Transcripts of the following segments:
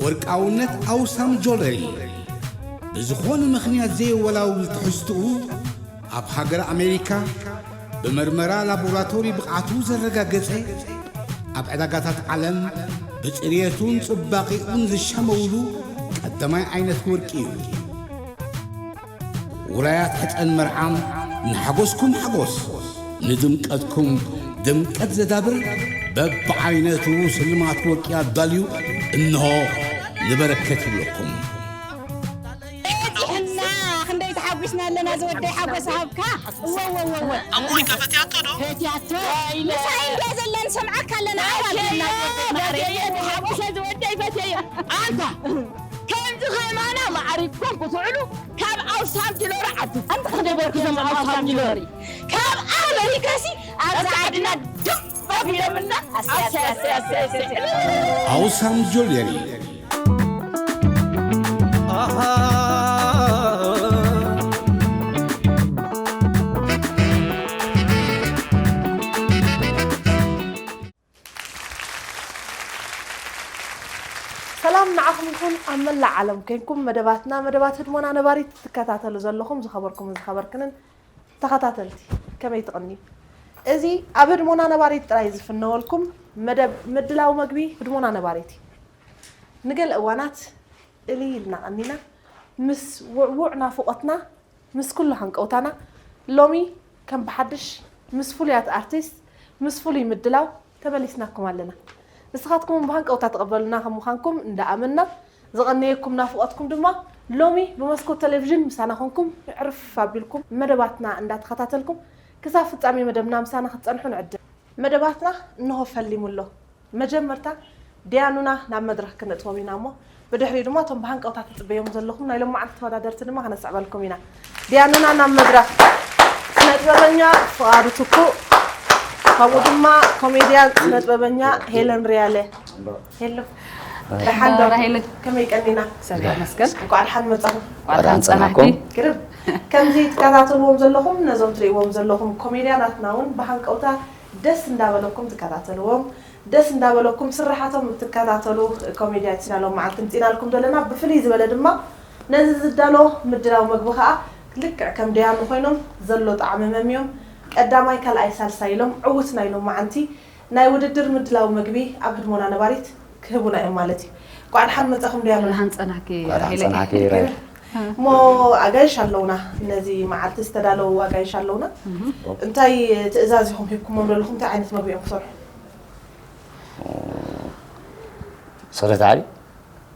ወርቃውነት ኣውሳም ጆለሪ ብዝኾነ ምኽንያት ዘየወላውል ትሕዝትኡ ኣብ ሃገር ኣሜሪካ ብመርመራ ላቦራቶሪ ብቕዓቱ ዘረጋገጸ ኣብ ዕዳጋታት ዓለም ብጽርየቱን ጽባቒኡን ዝሻመውሉ ቀዳማይ ዓይነት ወርቂ እዩ። ውራያት ሕጸን መርዓም ንሓጎስኩም ሓጎስ፣ ንድምቀትኩም ድምቀት ዘዳብር በብዓይነቱ ስልማት ወርቂ ኣዳልዩ እንሆ ንበረከት ይብለኩም። በጺሕና ክንደይ ተሓጒስና ኣለና ዝወደይ ሓጎስ ሃብካ። እወ፣ እወ፣ እወ፣ እወ። ኣሞይ ከፈትያቶ ዶ? ፈትያቶ። ምሳይ እንድያ ዘላ ንሰምዓካ ኣለና። ኣዋልድና ዝወደይ ማዕረ። ፈትየዮ፣ ተሓጒሰ ዝወደይ ፈትየዮ። ኣንታ ከምዚ ከማና ማዕሪግኩም ክትውዕሉ ካብ ኣውሳም ጅሎሪ ዓዱ። ኣንታ ክንደይ በርኩ ዘም ኣውሳም ጅሎሪ። ካብ ኣመሪካሲ ኣብዛ ዓድና ድም ኣቢሎምና። ኣሰይ፣ ኣሰይ፣ ኣሰይ፣ ኣሰይ፣ ኣሰይ። ኣውሳም ጆለሪ። ሰላም ንዓኹም ይኹን። ኣብ መላእ ዓለም ኮይንኩም መደባትና፣ መደባት ህድሞና ነባሪት ትከታተሉ ዘለኹም ዝኸበርኩምን ዝኸበርክንን ተኸታተልቲ፣ ከመይ ትቕንዩ? እዚ ኣብ ህድሞና ነባሪት ጥራይ ዝፍነወልኩም መደብ ምድላው መግቢ ህድሞና ነባሪት እዩ። ንገለ እዋናት እልይ ኢልና ቀኒና፣ ምስ ውዕዉዕ ናፍቖትና፣ ምስ ኩሉ ሃንቀውታና፣ ሎሚ ከም ብሓድሽ ምስ ፍሉያት ኣርቲስት፣ ምስ ፍሉይ ምድላው ተመሊስናኩም ኣለና። ንስኻትኩም እውን ብሃንቀውታ ትቕበሉና ከም ምዃንኩም እንዳኣመንና፣ ዝቐነየኩም ናፍቖትኩም ድማ ሎሚ ብመስኮት ቴሌቪዥን ምሳና ኮንኩም ዕርፍ ኣቢልኩም መደባትና እንዳተኸታተልኩም ክሳብ ፍጻሜ መደብና ምሳና ክትጸንሑ ንዕድም። መደባትና እንሆ ፈሊሙ ኣሎ። መጀመርታ ዲያኑና ናብ መድረኽ ክነእትዎም ኢና እሞ፣ ብድሕሪኡ ድማ እቶም ብሃንቀውታ ትጽበዮም ዘለኹም ናይ ሎማዓንቲ ተወዳደርቲ ድማ ክነስዕበልኩም ኢና። ዲያኑና ናብ መድረኽ። ስነ ጥበበኛ ፍቓዱ ትኩእ፣ ከምኡ ድማ ኮሜድያን ስነ ጥበበኛ ሄለን ሪያለ። ሄሎ። ደሓን ዶ? ራሄል። ከመይ ቀኒና? እግዚኣብሔር ይመስገን። እንኳዕ ደሓን መጻኹም። እንኳዕ ደሓን ጸናሕኪ። ግርም። ከምዚ ትከታተልዎም ዘለኹም፣ ነዞም ትርእይዎም ዘለኹም ኮሜድያናትና እውን ብሃንቀውታ ደስ እንዳበለኩም ትከታተልዎም፣ ደስ እንዳበለኩም ስርሓቶም እትከታተሉ ኮሜድያንስና ሎማዓንቲ ምጺናልኩም ዘለና። ብፍልይ ዝበለ ድማ ነዚ ዝዳሎ ምድላው መግቢ ኸኣ ልክዕ ከም ደያኑ ኮይኖም ዘሎ ጣዕሚ መምዮም ቀዳማይ፣ ካልኣይ፣ ሳልሳይ ኢሎም ዕዉት ናይ ሎማዓንቲ ናይ ውድድር ምድላው መግቢ ኣብ ህድሞና ነባሪት ክህቡና እዮም ማለት እዩ። እንኳዕ ደሓን መጻኹም ደያኑና። ደሓን ጸናሕኪ እንኳዕ ደሓን ራሄለይ። ጸናሕኪ ራሄል። እሞ ኣጋይሽ ኣለውና፣ ነዚ መዓልቲ ዝተዳለዉ ኣጋይሽ ኣለውና። እህ። እንታይ ትእዛዝ ኢኹም ሂብኩሞም ዘለኹም? እንታይ ዓይነት መግቢ እዮም ክሰርሑ? ሰለስተ ዓሊ?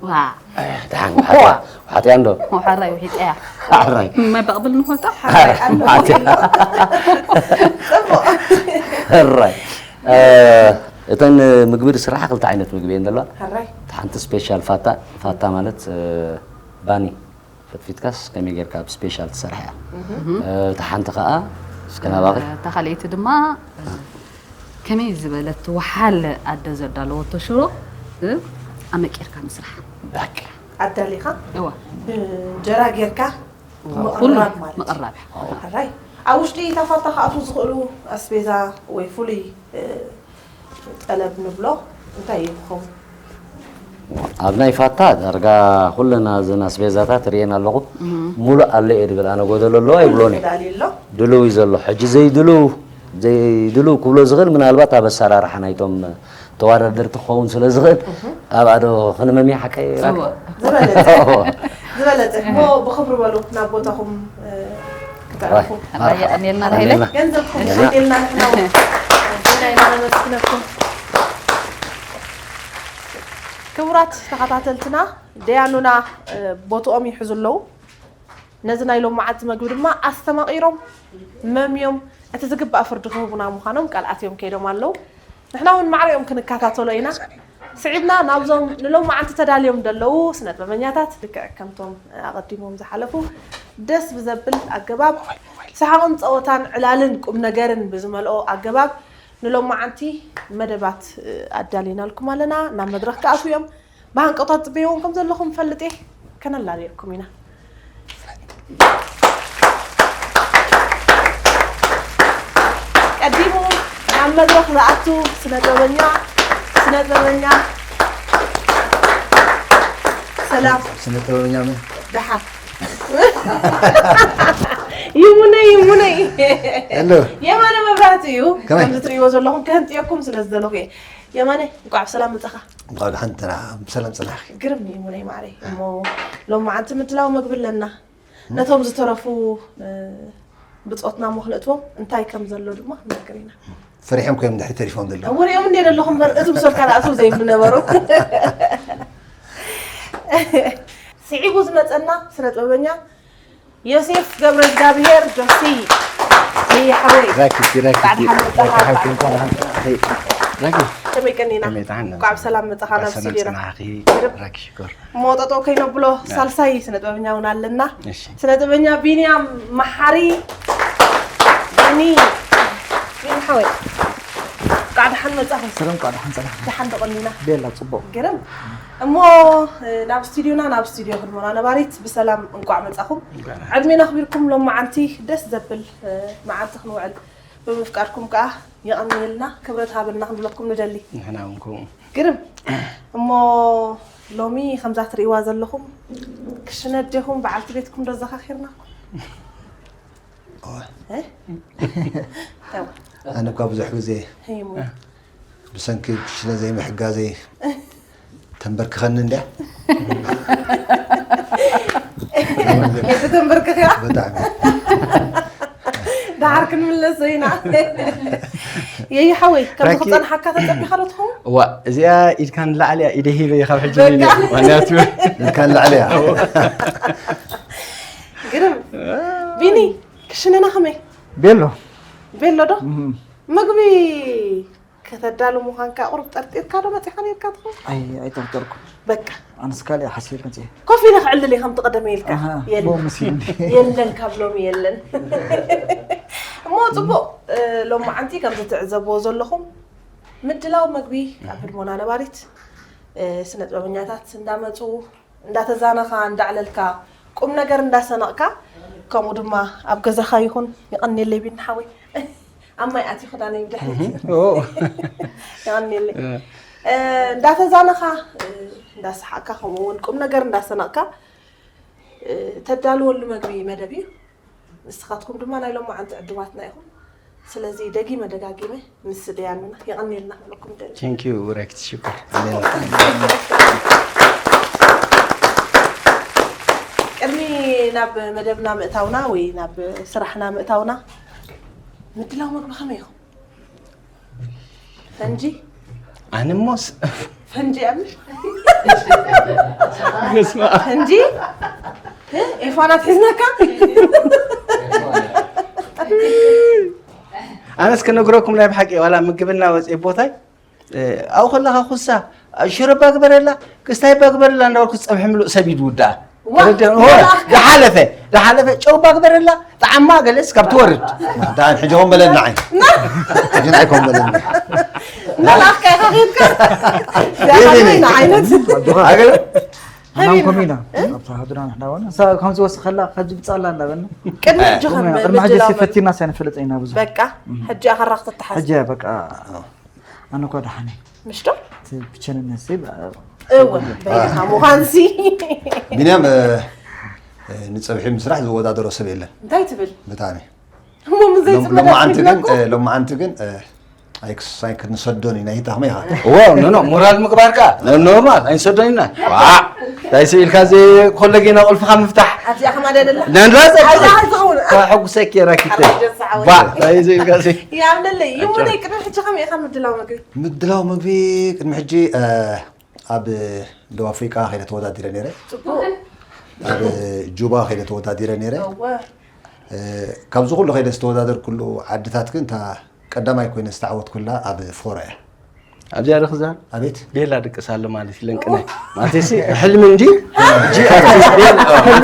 ዋ። ኣያ፣ ደሓን፣ እኮ። ውሓጥያ፣ ውሓጥያ እንዶ? ውሓራይ ውሒጥያ። ውሓራይ። ማይ በቕብል ንኾታ? ውሓራይ። ጽቡቕ። ሕራይ። እ፣ እተን ምግቢ ዝስርሓ ክልተ ዓይነት ምግቢ እየን ዘለዋ። ሕራይ። እታ ሓንቲ ስፔሻል ፋታ፣ ፋታ ማለት፣ እ፣ ባኒ ፈትፊትካስ ከመይ ጌርካ ብስፔሻል ትሰርሕ እያ። እህ። እ፣ እታ ሓንቲ ኸኣ እስከ ናባኺ። እታ ካልኣይቲ ድማ፣ እ፣ ከመይ ዝበለት ወሓለ ኣደ ዘዳለወቶ ሽሮ፣ እ፣ ኣመቂርካ ምስራሕ። በቃ። ኣዳሊኻ እዋ። ብእንጀራ ጌርካ እዋ። ምቕራብ ኩሉ ማለት። ምቕራብ። ሕራይ። ኣብ ውሽጢ እታ ፋታ ክኣትዉ ዝኽእሉ ኣስቤዛ ወይ ፍሉይ፣ እ፣ ጠለብ ንብሎ እንታይ እዩ ክኸውን? ኣብ ናይ ፋታ ዳርጋ ኩለን እዘን ኣስቤዛታት ርእየን ኣለኹ። እም። ሙሉእ ኣሎ እየ ድብል፣ ኣነ ጎደሎ ኣለዎ ኣይብሎን እየ። ተዳልዩ ኣሎ? ድሉው እዩ ዘሎ። ሕጂ ዘይድሉው፣ ዘይድሉው ክብሎ ዝኽእል ምናልባት ኣብ ኣሰራርሓ ናይቶም ተወዳደርቲ ክኸውን ስለ ዝኽእል፣ እህ። ኣብኣ ዶ ክንመምያ ሓቀይ ራክ? እወ። ዝበለጸ። እወ። ዝበለጸ። እሞ ብኽብሪ በሉ ናብ ቦታኹም፣ እ፣ ክተዕርፉ። ኣባይ የቐንየልና ናይለ። የቐንየልና። ገንዘብኩም የቐንየልና። የቐንየልና ንሕና እውን። ኣዚና ኢና ነመስግነኩም። ክቡራት ተኸታተልትና፣ ደያኑና፣ እ፣ ቦትኦም ይሕዙ ኣለዉ። ነዚ ናይ ሎማዓንቲ መግቢ ድማ ኣስተማቒሮም፣ መምዮም፣ እቲ ዝግባእ ፍርዲ ክህቡና ምዃኖም ቃል ኣትዮም ከይዶም ኣለዉ። ንሕና እውን ማዕሪኦም ክንከታተሎ ኢና። ስዒብና ናብዞም ንሎማዓንቲ ተዳልዮም ዘለዉ ስነ ጥበበኛታት፣ ልክዕ ከምቶም ኣቐዲሞም ዝሓለፉ፣ ደስ ብዘብል ኣገባብ፣ ሰሓቕን ጸወታን፣ ዕላልን ቁም ነገርን ብዝመልኦ ኣገባብ፣ ንሎማዓንቲ መደባት፣ እ፣ ኣዳሊናልኩም ኣለና። ናብ መድረኽ ክኣትዉ እዮም። ብሃንቀውታ ትጽበይዎም ከም ዘለኹም ፈልጥ እየ። ከነላልየኩም ኢና። ቀዲሙ ናብ መድረኽ ዝኣቱ ስነ ጥበበኛ፣ ስነ ጥበበኛ ሰላም። ስነ ጥበበኛ ምን? ደሓን። ይሙነይ፣ ይሙነይ። ሄሎ። የማነ መብራህቱ እዩ። ከመይ? ከምዚ ትርእይዎ ዘለኹም ከህንጥየኩም ስለ ዝደለኹ እየ። የማነ፣ እንኳዕ ብሰላም መጻኻ። እንኳዕ ደሓን ተራ-፣ ብሰላም ጸናሕኪ። ግርም እዩ ይሙነይ ማዕረይ። እሞ ሎማዓንቲ ምድላው መግቢ ኣለና። ነቶም ዝተረፉ፣ እ፣ ብጾትና እሞ ክንእትዎም እንታይ ከም ዘሎ ድማ ክንነግር ኢና። ፈሪሖም ኮይኖም ድሕሪ ተሪፎም ዘለዉ። ወሪኦም እንደ ዘለኹም እምበር፣ እትም ሰብ ካልኣቶም ዘይብሉ ነበሩ። ስዒቡ ዝመጸና ስነ ጥበበኛ ዮሴፍ ገብረ እግዚኣብሔር ጆሲ፣ ይይ ሓወይ። ራኪ፣ ራኪ፣ ጻዕዳ ሓመድ ራኪ፣ ጻዕዳ። ሓኪም፣ ጻዕዳ ሓኪም። ራኪ። ከመይ ቀኒና? ከመይ ጥዓና? እንኳዕ ብሰላም መጻኻ ናብ እንኳዕ ሰላም ስቱዲዮና። ጽናሕኪ። ግርም። ራኪ ሽኮር። እሞ ጠጠው ከይነብሎ ያ። ሳልሳይ ስነ ጥበበኛ እውን ኣለና። እሺ። ስነ ጥበበኛ ቢንያም መሓሪ። ቢኒ፣ ቢኒ ሓወይ፣ እንኳዕ ደሓን መጻኹም። ሰላም፣ እንኳዕ ደሓን ጸናሕኩም። ደሓን ዶ ቀኒና? ቤላ፣ ጽቡቕ። ግርም። እሞ፣ እ፣ ናብ ስቱዲዮና፣ ናብ ስቱዲዮ ህድሞና ነባሪት ብሰላም እንቋዕ መጻኹም። እንቋዕ። ዕድሜ ነኽቢርኩም ሎማዓንቲ ደስ ዘብል፣ እ፣ መዓልቲ ክንውዕል ብምፍቃድኩም ከኣ የቐንየልና፣ ክብረት ሃበልና ክንብለኩም ንደሊ። ንሕና እውን ከምኡ። ግርም። እሞ ሎሚ ከምዛ ትርእይዋ ዘለኹም ክሽነ ኣዴኹም በዓልቲ ቤትኩም ዶ ኣዘኻኺርናኩም? እወ። እ? ተው። ኣነ እኳ ብዙሕ ግዜ ህይሙ። ብሰንኪ ክሽነ ዘይምሕጋዘይ ተንበርክኸኒ እንድያ። ተንበርክኽያ? ብጣዕሚ። ደሓር ክንምለሶ ኢና። የይ ሓወይ፣ ከምዚ ራኪ። ክጸንሓካ ተጸቢኻ ዶ ትኸውን? እዋ፣ እዚኣ ኢድካ ንላዕሊ እያ፣ ኢደ ሂበ እየ ካብ ሕጂ በቃ። ወይኒ፣ ዋንያቱ። ኢድካ ንላዕሊ እያ። ግርም። ቢኒ፣ ክሽነና ከመይ? ቤሎ። ቤሎ ዶ? እም። ምግቢ ከተዳሉ ምዃንካ ቁሩብ ጠርጢርካ ዶ መጺኻ ነይርካ ትኸውን? ኣይ፣ ኣይጠርጠርኩ። በቃ። ኣነስ ካልእ ሓሲብ መጽእ። ኮፍ ኢለ ክዕልል እየ ከምቲ ቀደመ ኢልካ። ኣሃ፣ የለን። ቦ መሲሉኒ። የለን፣ ካብ ሎሚ የለን። እሞ ጽቡቕ፣ እ፣ ሎማዓንቲ ከም ዝትዕዘብዎ ዘለኹም ምድላው መግቢ ኣብ ህድሞና ነባሪት፣ እ፣ ስነ ጥበበኛታት እንዳመጹ እንዳተዛነኻ እንዳዕለልካ ቁም ነገር እንዳሰነቕካ ከምኡ ድማ ኣብ ገዛኻ ይኹን። ይቐንየለይ ቢኒ ሓወይ። ኣብ ማይ ኣትዩ ክዳነይ ብድሕሪት። እህ፣ ኦ። ይቐንየለይ። እ። እ፣ እንዳተዛነኻ፣ እ፣ እንዳሰሓቕካ ከምኡ እውን ቁም ነገር እንዳሰነቕካ፣ እ፣ ተዳልወሉ መግቢ መደብ እዩ። ንስኻትኩም ድማ ናይ ሎማዓንቲ ዕዱማትና ኢኹም። ስለዚ ደጊመ ደጋጊመ ምስ ደያኑና የቐንየልና ክብለኩም ደሊ። Thank you ራኪት ሽኮር። ቅድሚ ናብ መደብና ምእታውና ወይ ናብ ስራሕና ምእታውና ምድላው መግቢ ከመይ ኢኹም? ፈንጂ? ኣነ እሞስ ፈንጂ ኣምሽ? በስመ ኣብ። ፈንጂ? እ? ኤፋናት ሒዝናካ? ኣነስ ክነግረኩም ናይ ብሓቂ ዋላ ምግብና ወፅኤ ቦታይ፣ እ፣ ኣብኡ ከለኻ ኩሳ፣ ሽሮ እባ ግበረላ፣ ክስታይ እባ ግበረላ እንዳበልኩ ዝፀብሐ ምሉእ ሰብ እዩ ዝውዳእ። ዋ፣ ተረዲእኩም? ዋ፣ ዝሓለፈ፣ ዝሓለፈ ጨው እባ ግበረላ፣ ጣዕማ ገለስ ካብ ትወርድ። ዳን ሕጂ ኾን በለና ዓይ። ሕጂ ንዓይ ኮን በለኒ። መላእኽካ ኢኻ ኺድካ። እኔ ነኝ። ዚኣ ዓይነት። ኣገለ? ሃናም ሃቢና። ኮሚና። እ? ኣብታ ሃዱና ንሕና ወና። ሳ-፣ ከምዚ ወስኸላ፣ ከዚ ብጻላ እንዳበልና። ቅድሚ ሕጂ ከም ቅድሚ ሕጂ ምድላው ፈቲና ሳይንፈልጥ ኢና ብዙሕ። በቃ፣ እም። ሕጂ ኣኸራኽ ትተሓዝ። ሕጂ በቃ። ኣነ እኳ ደሓነ። ምሽ ዶ? እቲ ብቸንነት ሲ፣ ብ-፣ እወ፣ አ። በይንኻ ምዃንሲ። ቢንያም፣ እ፣ እ፣ ንጸብሒ ምስራሕ ዝወዳደሮ ሰብ የለን። እንታይ ትብል? ብጣዕሚ። እሞ ምስ ሎም-፣ ዘይጽመዳ ሎማዓንቲ ግን፣ ትብለኩም? እ፣ ሎማዓንቲ ግን፣ እ፣ ኣይክስ-፣ ኣይክንሰዶን ኢና፣ ይታኽመ ኢኻ። እወ፣ ኖ፣ ኖ፣ ሞራል ምግባር ከኣ፣ ኖ፣ ኖርማል፣ ኣይንሰዶን ኢና። ዋ፣ እንታይ ስኢልካ ዘይ ኮለጌና ቁልፍኻ ምፍታሕ። ኣብዚኣ ከማዳ ደላ? ነንዳ ጸብሒ። ኣብዚኣ ዝኸውን። ከሕጉሰኪ ራኪተይ። ኣራይ ደስ ዓወት። ዋ፣ እንታይ ስኢልካ ዘይ ይኣብለለይ። ይሙነይ፣ ቅድሚ ሕጂ ከመይ ኢኻ ምድላው መግቢ? ምድላው መግቢ ቅድሚ ሕጂ፣ እ፣ ኣብ ደቡብ ኣፍሪቃ ከይደ ተወዳዲረ ነይረ። ጽቡቕ። ኣብ ጁባ ከይደ ተወዳዲረ ነይረ። እወ። እ፣ ካብዚ ኩሉ ከይደ ዝተወዳደርኩሉ ዓድታት ግን እታ ቀዳማይ ኮይነ ዝተዓወትኩላ ኣብ ፎራ እያ። ኣብዚኣ ዶ ክዛረብ? ኣቤት። ቤላ ድቅስ ኣሎ ማለት እዩ፣ ለንቅነ። ማለተይሲ፣ ሕልሚ እንዲ? ሕጂ፣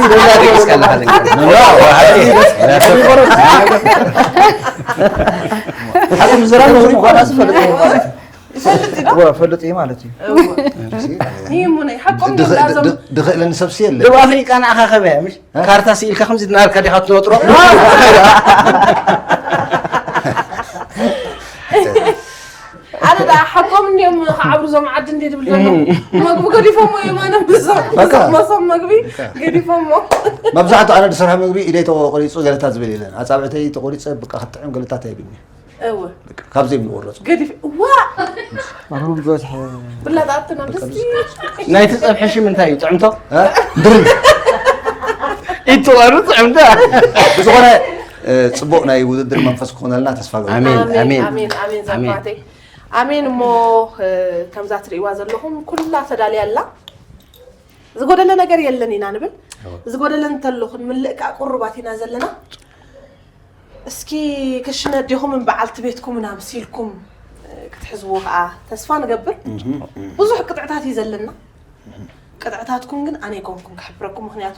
ቤላ ድቅስ ከለኻ ለንቅነ። ሓቂ ምዝራብ ነውሪ እኳ ራሱ ፈለጥ። ይፈልጥ እዩ ዶ? እወ፣ ፈልጥ እዩ ማለት እዩ። እወ። ይሙነይ፣ ሓቆም ድኽ-፣ እዮም ላዞም። ድ-፣ ድኽእለኒ ሰብሲ የለ። ደቡብ ኣፍሪቃ ንዓኻ ከመይ እያ፣ ምሽ? እ? ካርታ ስኢልካ ከምዚ እናበልካ ዲኻ ትነጥሮ? ኣነ ደኣ ሓቆም እንድዮም ክዓብሩ እዞም ዓዲ እንዲ ትብል ዘሎ። መግቢ ገዲፎሞ የማነ ብዛት በቃ። መሶብ መግቢ ገዲፎሞ። መብዛሕትኡ ኣነ ዝሰርሖ ምግቢ ኢደይ ተቆሪፁ ገለታት ዝብል የለን። ኣፃብዕተይ ተቆሪፀ ብቃ ክትጥዕም ገለታት ኣይብልኒ። እወ በቃ ካብዚ እዮም ዝቆረፁ። ገዲፍ ዋ ኣሁን ዝበዝሐ ብላጣትና ብስቲ ናይቲ ፀብሒ ሽም እንታይ እዩ? ጥዕምቶ? እ? ድርቢ ይትቐሩ ጥዕምቶ። ብዝኾነ እ፣ ፅቡቅ ናይ ውድድር መንፈስ ክኾነልና ተስፋ ገ ኣሜን፣ ኣሜን ኣሜን። ኣሜን ኣሜን ኣሜን። ዘባተይ ኣሜን። እሞ እ፣ ከምዛ ትርእይዋ ዘለኹም ኩላ ተዳልያ ኣላ። ዝጎደለ ነገር የለን ኢና ንብል። ዝጎደለ እንተሎ ክንምልእ ከዓ ቁሩባት ኢና ዘለና። እስኪ ክሽነ ኣዴኹምን በዓልቲ ቤትኩምን ኣምሲልኩም እ፣ ክትሕዝዎ ከዓ ተስፋ ንገብር። ብዙሕ ቅጥዕታት እዩ ዘለና። ቅጥዕታትኩም ግን ኣነ ኣይኮንኩም ክሕብረኩም፣ ምክንያቱ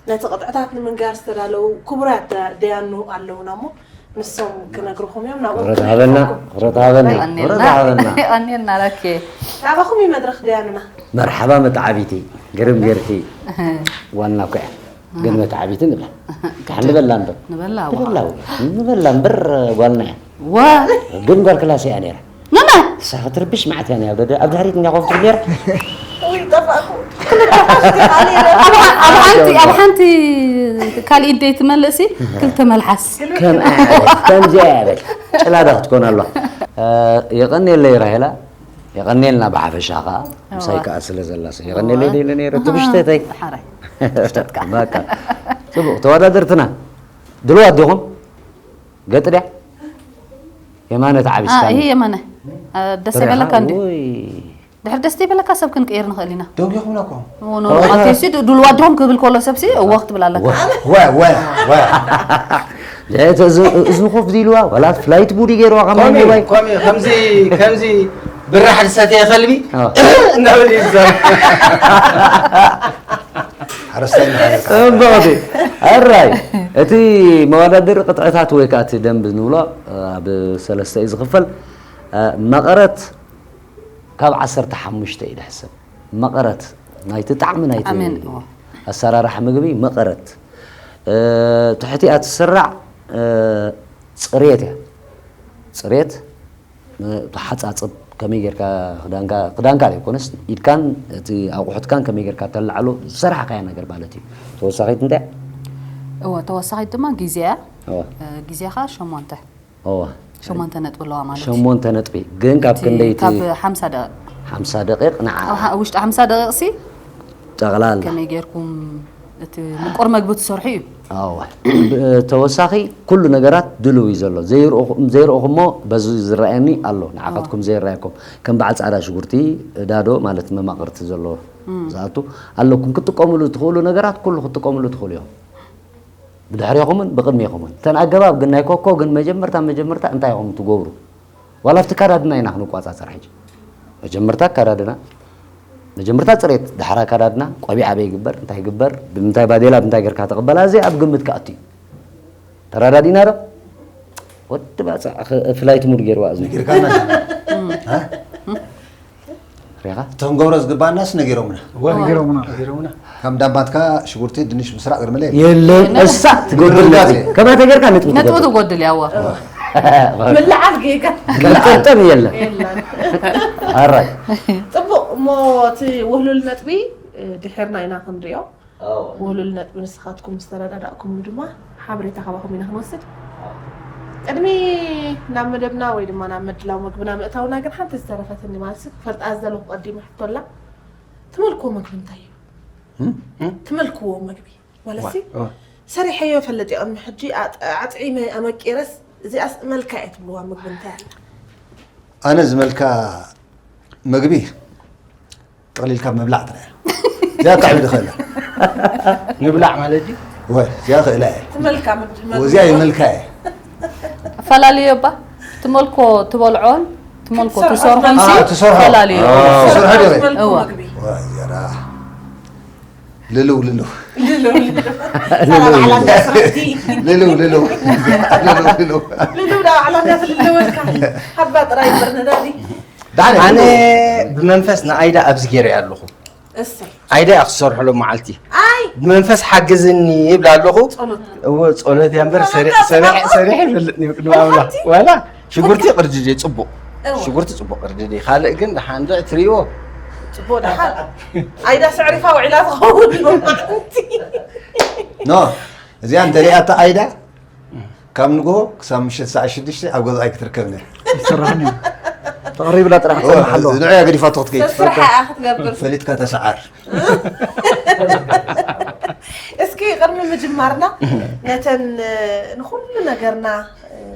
ነቲ ቅጥዕታት ንምንጋር ዝተዳለዉ ክቡራት ደ- ደያኑ ኣለዉና እሞ ንሶም ክነግርኹም እዮም። ናብኡ ክብረት ሃበና፣ ክብረት ሃበና፣ የቐንየልና። ክብረት ሃበና። የቐንየልና ላኬ። ናባኹም እዩ መድረኽ ደያኑና። መርሓባ መተዓቢቲ፣ ግርም ጌርኪ ዋና እኮ እያ። ግን መተዓቢቲ ንብላ። ካሕ ንበላ እምበር። ንበላ ንበላ ወይ፣ ንበላ እምበር ጓልና እያ። ወ ግን ጓል ክላስ እያ ነይራ። ነመ ንሳ ክትርብሽ መዓት እያ ነይራ። ደደ ኣብ ድሕሪት እኛ ኮፍ ትብል ነይራ። ውይ ጠፋእኩ። ኣብ ሓንቲ ኣብ ሓንቲ ካልእ ኢደይ ትመልእሲ ክልተ መልሓስ ከም ኣያት ከምዚኣ እያ በል። ጭላዳ ክትኮን ኣለዋ። እ፣ የቐንየለይ ራሄላ፣ የቐንየልና ብሓፈሻ ኸዓ ምሳይ ከኣ ስለ ዘላ ሲ የቐንየለይ ደይለ ነይረ ትብሽተተይ። ሓራይ በቃ ጽቡቕ ተወዳደርትና ድልዋት ዲኹም? ገጥ ድያ? የማነ ተዓቢስካ ይሄ የማነ ደስ ይበለካ እንዲ ውይ ድሕር ደስ ይበለካ ሰብ ክንቀይር ንኽእል ኢና ደንጊኹምና እኮ ኖ ማለት ሲ ድልዋት ዲኹም ክብል ከሎ ሰብሲ እወ ክትብል ኣለካ ወ ወ ወ እዝኒ ኮፍ ዚልዋ ዋላ ፍላይት ሙድ ገይርዋ ከማን ኮሚ ይባይ ኮሚ ከምዚ ከምዚ ብራሕ ዝሰተየ ከልቢ ኣዎ። እናበለ ይዛረብ። ሓረስታይ ንሓረስ ጽቡቕቲ ኣራይ እቲ መወዳደሪ ቅጥዕታት ወይ ከዓ እቲ ደንብ ንብሎ ኣብ ሰለስተ እዩ ዝኽፈል። መቐረት ካብ ዓሰርተ ሓሙሽተ እዩ ድሕሰብ። መቐረት ናይቲ ጣዕሚ ናይቲ ጣዕሚ፣ እዎ። ኣሰራርሓ ምግቢ መቐረት እ፣ ትሕቲኣ ትስራዕ እ፣ ፅሬት እያ። ፅሬት እ፣ ተሓፃፅብ ከመይ ጌርካ ክዳንካ ክዳንካ ዘይኮነስ ኢድካን እቲ ኣቑሑትካን ከመይ ጌርካ ተላዕሎ ዝሰራሕካያ ነገር ማለት እዩ። ተወሳኺት እንታይ? እወ ተወሳኺት ድማ ግዜ እያ እወ እ፣ ግዜ ኸዓ ሸሞንተ እወ ሸሞንተ ነጥቢ ኣለዋ ማለት እዩ ሸሞንተ ነጥቢ ግን ካብ ክንደይቲ ካብ ሓምሳ ደቂቕ ሓምሳ ደቂቕ ንዓ ኣብ ሓ- ውሽጢ ሓምሳ ደቂቕ ሲ ጠቕላላ ከመይ ጌርኩም እቲ ምቁር መግቢ ትሰርሑ እዩ ኣወ ተወሳኺ ኩሉ ነገራት ድልው እዩ ዘሎ ዘይርኦኹ- ዘይርኦኹሞ በዚ ዝረኣየኒ ኣሎ ንዓኻትኩም ዘይረኣየኩም ከም በዓል ፃዕዳ ሽጉርቲ ዳዶ ማለት መማቕርቲ ዘሎ ዝኣቱ ኣለኩም ክትጥቀምሉ ትኽእሉ ነገራት ኩሉ ክትጥቀምሉ ትኽእሉ እዮም ብድሕሬኹምን ብቕድሜኹምን እተን ኣገባብ ግን ናይ ኮኮ ግን መጀመርታ መጀመርታ እንታይ ኢኹም ትገብሩ ዋላ ኣብቲ ካዳድና ኢና ክንቋፃፀር ሕጂ መጀመርታ ኣካዳድና መጀመርታ ፅሬት ዳሕራ ኣካዳድና ቆቢዕ ኣበይ ይግበር እንታይ ይግበር ብምንታይ ባዴላ ብምንታይ ገርካ ተቐበላ እዚ ኣብ ግምት ክኣቱ እዩ ተረዳዲና ዶ ወዲ ባፃ ፍላይት ሙድ ገይርዋ እዚ ነጊርካና ሪኻ እቶም ገብሮ ዝግባናስ ነጊሮምና ነጊሮምና ነጊሮምና ከም ዳባትካ ሽጉርቲ ድንሽ ምስራቅ ግርምለ የለን እሳ ትጎድል ነጥቢ ከማተ ገርካ ነጥቢ ነጥቡ ትጎድል ትጎድል ያዋ ምልዓል ጌጋ ቀልጠልጠል የለን የለን። ኣራይ ፅቡቕ እሞ እቲ ውህሉል ነጥቢ እ፣ ድሕርና ኢና ክንሪኦ። ውህሉል ነጥቢ ንስኻትኩም ዝተረዳዳእኩምሉ ድማ ሓበሬታ ካባኹም ኢና ክንወስድ። ቅድሚ ናብ መደብና ወይ ድማ ናብ ምድላው መግብና ምእታውና ግን ሓንቲ ዝተረፈትኒ ማለት ክፈልጣ ዝደለኹ ቀዲመ ሕቶ ኣላ። ትመልክዎ መግቢ እንታይ እዩ? ትመልክዎ መግቢ ማለት ሲ ሰሪሐዮ ፈልጥ እየ ቅድሚ ሕጂ ኣጥ- ኣጥዒመ ኣመቂረስ እዚኣስ መልካ እየ ትብልዋ ምግቢ እንታይ ኣላ? ኣነ ዝመልካ ምግቢ ጥቕሊልካ ምብላዕ ጥራይ እያ። እዚኣ ብጣዕሚ ድኸእለ ምብላዕ ማለት እዩ ወይ እዚኣ ክእላ እየ ትመልካ ምግቢ እዚኣ ይመልካ እየ ኣፈላለዩ ባ ትመልኮ ትበልዖን ትመልኮ ትሰርሖን ሲ ትሰርሖ ኣፈላለዩ ትሰርሖ ዶ ትመልኮ እዋ። ምግቢ ወይ እዚኣ ደኣ ልልው ልልው ልልው ልልው። ሰላም ዓላ እንዳ ስራሕቲ። ልልው ልልው ልልው ልልው ልልው ናብ ዓላ እንዳ ትልለወልካ። ሓባ ጥራይ እምበር ነዳዲ። ዳዕለ ኣነ ብመንፈስ ንኣይዳ ኣብዚ ገይረ ኣለኹ እሰይ ኣይዳ እያ ክሰርሕሎ መዓልቲ ኣይ ብመንፈስ ሓግዝኒ ይብላ ኣለኹ ጸሎት እዎ ጸሎት እያ እምበር ሰሪሕ ሰሪሕ ሰሪሕ ይፈልጥ ንብቅድሚ ኣምላኽ ዋላ ሽጉርቲ ቅርድድ እዩ ጽቡቕ ሽጉርቲ ጽቡቕ ቅርድድ እዩ ካልእ ግን ደሓን ዶ ትርእይዎ ጽቡቕ ደሓን። ኣይዳ ስዕሪፋ ውዒላ ትኸውን ሎማዓንቲ። ኖ እዚኣ እንተሪኣታ ኣይዳ ካብ ንግሆ ክሳብ ምሸት ሰዓት ሽዱሽተ ኣብ ገዛይ ክትርከብኒ። ይስራሕን እዩ። ተቐሪብላ ጥራሕ ክጸንሕ ኣለዎ። ንዕያ ገዲፋቶ ክትከይድ ሰብ ስራሓ እያ ክትገብር። ፈሊጥካ ተሰዓር። እስኪ ቅድሚ ምጅማርና ነተን ንኹሉ ነገርና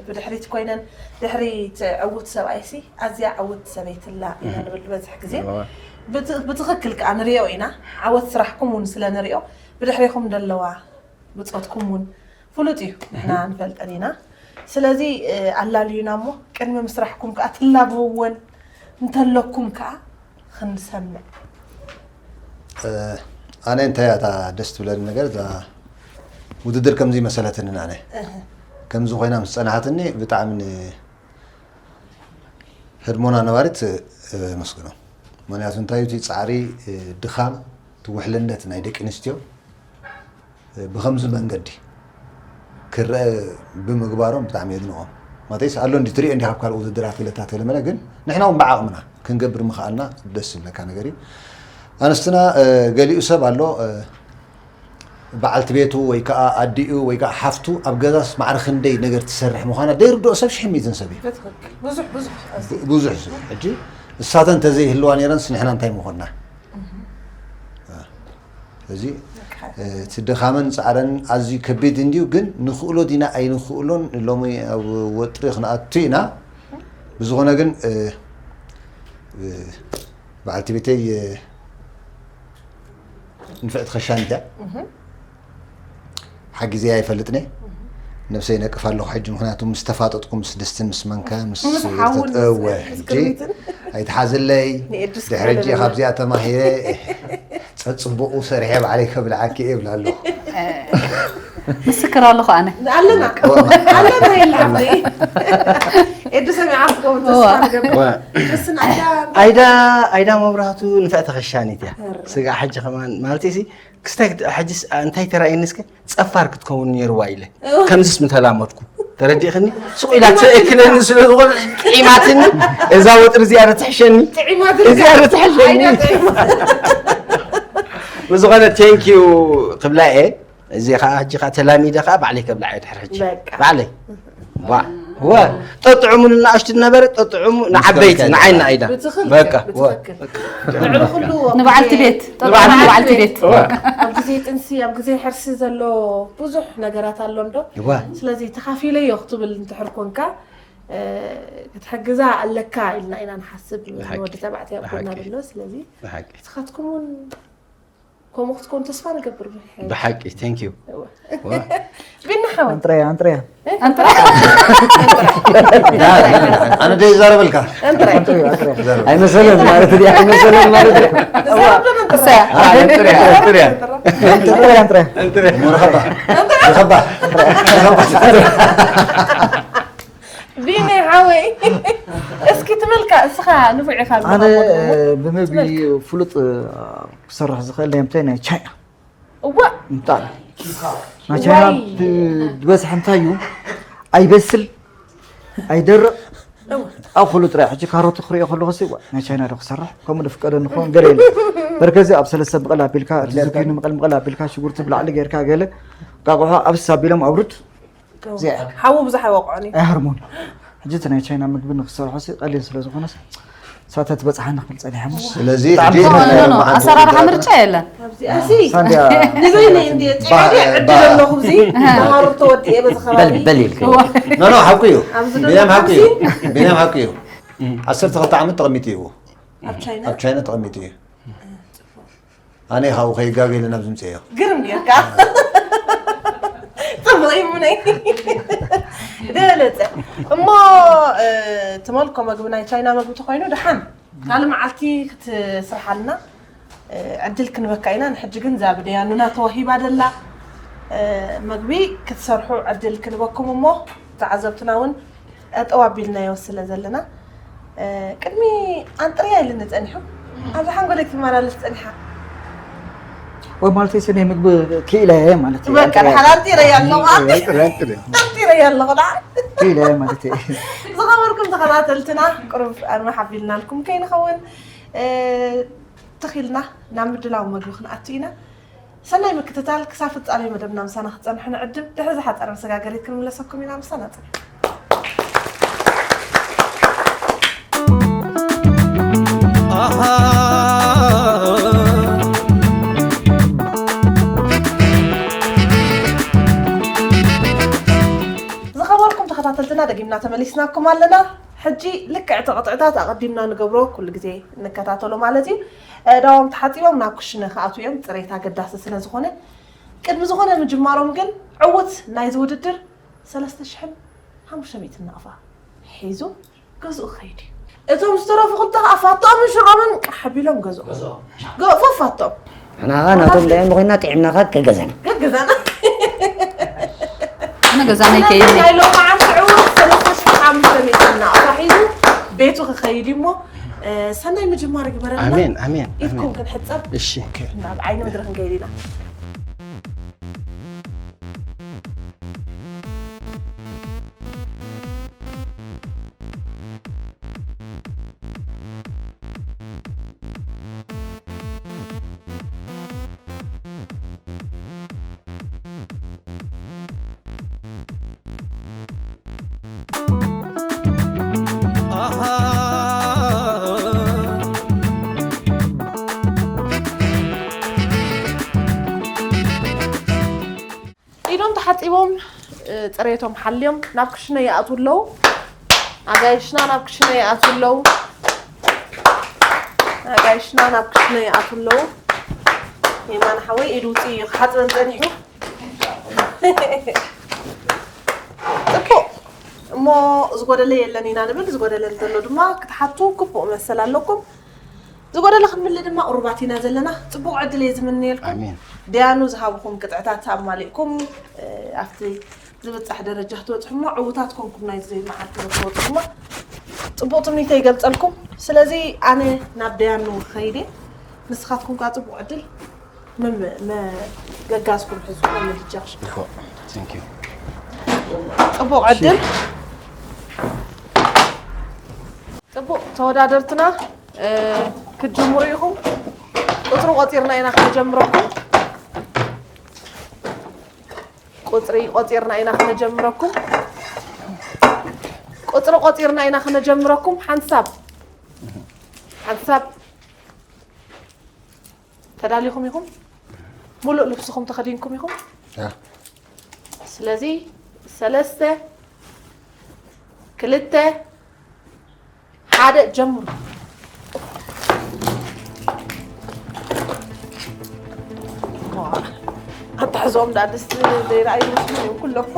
ብድሕሪት ኮይነን ድሕሪ እቲ ዕዉት ሰብኣይሲ ኣዝያ ዕውት ሰበይትላ ኢና ንብል ዝበዝሕ ግዜ ብትኽክል ከዓ ንሪኦ ኢና። ዓወት ስራሕኩም እውን ስለ ንሪኦ ብድሕሪኹም ዘለዋ ብፆትኩም እውን ፍሉጥ እዩ፣ ንሕና ንፈልጠን ኢና። ስለዚ ኣላልዩና እሞ ቅድሚ ምስራሕኩም ከዓ ትላብውወን እንተለኩም ከዓ ክንሰምዕ። ኣነ እንታይ እያ እታ ደስ ትብለኒ ነገር እዛ ውድድር ከምዚ መሰለትንን ኣነ ከምዚ ኮይና ምስ ፀናሓትኒ ብጣዕሚ ህድሞና ነባሪት መስግኖ። ምክንያቱ እንታይ እቲ ፃዕሪ ድኻም ትውሕልነት ናይ ደቂ ኣንስትዮ ብከምዚ መንገዲ ክረአ ብምግባሮም ብጣዕሚ የድንቖም። ማለትስ ኣሎ እንዲ ትሪኦ እንዲ ካብ ካልእ ውድድራት ገለታት ገለመለ ግን ንሕና እውን ብዓቕምና ክንገብር ምኽኣልና ደስ ዝብለካ ነገር እዩ። ኣንስትና ገሊኡ ሰብ ኣሎ በዓልቲ ቤቱ ወይ ከዓ ኣዲኡ ወይ ከዓ ሓፍቱ ኣብ ገዛስ ማዕረ ክንደይ ነገር ትሰርሕ ምዃና ደይርድኦ ሰብ ሽሕም እዩ ዝንሰብ እዩ። ብዙሕ ብዙሕ ብዙሕ ሰብ ሕጂ እሳተን እንተዘይህልዋ ነይረንስ ንሕና እንታይ ምኾንና? እዚ እቲ ድኻመን ፃዕረን ኣዝዩ ከቢድ እንድዩ፣ ግን ንኽእሎ ዲና ኣይንኽእሎን ሎሚ ኣብ ወጥሪ ክንኣቱ ኢና። ብዝኾነ ግን በዓልቲ ቤተይ ንፍዕቲ ኸሻኒት እያ። ሓጊዘያ ኣይፈልጥን እየ። ነብሰይ ነቅፍ ኣለኹ ሕጂ ምክንያቱ ምስ ተፋጠጥኩ ምስ ድስትን ምስ መንካ ምስ ምስ ሓውን ምስ እወ ምስ ሕጂ ክርቢትን ኣይትሓዝለይ ንኤድስ ድሕሪ ሕጂ ክብለለይ። ካብዚኣ ተማሂረ ጸጽቡቁ ሰሪሐ ባዕለይ ከብልዓኪ እየ ይብላ ኣለኹ። ምስክር ኣለኹ ኣነ። ኣለና ኣለና ይልዓፍኒ ኤዱ ሰሚዓ ክትከውን ተስፋ እዋ። ንገብር። እዋ። እስን ኣይዳ ኣይዳ ኣይዳ መብራህቱ ንፍዕቲ ኸሻኒት እያ። ስጋ ሕጂ ከማን ማለት ሲ ክስታይ ክት- ሕጂ ስ- እንታይ ተራእየኒ እስከ ጸፋር ክትከውን ነይርዋ ኢለ ከምዚስ ምተላመድኩ ተረዲእኽኒ። ሱቕ ኢላ ትእክለኒ ስለ ዝኾነ ጥዒማትኒ እዛ ወጥሪ እዚኣ ርትሕሸኒ ጥዒማት እዚኣ ርትሕሸኒ። ኣይዳ ጥዒማት ብዝኾነ ቴንኪዩ ክብላ እየ። እዚ ከዓ ሕጂ ከዓ ተላሚደ ከዓ ባዕለይ ከብላ እየ ድሕሪ ሕጂ በቃ። ባዕለይ ዋ ወ ጠጥዑሙ ንኣሽቱ ነበረ ጠጥዑሙ ንዓበይቲ ንዓይና ኣይዳ ብትኽክል በቃ ወ ብትኽክል ልዕሊ ኩሉ ንበዓልቲ ቤት ጠጥዑሙ ንበዓልቲ ቤት ኣብ ግዜ ጥንሲ ኣብ ግዜ ሕርሲ ዘሎ ብዙሕ ነገራት ኣሎ እንዶ ዋ ስለዚ ተኻፊለዮ ክትብል እንትሕር ኮንካ እ፣ ክትሕግዛ ኣለካ ኢልና ኢና ንሓስብ ብሓቂ፣ ንወዲ ተባዕትዮ ኣብ ጎና ብሓቂ። ብሎ ስለዚ ብሓቂ ንስኻትኩም እውን ከምኡ ክትኮኑ ተስፋ ንገብር ብሕያል። ብሓቂ ቴንክ ዩ እወ። ቢኒ ሓወይ ኣንጥረያ ኣንጥረያ ኣንጥረ ኣነ ደ ይዛረበልካ ኣንጥረያ ኣይመሰለን ማለት ድያ ኣይመሰለን ማለት ድያ ተዛረብ ዶ ነንጥረ እሰያ ኣንጥርያ ኣንጥርያ ኣንጥረያ ኣንጥረያ ሙርኸባ ኸባ ቢኒ ሓወይ እስኪ ትመልካ እስኻ ንፉዕ ኢኻ ኣነ ንኸምወድሞ ብምግቢ ፍሉጥ ክሰርሕ ዝኽእል ናይ ምንታይ ናይ ቻይና እዋ ምጣል ናይ ቻይና ዋይ። ዝበዝሐ እንታይ እዩ ኣይበስል ኣይደርቕ ኣብ ኩሉ ጥራይ ሕጂ ካሮት ክሪኦ ከለኹ ሲ ዋ፣ ናይ ቻይና ዶ ክሰርሕ ከምኡ ዶ ፍቀደ ንኸውን ገለ የለ በርከዚ ኣብ ሰለስተ ምቕል ኣቢልካ እቲ ዝኩኒ ምቕል ምቕል ኣቢልካ ሽጉርቲ ብላዕሊ ጌርካ ገለ ቃቑሖ ኣብስ ኣቢሎም ኣውርድ እዚኣ እያ። ሓዉ ብዙሕ ኣይወቕዖን እዩ ኣይሃርሞን ሕጂ እቲ ናይ ቻይና ምግቢ ንክሰርሖ ሲ ቀሊል ስለ ዝኾነስ ሳተ ትበፅሓኒ ክብል ፀኒሐ እሞ ስለዚ ብጣዕሚ ሕጂ ዝኾነ ኖ፣ ኖ፣ ኣሰራርሓ ምርጫ የለን። ኣብዚ ኣሲ ሳንድያ ንበይነ እንዲ ፂዓደ ዕድል ኣለኹ እዚ ተማሃሩ ተወዲኤ በዚ ከባቢ በል በል ኢልከ ኣብዚ ኖ ኖ ሓቂ እዩ ኣብዚ ቢንያም ሓቂ እዩ ቢንያም ሓቂ እዩ ዓሰርተ ክልተ ዓመት ተቐሚጡ እዩ ኣብ ቻይና ኣብ ቻይና ተቐሚጡ እዩ ኣነ ካብኡ ከይጋገ ኢለ ናብ ዝምፅእዮ ግርም ጌርካ ጥቕይሙነይ ደለፀ እሞ ትመልኮ መግቢ ናይ ቻይና መግቢ ተኮይኑ ደሓን ካልእ መዓልቲ ክትስርሓልና ዕድል ክንበካ ኢና ንሕጂ ግን እዛ ብደያኑና ተዋሂባ ደላ መግቢ ክትሰርሑ ዕድል ክንበኩም እሞ ተዓዘብትና እውን ጠጠው ኣቢልናዮ ስለ ዘለና ቅድሚ ኣንጥርያ ኢልኒ ጸኒሑ ኣብዛ ሓንጎለይ ክትመላለስ ጸኒሓ ወይ ማለት ሲ ናይ ምግቢ ክኢለ እየ ማለት እዩ በቃ ድሓር ኣንጢረያ ኣለኹ ኣንጢረያ ኣለኹ ደዓ ክኢለ እየ ማለት እዩ ዝኸበርኩም ተኸታተልትና ቅሩብ ኣርማሕ ኣቢልናልኩም ከይንኸውን እ፣ ትኽ ኢልና ናብ ምድላው መግቢ ክንኣቱ ኢና። ሰናይ ምክትታል። ክሳብ ፍጻሜ መደብና ምሳና ክትጸንሑ ንዕድም። ድሕሪ ዝሓጸረ መሰጋገሪት ክንምለሰኩም ኢና። ምሳና ጽንሑ። ዝኸበርኩም ተኸታተልትና፣ ደጊምና ተመሊስናኩም ኣለና። ሕጂ ልክዕ እቲ ቅጥዕታት ኣቐዲምና ንገብሮ፣ ኩሉ ግዜ እንከታተሎ ማለት እዩ። ኣእዳዎም ተሓጺቦም ናብ ክሽነ ክኣትዉ እዮም፣ ጽሬት ኣገዳሲ ስለ ዝኾነ። ቅድሚ ዝኾነ ምጅማሮም ግን ዕዉት ናይዚ ውድድር ሰለስተ ሽሕን ሓሙሽተ ሚእትን ናቕፋ ሒዙ ገዝኡ ክኸይድ እዩ። እቶም ዝተረፉ ክልተ ኸኣ ፋቶምን ሽሮምን ቃሕ ኣቢሎም ገዝኡ። ገዝኡ። ገ-፣ ፎ ፋቶም። ንሕና ኸኣ ናቶም ደያኑ ኮይና ጥዒምና ኸኣ ከገዛና። ገገዛና። ኣነ ገዛና ይከይድ። ናይ ሎማዓንቲ ዕዉት ሰለስተ ሽሕን ሓሙሽተ ሚእትን ናቕፋ ሒዙ ቤቱ ክኸይድ እዩ እሞ፣ እ፣ ሰናይ ምጅማር ይግበረልና። ኣሜን፣ ኣሜን፣ ኢድኩም ኣሜን። ክንሕጸብ እሺ። ናብ ዓይኒ ምድሪ ክንከይድ ኢና። ኢዶም ተሓጺቦም፣ እ፣ ጽሬቶም ሓልዮም ናብ ክሽነ ይኣትዉ ኣለዉ። ኣጋይሽና ናብ ክሽነ ይኣትዉ ኣለዉ። ኣጋይሽና ናብ ክሽነ ይኣትዉ ኣለዉ። የማነ ሓወይ ኢዱ ውጽእ እዩ ክሓጽበን ጸኒሑ። ጽቡቕ። እሞ ዝጎደለ የለን ኢና ንብል፣ ዝጎደለ እንተሎ ድማ ክትሓቱ ግቡእ መሰል ኣለኩም። ዝጎደለ ክንምልእ ድማ ቁሩባት ኢና ዘለና። ጽቡቕ ዕድል እየ ዝምነየልኩም። ኣሜን። ደያኑ ዝሃብኹም ቅጥዕታት ኣማሊእኩም፣ እ፣ ኣብቲ ዝብጻሕ ደረጃ ክትበጽሑ እሞ ዕዉታት ኮንኩም ናይዚ መዓልቲ ክትወጹ ድማ ጽቡቕ ትምኒተይ ይገልጸልኩም። ስለዚ ኣነ ናብ ደያኑ ክኸይድ እየ። ንስኻትኩም ከኣ ጽቡቕ ዕድል። መም-፣ መ-፣ ገጋዝኩም ሕዝኩም ምድጃ ክሽኩ። ይኾ፣ thank you። ጽቡቕ ዕድል። ጽቡቕ ተወዳደርትና፣ እ፣ ክትጅምሩ ኢኹም። ቁጽሪ ቆጺርና ኢና ክነጀምረኩም። ቁጽሪ ቆጺርና ኢና ክነጀምረኩም። ቁጽሪ ቆጺርና ኢና ክነጀምረኩም። ሓንሳብ፣ ሓንሳብ ተዳሊኹም ኢኹም? ሙሉእ ልብስኹም ተኸዲንኩም ኢኹም? ያ። ስለዚ ሰለስተ፣ ክልተ፣ ሓደ፣ ጀምሩ። ዋ፣ ኣታሕዝኦም ዳ ድስቲ ዘይረኣዩ ይመስሉ እዮም ኩሎም።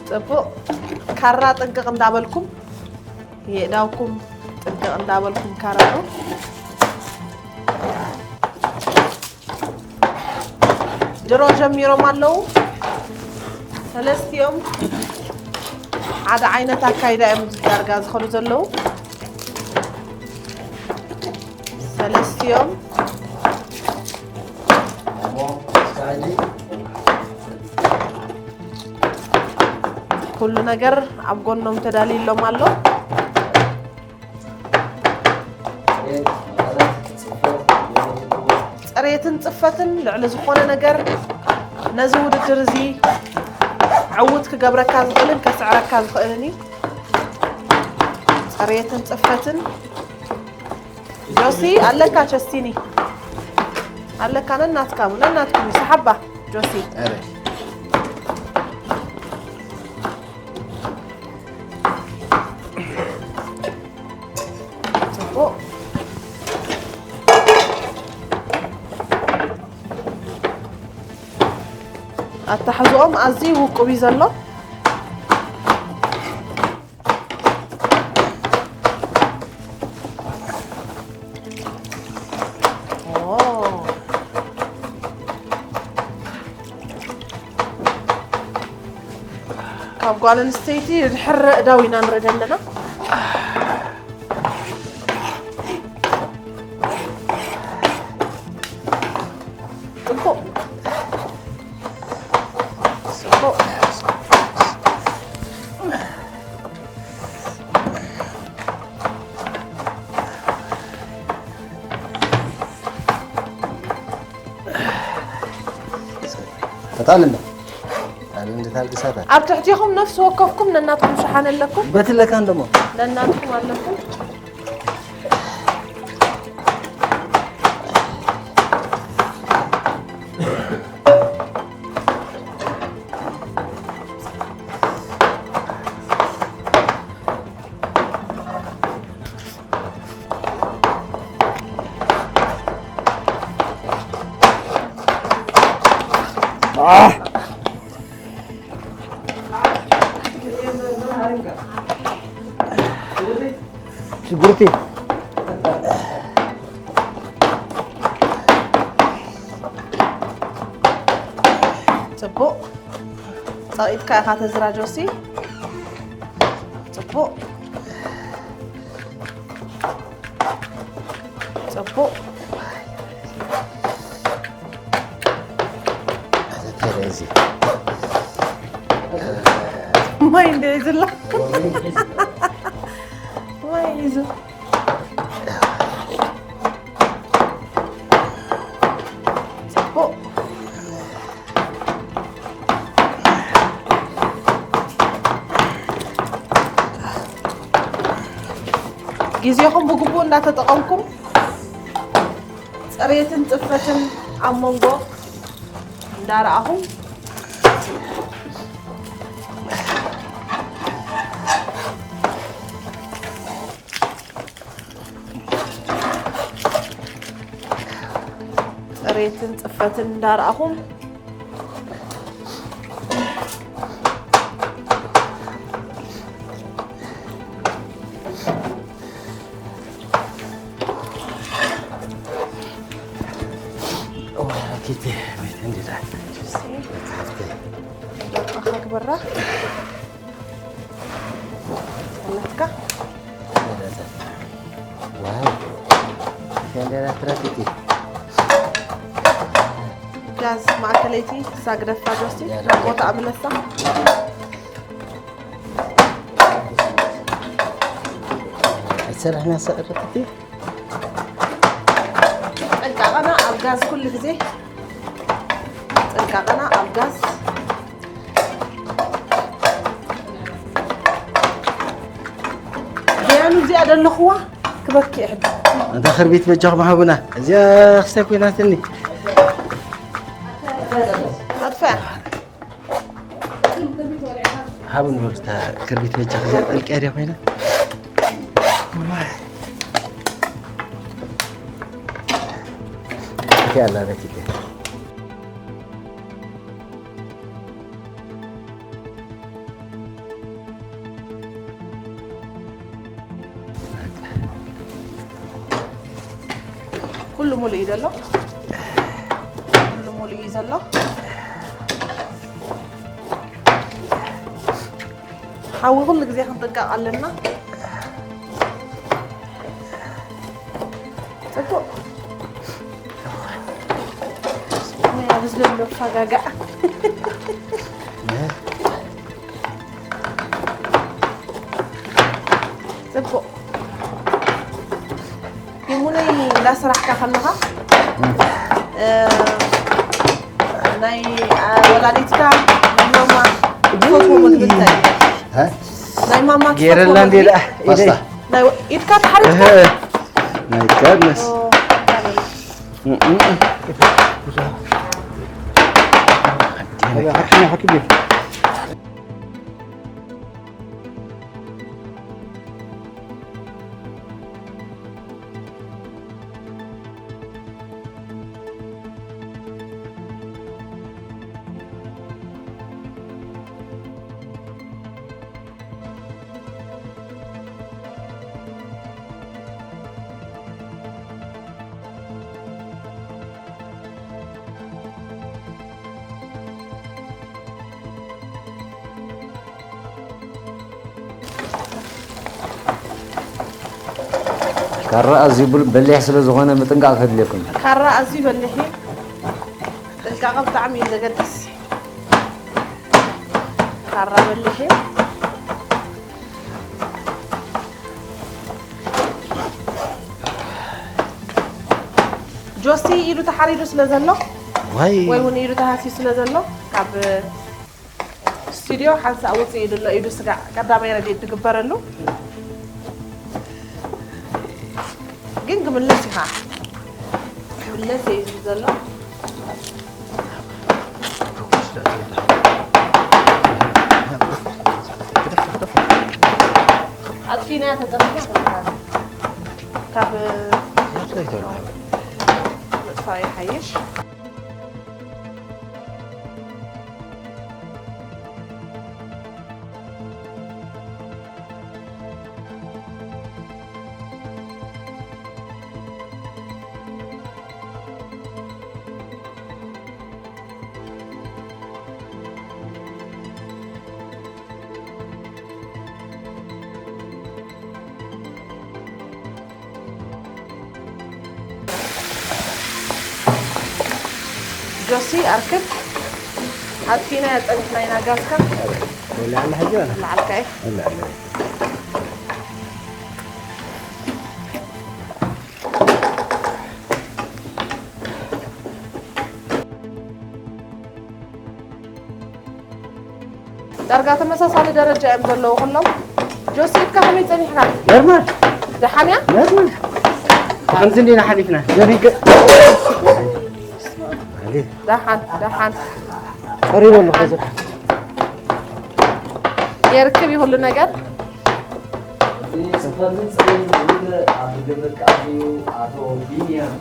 ጽቡቕ። ካራ ጥንቅቕ እንዳበልኩም፣ የእዳውኩም ጥንቅቕ እንዳበልኩም ካራሩ። ድሮ ጀሚሮም ኣለዉ። ሰለስቲኦም ሓደ ዓይነት ኣካይዳ እዮም ዳርጋ ዝኸዱ ዘለዉ። ሰለስቲኦም ኩሉ ነገር ኣብ ጎኖም ተዳልዩሎም ኣሎ። ጽሬትን ጽፈትን ልዕሊ ዝኾነ ነገር ነዚ ውድድር እዚ ዕዉት ክገብረካ ዝኽእልን ከስዕረካ ዝኽእልን እዩ። ጽሬትን ጽፈትን። ጆሲ ኣለካ፣ ቸስቲኒ ኣለካ፣ ነናትካ ነናትኩም እዩ። ሰሓባ ጆሲ። ኣረ። ኦ። ኣታሕዝኦም ኣዝዩ ውቁብ እዩ ዘሎ። ኦ። ካብ ጓል ኣንስተይቲ ድሕር ኣእዳው ኢና ንርኢ ዘለና። ጽቡቕ። ጽቡቕ። ተጣልለ። ኣለ እንደ ታልግሳታ። ኣብ ትሕቲኹም ነፍሲ ወከፍኩም ነናትኩም ሸሓነ ኣለኩም? በትለካ እንደሞ። ነናትኩም ኣለኩም? ሽጉርቲ። ጽቡቕ። ጸቒጥካ ኢኻ ተዝራ ጆሲ። ጽቡቕ። ጽቡቕ። እዚ ማይ እንደ ይዝላ። ማይ ይዙ። ጽቡቕ። ግዜኹም ብግቡእ እንዳተጠቐምኩም፣ ጽሬትን ጽፈትን ኣብ መንጎ እንዳረኣኹም፣ ጽሬትን ጽፈትን እንዳረኣኹም፣ ደርቃኻ ግበራ። ናትካ። ዋው። ቴንደራ ትራፊክ። ጋዝ ማእከለይቲ ሳግደፋ ጆሲ። ያ፣ ያ። ቦታ ኣብለሳ። ኣይሰርሕና ሰዕርክቲ። ጥንቃቐና ኣብ ጋዝ ኩሉ ግዜ። ጥንቃቐና ኣብ ጋዝ። ደያኑ እዚኣ ደለኽዋ ክበኪ ሕጂ። ኣንታ ክርቢት በጃኹም ሃቡና። እዚኣ ክስታይ ኮይናትኒ። ኣጥፍያ። ሃቡን በሉ እታ ክርቢት በጃ እዚኣ ጠልቅያ ድያ ኮይና? እቲኣ ኣላ በቲተ። ኩሉ ሙሉእ እዩ ዘሎ። ኩሉ ሙሉእ እዩ ዘሎ። ሓዊ ኩሉ ግዜ ክንጥንቀቕ ኣለና። ጽቡቕ። ሞያ ብዝደሎ ፋጋጋ። ጽቡቕ። ይሙነይ እንዳስራሕካ ከለኻ፣ እ፣ ናይ፣ አ፣ ወላዲትካ ናይ ማማ ትፈትዎ ምግቢ እንታይ እዩ? እ? ናይ ማማ ትፈትዎ ገይረላ እንዴ ምግቢ? ደኣ? ፓስታ። ናይ ወ-፣ ኢድካ ተሓሪድካ? እህ። ናይ ቀርነስ። ኦ፣ እም፣ እም፣ እም። ሓኪም፣ ሓኪም። ካራ ኣዝዩ ብል-፣ በሊሕ ስለ ዝኾነ ምጥንቃቕ ከድልየኩም እዩ። ካራ ኣዝዩ በሊሕ እዩ። ጥንቃቐ ብጣዕሚ እዩ ዘገድስ። ካራ በሊሕ እዩ። ጆሲ ኢዱ ተሓሪዱ ስለ ዘሎ፣ ዋይ። ወይ እውን ኢዱ ተሃስዩ ስለ ዘሎ፣ ካብ ስቱዲዮ ሓንሳእ ውፅእ ኢሉ ኣሎ። ኢዱ ስጋዕ ቀዳማይ ረድኤት ትግበረሉ። ግን ክምለስ ኢኻ። ክምለስ እዩ ዘሎ። ኣጥፊና ተጠፊና ካብ ምጥፋእ ይሓይሽ። ጆሲ ኣርክብ ኣጥፊና ያጸንሕና ኢና ጋዝካ። ወላ ኣላ ሕጂ ወላ? ኣላ ዓልካ እየ። ወላ ኣላ። ዳርጋ ተመሳሳሊ ደረጃ እዮም ዘለዉ ኩሎም። ጆሲ፣ ኢድካ ከመይ ጸኒሕካ? ኖርማል። ደሓን እያ? ኖርማል። ከምዚ እንዲና ሓሊፍና። ዘቢገ-፣ ደሓን፣ ደሓን። ቀሪቡ ኣሎ፣ ከዚ። የርክብ ይሁሉ ነገር። እዚ ጽፈትን ጽሬትን ዝብል ኣብ ግብር ክኣትዩ ኣቶ ቢንያም።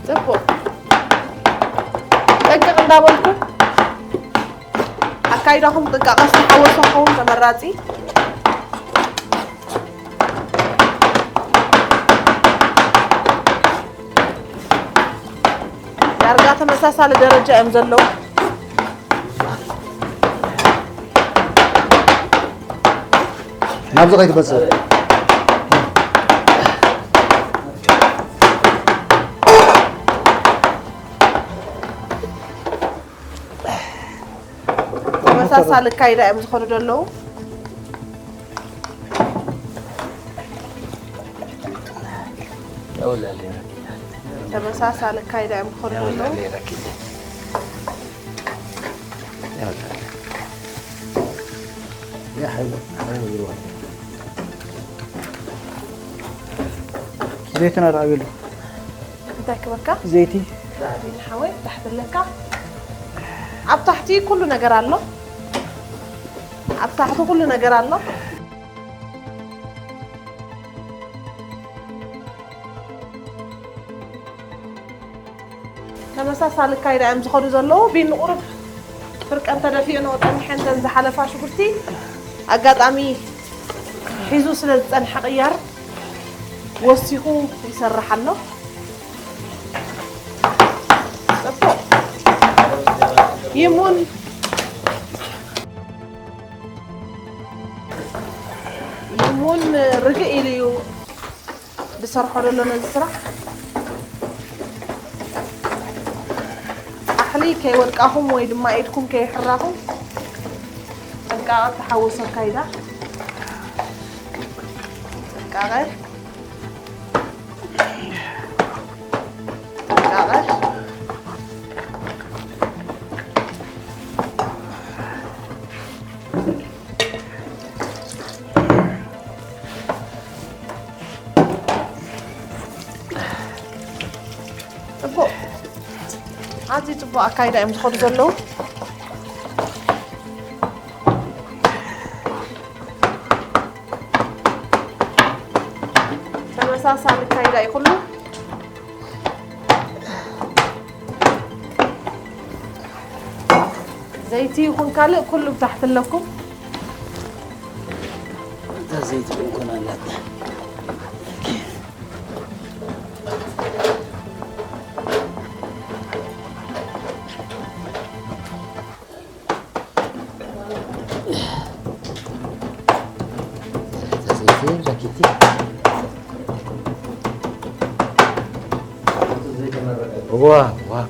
ጽቡቕ። ጠንቀቕ እንዳበልኩም ኣካይዳኹም ጥንቃቐ ዝተሓወሶ ክኸውን ተመራጺ። ዳርጋ ተመሳሳሊ ደረጃ እዮም ዘለዉ። ናብዚ ከይትበጽሕ። ተመሳሳሊ ኣካይዳ እዮም ዝኸዱ ዘለዉ። ተመሳሳሊ ኣካይዳ እዮም ዝኸዱ ዘለዉ። ዘይትና ዳዕቤሉ። እንታይ ክበካ? ዘይቲ። ዳዕቤል ሓወይ፣ ታሕቲ ኣለካ። ኣብ ታሕቲ ኩሉ ነገር ኣሎ። ኣብ ታሕቲ ኩሉ ነገር ኣሎ። ተመሳሳሊ ኣካይዳ እዮም ዝኸዱ ዘለዉ። ቢኒ ቁሩብ ፍርቀን ተደፊኡ ነው ጸኒሐን፣ እተን ዝሓለፋ ሽጉርቲ ኣጋጣሚ ሒዙ ስለ ዝጸንሐ ቅያር ወሲኹ ይሰርሕ ኣሎ። ጽቡቕ። ይሙን፣ ይሙን ርግእ ኢሉ እዩ ዝሰርሖ ዘሎ ነዚ ስራሕ። ጻሕሊ ከይወድቃኹም ወይ ድማ ኢድኩም ከይሕራኹም ጥንቃቐ ተሓወሶ ኣካይዳ። ጥንቃቐ። ጥንቃቐ። ጽቡቕ። ኣዝዩ ጽቡቕ ኣካይዳ እዮም ዝኸዱ ዘለዉ። ተመሳሳሊ ኣካይዳ እዩ ኩሉ። ዘይቲ ይኹን ካልእ ኩሉ ብታሕቲ ኣለኩም። እታ ዘይቲ እውን ኮን ኣላታ። ዋ፣ ዋ።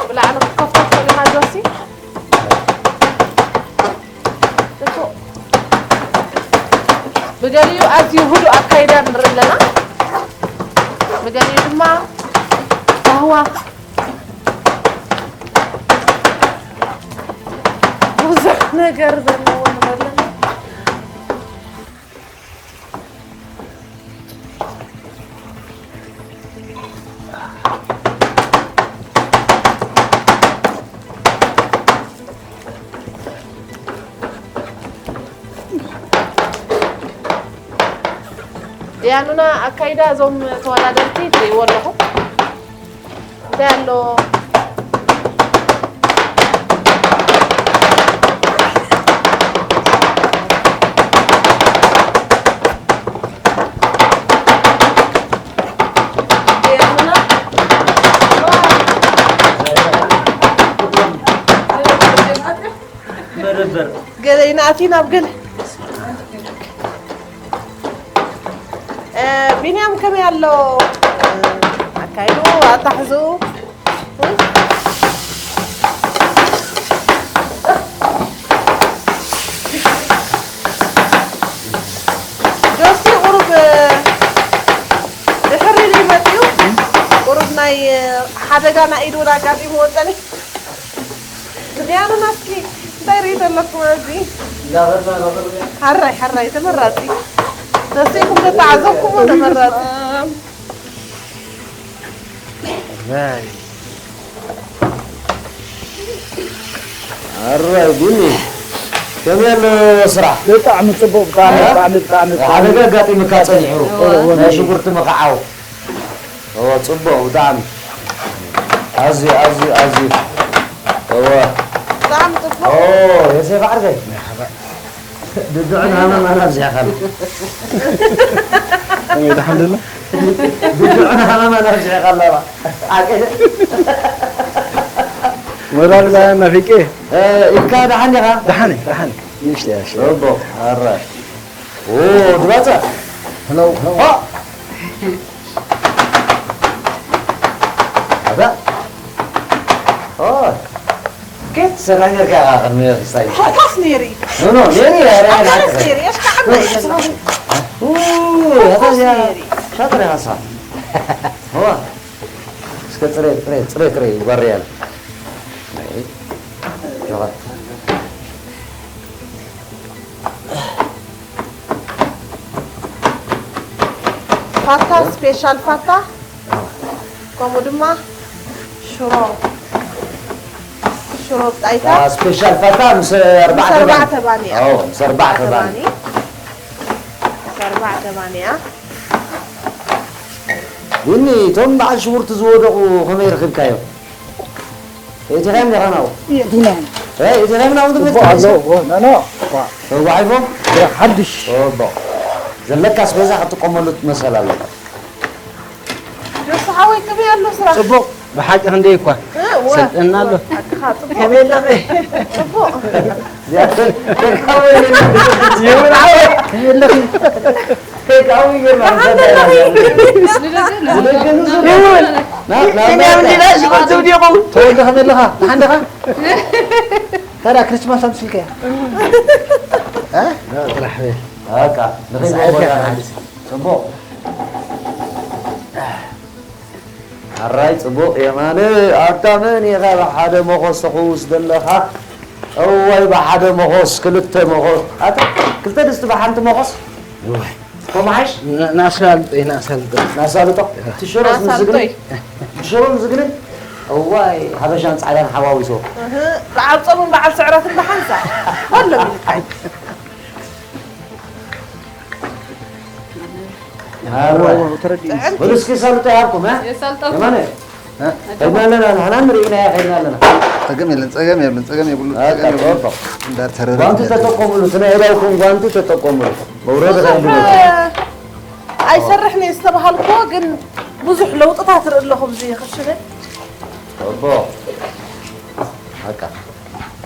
ብላዕሊ ክትከፍቶ ትኽእል ኢኻ ጆሲ። ጽቡቕ። ብገሊኡ ኣዝዩ ህዱእ ኣካይዳ ንርኢ ኣለና። ብገሊኡ ድማ ባህዋ ብዙሕ ነገር ዘለዎ ንርኢ ኣለና። ያኑና ኣካይዳ እዞም ተወዳደርቲ ትርእይዎ ኣለኹም። እንታይ ኣሎ? መደበር። ገለ ይንኣቲ ናብ ገለ። እ፣ ቢንያም ከመይ ኣሎ? እ፣ ኣካይዱ፣ ኣታሕዝኡ። እ? ጆሲ ቁሩብ ድሕር ኢሉ እዩ መፂኡ። ቁሩብ ናይ ሓደጋ ናይ ኢድ እውን ኣጋጢምዎ ጸኒሑ። ያኑና እስኪ እንታይ ርኢ ዘለኹም ኣብዚ? ሕራይ፣ ሕራይ፣ ተመራፂ። ተሲእኩም ተተዓዘብኩሞ ተመራፂ። ኣራይ ቢኒ፣ ከመይ ኣሎ ስራሕ? ብጣዕሚ ጽቡቕ፣ ብጣዕሚ፣ እ? ብጣዕሚ፣ ብጣዕሚ፣ ብጣዕሚ። ሓደጋ ኣጋጢሙካ ጸኒሑ። እወ፣ እወ። ናይ ሽጉርቲ ምኽዓው። እወ፣ ጽቡቕ፣ ብጣዕሚ። ኣዝዩ፣ ኣዝዩ፣ ኣዝዩ። እወ። ብጣዕሚ ጽቡቕ። ኦ፣ የሴፍ ዓርከይ። መርሓባ። ድድዑን ሃመማን ኣብዚሕኻና። ከመይ፣ ደሓን ደሎ? ድድዑን ሃመማን ኣብዚሕኻና። ሓቂ። ሞራል ባያ ናፊቄ። እ፣ ኢልካ ደሓን ዲኻ? ደሓን እየ፣ ደሓን እየ። ንእሽተይ እያ፣ እሺ። ጽቡቕ፣ ኣረ። ኦ፣ ድባጸ። ሄሎ፣ ሄሎ። ኦ። ኣታ። ኦ። ከየት ትሰርሕ ነርካ ኢኻ ቅድሚ ክስታይ? ሓታስ ነይሪ። ኖ፣ ኖ፣ ነይሪ፣ ነይሪ፣ ሓታስ ነይሪ። ነይሪ፣ እሽካ ዓባይ ዘለኹ። ኡ፣ ሓታስ ሓታስ እያ። ነይሪ። ሻጥር ኢኻ ንስኻ። ዋ። እስከ ጽሬ፣ ጽሬ፣ ጽሬ፣ ጽሬ፣ ይጓሪ ያለ። ኣይ። ጆኻ። ፋታ፣ ስፔሻል ፋታ፣ ከምኡ ድማ ሽሮ፣ ሽሮ ብጣይታ። አ፣ ስፔሻል ፋታ ምስ ኣርባዕተ ባኒ። ኣርባዕተ ባኒ፣ ኣዎ፣ ምስ ኣርባዕተ ባኒ። ባኒ። ምስ ኣርባዕተ ባኒ እያ። ቢኒ፣ እቶም በዓል ሽጉርቲ ዝወደቑ ከመይ ረኺብካዮም? የእቲኻዮም ዲኻ ናብኡ? የእቲናዮም። እ፣ የእቲኻዮም ናብኡ ትብል ጽቡቕ ኣሎ። ትመስል? ዎ፣ ኖ፣ ኖ። ዋ። ተጓሒፎም? ስራሕ ሓድሽ። ጽቡቕ። ዘለካ ኣስቤዛ ክትጥቀመሉ መሰል ኣለካ። ጆሲ ሓወይ፣ ከመይ ኣሎ ስራሕ? ጽቡቕ። ብሓቂ ክንደይ እኳ እ፣ ዋ። ሰልጠና ኣሎ። ሓቅኻ፣ ጽቡቕ። ከመይ ኣለኺ? ጽቡቕ። እዚኣ ቴካወይ የለን። ይሁን ሓወይ። ከመይ ኣለኺ? ቴካዊ ይገርማል። ንደገ ንሱ ይሁን። ና፣ ና፣ ና። ቢንያም እንዲና ሽጉርቲ ውዲቑ። ተወልደ ከመይ ኣለኻ? ደሓን ዲኻ? ታዲያ ክርስማስ ኣምሲልካያ? እ? ና፣ ጥራሕ በል። በቃ፣ ንኸይድ ንስሓብካ ቦታ ሓንቲ። ጽቡቕ። ኣራይ ጽቡቕ የማነ፣ ኣታ መን ኢኻ ብሓደ መኾስ ተኹስ ዘለኻ? እዋይ ብሓደ መኾስ፣ ክልተ መኾስ። ኣታ ክልተ ድስቲ ብሓንቲ መኾስ? እዋይ። ኮምሓሽ? ና-፣ ናሳልጦ፣ ናሳልጦ። ናሳልጦ? እህ። ትሽሮስ ናሳልጦ ምስግኒ? እዩ። ትሽሮ ምስግኒ? እዋይ፣ ሓበሻን ጻዕዳን ሓዋዊሶ። እህ፣ በዓል ጾምን በዓል ስዕረትን ብሓንሳብ። በሎም ኢልካ። ተረዲእኒ። በሉ እስኪ ሰልጦ ይሃብኩም፣ እ? የሰልጠኩም። የማነ? እ? ከይድና ኣለና፣ ንሕና ንርእይና እያ ከይድና ኣለና። ጸገም የለን፣ ጸገም የለን፣ ጸገም የብሉ፣ በቃ፣ ጸገም የብሉ። በቃ። እንዳር ተረረ ጓንቲ ተጠቀሙሉ፣ እቲ ናይ እዳውኩም ጓንቲ ተጠቀሙሉ። መውረድ ብዙሕ፣ ከይድና። እ፣ ኣይሰርሕን እየ ዝተባሃልኩዎ፣ ግን ብዙሕ ለውጥታት ርኢ ኣለኹ ብዚ ክሽነ። በቃ።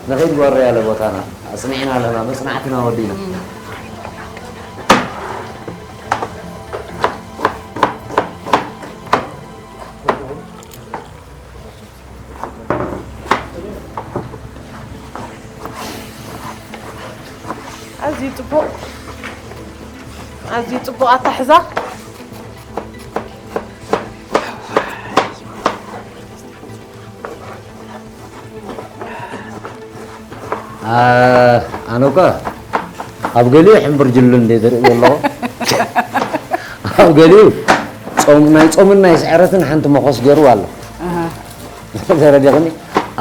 ንኸይድ ጓረ ያለ ቦታና ኣጽኒዕና ኣለና፣ መጽናዕትና ወዲና። ኣዝዩ ጽቡቕ፣ ኣዝዩ ጽቡቕ ኣታሕዛ። ኣ-፣ ኣነ እኳ ኣብ ገሊኡ ሕምብርጅሉ እንደ ዝርኢ ዘለኹ፣ ኣብ ገሊኡ ጾም፣ ናይ ጾምን ናይ ስዕረትን ሓንቲ መኾስ ገይሩ ኣሎ። ኣሃ። ተረዲእኽኒ?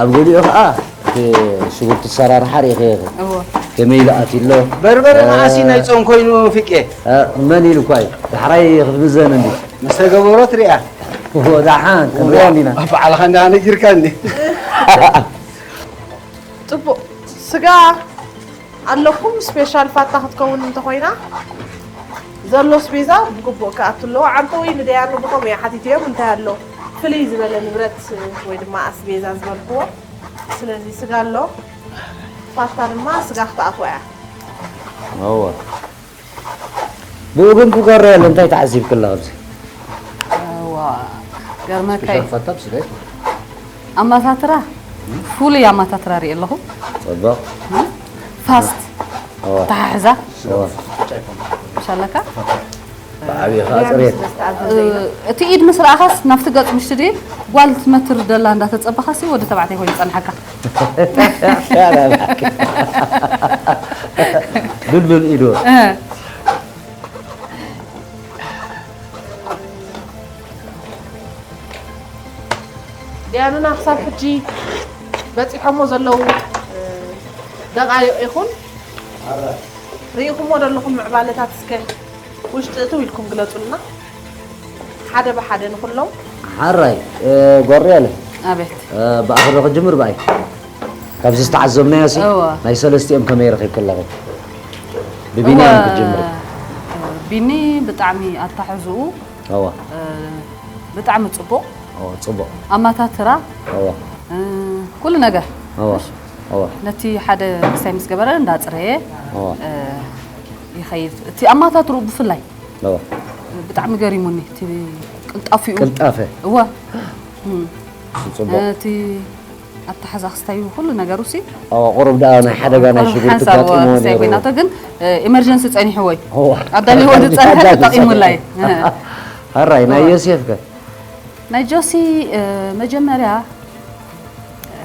ኣብ ገሊኡ ኸዓ እቲ ሽጉርቲ ኣሰራርሓ ርኢኺ ኢኺ። እዎ። ከመይ ኢሉ ኣትዩ ኣሎ? በርበረ እ፣ መዓስ እዩ ናይ ጾም ኮይኑ ፍቄ? እ፣ መን ኢሉ እኳ እዩ? ዳሕራይ ክትምዘን እንዲ። ምስ ተገበሮ ትሪኣ። እዎ፣ ደሓን፣ ክንሪኣ እንዲና። ባዕልኻ እንዳ ነጊርካኒ። ጽቡቕ። ስጋ ኣለኩም፣ ስፔሻል ፋታ ክትከውን እንተኾይና፣ ዘሎ ኣስቤዛ ብግቡእ ክኣቱ ኣለዎ። ዓንቀ ወይኒ ደያኑ ብኸምኡ እየ ሓቲተዮም፣ እንታይ ኣሎ ፍልይ ዝበለ ንብረት ወይ ድማ ኣስቤዛ ዝበልክዎ። ስለዚ ስጋ ኣሎ፣ ፋታ ድማ ስጋ ክትኣትዋ እያ። እወ። ብኡ ግን ክገረ ኣሎ፣ እንታይ ተዓዚብክላ ኣብዚ? እዋ፣ ገርመካይ። ስፔሻል ፋታ ብስጋ እዩ። ኣማታትራ፣ ፍሉይ ኣማታትራ ርኢ ኣለኹ። ጽቡቕ። ፋስት፣ እዋ። ተሓሕዛ። እዋ። ሻለካ? ብዓቢኻ ጽሬት። እ፣ እቲ ኢድ ምስ ረኣኻስ ናብቲ ገጽ ምሽቲ ድየ ጓል ትመትር ደላ እንዳተጸበኻሲ ወዲ ተባዕታይ ኮይኑ ይጸንሓካ። ብልብል ኢዱ። እ። ዲያኑና ክሳብ ሕጂ በጺሖሞ ዘለዉ፣ እ፣ ደቓይቕ ይኹን ርኢኹሞ ዘለኹም ምዕባለታት እስከ ውሽጢ እትው ኢልኩም ግለጹልና። ሓደ ብሓደ ንኹሎም። ሓራይ፣ እ፣ ጓርያለ። ኣቤት። እ፣ ብኣኺ ዶ ክጅምር ብኣይ? ካብዚ ዝተዓዘብናዮ ሲ፣ እወ። ናይ ሰለስቲኦም ከመይ ረኺብክላ? ብቢንያም እወ፣ ክጅምር። ቢኒ ብጣዕሚ ኣታሕዝኡ፣ እወ። እ፣ ብጣዕሚ ጽቡቕ። እወ፣ ጽቡቕ። ኣማታትራ፣ እወ። እ፣ ኩሉ ነገር። እወ፣ እሺ። እወ። ነቲ ሓደ ክስታይ ምስ ገበረ እንዳጽረየ፣ እወ። እ፣ ይኸይድ። እቲ ኣማታትርኡ ብፍላይ እወ። ብጣዕሚ ገሪሙኒ፣ እቲ ቅልጣፊኡ። ቅልጣፈ። እወ። እም። ጽቡቕ። እቲ ኣተሓዛ ክስታዩ ኩሉ ነገሩ ሲ። እወ፣ ቁሩብ ደኣ ናይ ሓደጋ ናይ ቁሩብ ሽጉርቲ ሓንሳብ፣ እወ፣ ኣጋጢምዎ ክስታይ ነይሩ። ኮይናቶ ግን፣ እ፣ ኢመርጀንሲ ጸኒሕዎ እዩ። እወ። ኣዳልይዎ ዝጸንሐ ኣዳልይዎ ተጠቒሙላ እዩ። ዝጸንሐ። እ። ሕራይ፣ ናይ እወ። ዮሴፍ ከ? ናይ ጆሲ፣ እ፣ መጀመርያ፣ እ፣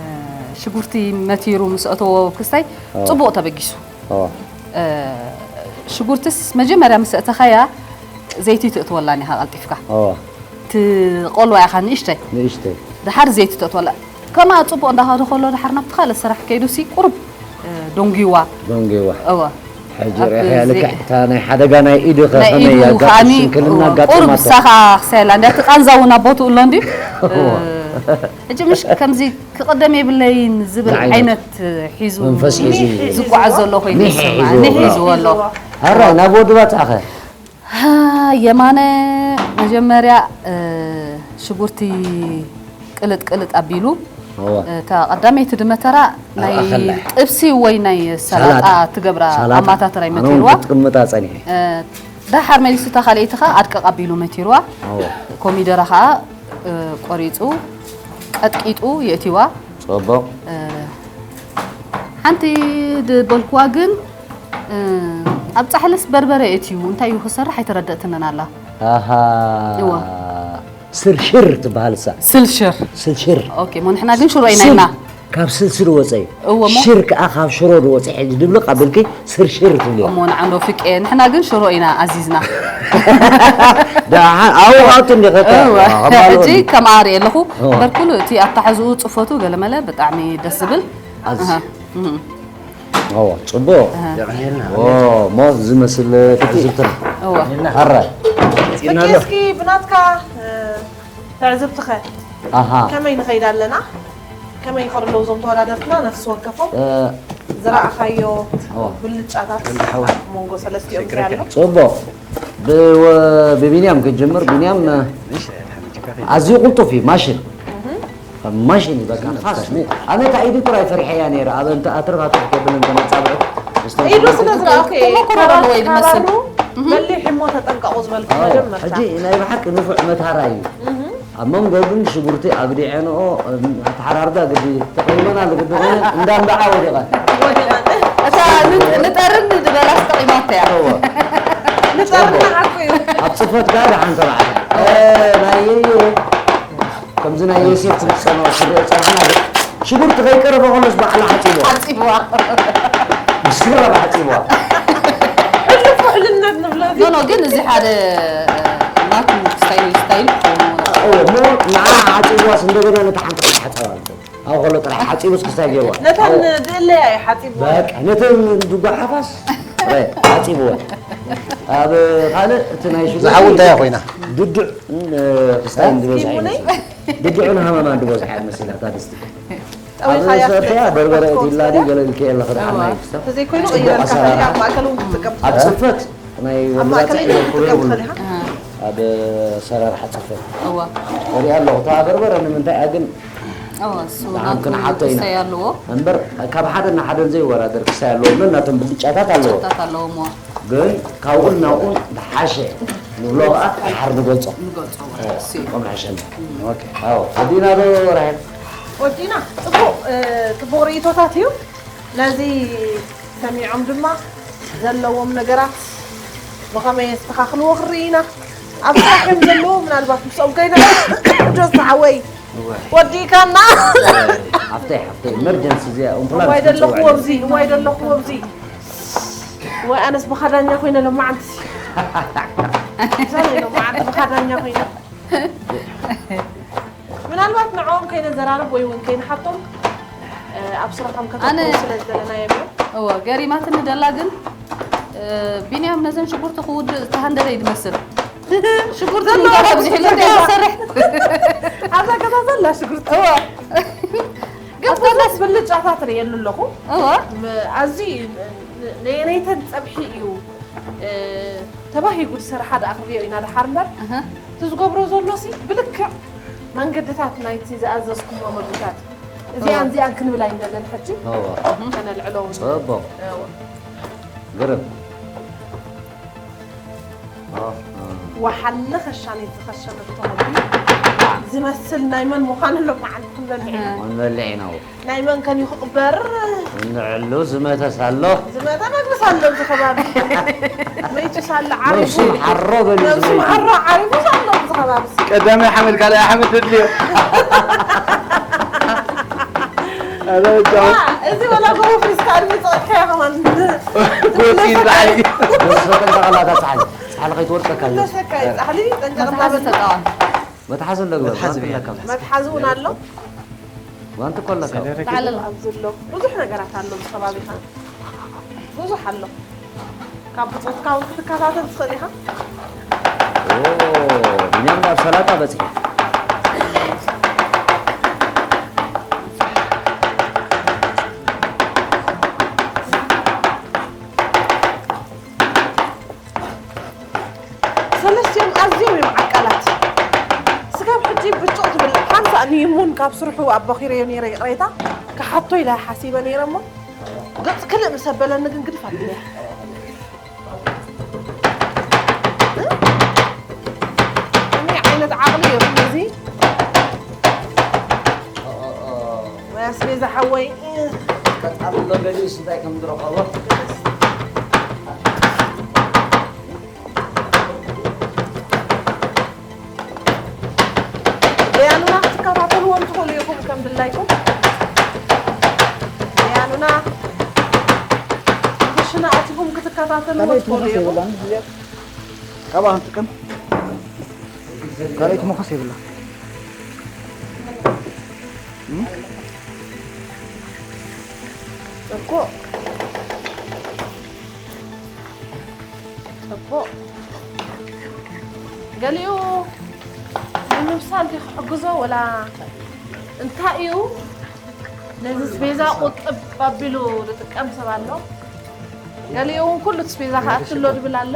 ሽጉርቲ መቲሩ ምስ ኣእተዎ ክስታይ እወ። ጽቡቕ ተበጊሱ። እወ። እ፣ ሽጉርትስ መጀመርያ ምስ ኣእተኻያ ዘይቲ ትእትወላን ኢኻ ቀልጢፍካ። እወ። ትቖልዋ ኢኻ ንእሽተይ። ንእሽተይ። ድሓር ዘይቲ ተእትወላ። ከምኣ ጽቡቕ እንዳኸደ ከሎ ድሓር ናብቲ ካልእ ስራሕ ከይዱ ሲ ቁሩብ፣ እ፣ ደንጉይዋ። ደንጉይዋ። እወ። ሕጂ ኣብ ርኢኽያ ዘይ- ልክዕ እታ ናይ ሓደጋ ናይ ኢድኸ ናይ ከመይ ኢዱ ኣጋጢ ከኣኒ፣ ስንክልና እወ፣ ኣጋጢማቶ? ቁሩብ ሳኻ ክሳየላ እንድያ፣ እቲ ቃንዛ እውን ኣብ ቦትኡ ኣሎ እንድዩ። እወ። እ፣ ሕጂ ምሽ ከምዚ ክቕደም የብለይን ዝብል ንዓይነት ዓይነት ሒዙ መንፈስ ሒዙ እዩ። ዝጓዓዝ ዘሎ ኮይኑ ኒሕ ይስምዓኒ፣ ሒዙ ኣሎ። ሒዙዎ ኣሎ። ኣራ፣ ናብ ወዲ ባጽዕኸ? ሃ፣ የማነ መጀመርያ፣ እ፣ ሽጉርቲ ቅልጥ ቅልጥ ኣቢሉ፣ እወ። እታ ቀዳመይቲ ድመ ተራ ናይ ኣኸላ። ጥብሲ ወይ ናይ ሰላጣ ሰላጣ። ትገብራ ሰላጣ። ኣማታትራ እዩ ኣነ እውን መቲርዋ። ክትቅምጣ ጸኒሐ። እ፣ ደሓር መሊሱ እታ ካልኣይቲ ኸኣ ኣድቅቕ ኣቢሉ መቲርዋ። እወ። ኮሚደረ ኸኣ፣ እ፣ ቆሪጹ ቀጥቂጡ የእቲዋ። ጽቡቕ። እ፣ ሓንቲ ድበልክዋ ግን፣ እ፣ ኣብ ጻሕልስ በርበረ እትዩ እንታይ እዩ ክሰርሕ ኣይተረደእትንን ኣላ። ኣሃ። እወ። ስርሽር ትበሃል እሳ። ስልሽር። ስልሽር። ኦኬ፣ እሞ ንሕና ግን ሽሮ ኢና ስል ኢልና። ካብ ስልሲ ዝወፀ እዩ። እወ፣ እሞ ሽር ከዓ ካብ ሽሮ ዝወፀ። ሕጂ ድብልቕ ኣቢልኪ ስርሽር ትብልዮ። እሞ ንዓንዶ ፍቄ፣ ንሕና ግን ሽሮ ኢና ኣዚዝና። ደሓን ኣብኡ ኣቱ እንዲኸ እወ። ኣባሉ ሕጂ እንዲ። ከምኣ ርኢ ኣለኹ። እወ። እምበር ኩሉ እቲ ኣታሕዝኡ፣ ጽፈቱ፣ ገለመለ ብጣዕሚ ደስ ዝብል። ኣዚ። ኣሃ። እህ። እወ፣ ጽቡቕ። ኣሃ። የቐንየልና። ኦ፣ ሞ ዝመስል ትዕዝብትና። እወ። ኣራይ። ኢና ብኪ ኣሎ። እስኪ ብናትካ እ፣ ትዕዝብትኸ ኣሃ ከመይ ንኸይድ ኣለና? ከመይ ይኸዱ ኣለዉ እዞም ተወዳደርትና ነፍሲ ወከፎም እ፣ ዝረኣኻዮ ኣዋ። ብልጫታት ሓወ። ኣብ መንጎ ሰለስቲኦም እንታይ ኣሎ? ጽቡቕ ብወ- ብቢንያም ክጅምር። ቢንያም እ፣ ኣዝዩ ቅልጡፍ እዩ። ማሽን ከም ማሽን እዩ። በቃ ፋስ። ኣነ ካብ ኢዱ ጥራይ ፈሪሐያ ነይረ። ኣብ እንተ ኣትርፍ ኣትርፍ ከብል እንተ መጻብዑ ኢዱ ስለ ዝረኣኹ እየ ተመኩሮ ዶ ኣለዎ እዩ ዝመስል? ካባሩ በሊሕ እሞ ተጠንቀቑ ዝበልኩ መጀመርታ ሕጂ ናይ ብሓቂ ንፉዕ መታራ እዩ። ኣብ መንጎ ግን ሽጉርቲ ኣብዲዐንኦ ኣተሓራርዳ ግዲ ተቐይመና ዝግዲ ኮይነ እንዳ እንበዓ ወዲቐ። እታ ንጠርን ዝበላ ኣስጠቒማቶ እያ። እዎ። ንጠርና ሓቁ እዩ ኣብ ጽፈት ጋር ደሓን ተባዕታ ናየየ ከምዚ ናይ ዮሴፍ ትምጸኖ ስርዕ ጸሓ ሽጉርቲ ከይቀረበ ከሎስ ባዕላ ሓጺቦ ሓጺብዋ ምስራ ሓጺቦ ሕልፍ ውሕልነት ንብሎ ኖ ኖ ግን እዚ ሓደ ናቱ ስታይል ስታይል ክኸውን እሞ ንዓ ሓጺብዋስ እንደገና ነቲ ሓንቲ ሓጻባ ኣብ ከሎ ጥራሕ ሓጺቡ እስክስታይ ገይርዋ ነተን ድእለያ እዩ ሓጺብዋ በቃ ነተን ድጓሓፋስ ሓጺብዋ ኣብ ካልእ እቲ ናይ ሽጉርቲ ዝሓው እንታይ ኮይና ድድዕ ክስታይ እንድበዝሓ ኪሙነይ? ይመስል ድድዕን ሃመማን ድበዝሓ ይመስል ኣታ ድስቲ ኣብ ጠዊኻያ ሰተያ በርበረ እቲ ላዲ ገለ ልክየ ኣለኸ ደሓና ይፍታ ተዘይኮይኑ ቀይረልካ ከሊኻ ኣብ ማእከል እውን ክትጥቀም ኣብ ጽፈት ናይ ኣብ ማእከል እውን ክትጥቀም ከሊኻ ኣብ ሰራርሓ ጽፈት እዋ ወዲኣ ኣለኹ እታ በርበረ ንምንታይ እያ ግን እዋ እሱ ደሓን ናቱ ክንሓቶ ኢና። ክስታይ ኣለዎ እምበር ካብ ሓደ ንሓደን ዘይወዳደር ክሳይ ኣለዎ ምን ናቶም ብልጫታት ኣለዎ ታት ኣለዎ እሞ ግን ካብኡን ናብኡን ዝሓሸ ንብሎ ከዓ ድሓር ንገልጾ ንገልጾ እሱ እዩ ቆም ሓሸና ኣዎ ኣዲና ዶ ራሄል ወዲና ጽቡቕ እ፣ ጽቡቕ ርእይቶታት እዩ ነዚ ሰሚዖም ድማ ዘለዎም ነገራት ብኸመይ የስተኻኽልዎ ክርኢ ኢና ኣብ ስራሕ እዮም ዘለዉ ምናልባት ምስኦም ከይና ጆስ ሓወይ ወዲእካና ሓፍተይ ሓፍተይ ኢመርጀንሲ እዚኣ እዋይ ደለኹዎ ኣብዚ እዋይ ደለኹዎ ኣብዚ ወይ ኣነስ ብኻዳኛ ኮይነ ሎማዓንቲ ዛይ ሎማዓንቲ ብኻዳኛ ኮይነ ምናልባት ንዕኦም ከይነዘራርብ ወይ እውን ከይንሓቶም እ፣ ኣብ ስራሖም ከተተው ኣነ- ስለ ዝደለናዮም እዮም እወ ገሪማትኒ ደላ ግን እ፣ ቢንያም ነዘን ሽጉርቲ ክውድእ ዝተሃንደደ እዩ ዝመስል ሽጉርቲ ምንጋር ኣብዚሑ እንታይ ዝሰርሕ ኣብዛ ገዛ ዘላ ሽጉርቲ እወ ግን ብዙሕ ብልጫታት ርእየሉ ኣለኹ እወ ም- ኣዝዩ ነየነይተን ፀብሒ እዩ እ፣ ተባሂጉ ዝሰርሓ ደኣ ክንሪኦ ኢና ደሓር እምበር እህ። እቲ ዝገብሮ ዘሎ ሲ ብልክዕ መንገድታት ናይቲ ዝኣዘዝኩሞ ምግብታት እዚኣን እዚኣን ክንብል ኣይንደልን ሕጂ እወ ከነልዕሎ እውን ጽቡቕ እወ። ግርም ወሓለ ኸሻኒት ዝኸሸነቶ መግቢ ዝመስል ናይ መን ምዃኑ ሎመዓንቲ ክንበልዕ ኢና ክንበልዕ ኢና ናይ መን ከን እዩ ክቕበር እንዕሉ ዝመተስ ኣሎ ዝመተ መግብስ ኣሎ ኣብዚ ከባቢ መይቱ ሳለ ዓሪፉ ነብሱ ሓሮ በሉ ነብሱ ሓሮ ዓሪፉ ኣሎ ኣብዚ ከባቢ ቀዳማይ ሓመድ ካልኣይ ሓመድ ተድልዮ ኣረ ጃው እዚ ወላ ጎቦ ፍሪስካ ኣድሚ ፀቕካ ከማን ወፂ በዓል ነብሱ ተጠንቀቐላታ ፃሕሊ ፃሕሊ ከይትወድቀካ እዩ ተሰካይ ፃሕሊ ጠንቀቕላ መትሓዚ በል ተጠቐም መትሓዚ ኣለግበር መትሓዚ ጓንቲ ብያ። ኣለካ መትሓዚ እውን ኣሎ ጓንቲ እኮ ኣለካ ላዕለላ ኣብዚ ኣሎ ብዙሕ ነገራት ኣሎ ኣብዚ ከባቢኻ ብዙሕ ኣሎ ካብ ብፆትካ እውን ክትከታተል ትኽእል ኢኻ ቢንያም ናብ ሰላጣ በፂሑ ሰለስቲኦም ኣዝዮም እዮም ዓቃላት ስጋብ ሕጂ ብርጭቕ ትብል ሓንሳእ ንይሙን ካብ ስርሑ ኣቦኺረዮ ነይረ ይቕሬታ ክሓቶ ኢለ ሓሲበ ነይረ እሞ ገፅ ክልእ ምስ ኣበለኒ ግን ግድፍ ኣቢለያ ከመይ ዓይነት ዓቕሊ እዩ እዚ ወይ ኣስቤዛ ሓወይ ቀጣሎ ገሊኡስ እንታይ ከም ዝረኸቦ ደያኑና ክትከታተልዎም ትኽእሉ ኢኹም ከም ድላይኩም ደያኑና ክሽና ኣቲኹም ክትከታተልዎ ትኽእሉ ኢኹም ካባኣ ክንጥቀም ካልኣይቲ መኾስ የብላ ጽቡቕ ጽቡቕ ገሊኡ ንምብሳል ድዩ ክሕግዞ ወላ እንታይ እዩ? ነዚ ስቤዛ ቁጥብ ኣቢሉ ዝጥቀም ሰብ ኣሎ። ገሊኡ እውን ኩሉ እቲ ስቤዛ ክኣትሎ ድብል ኣሎ።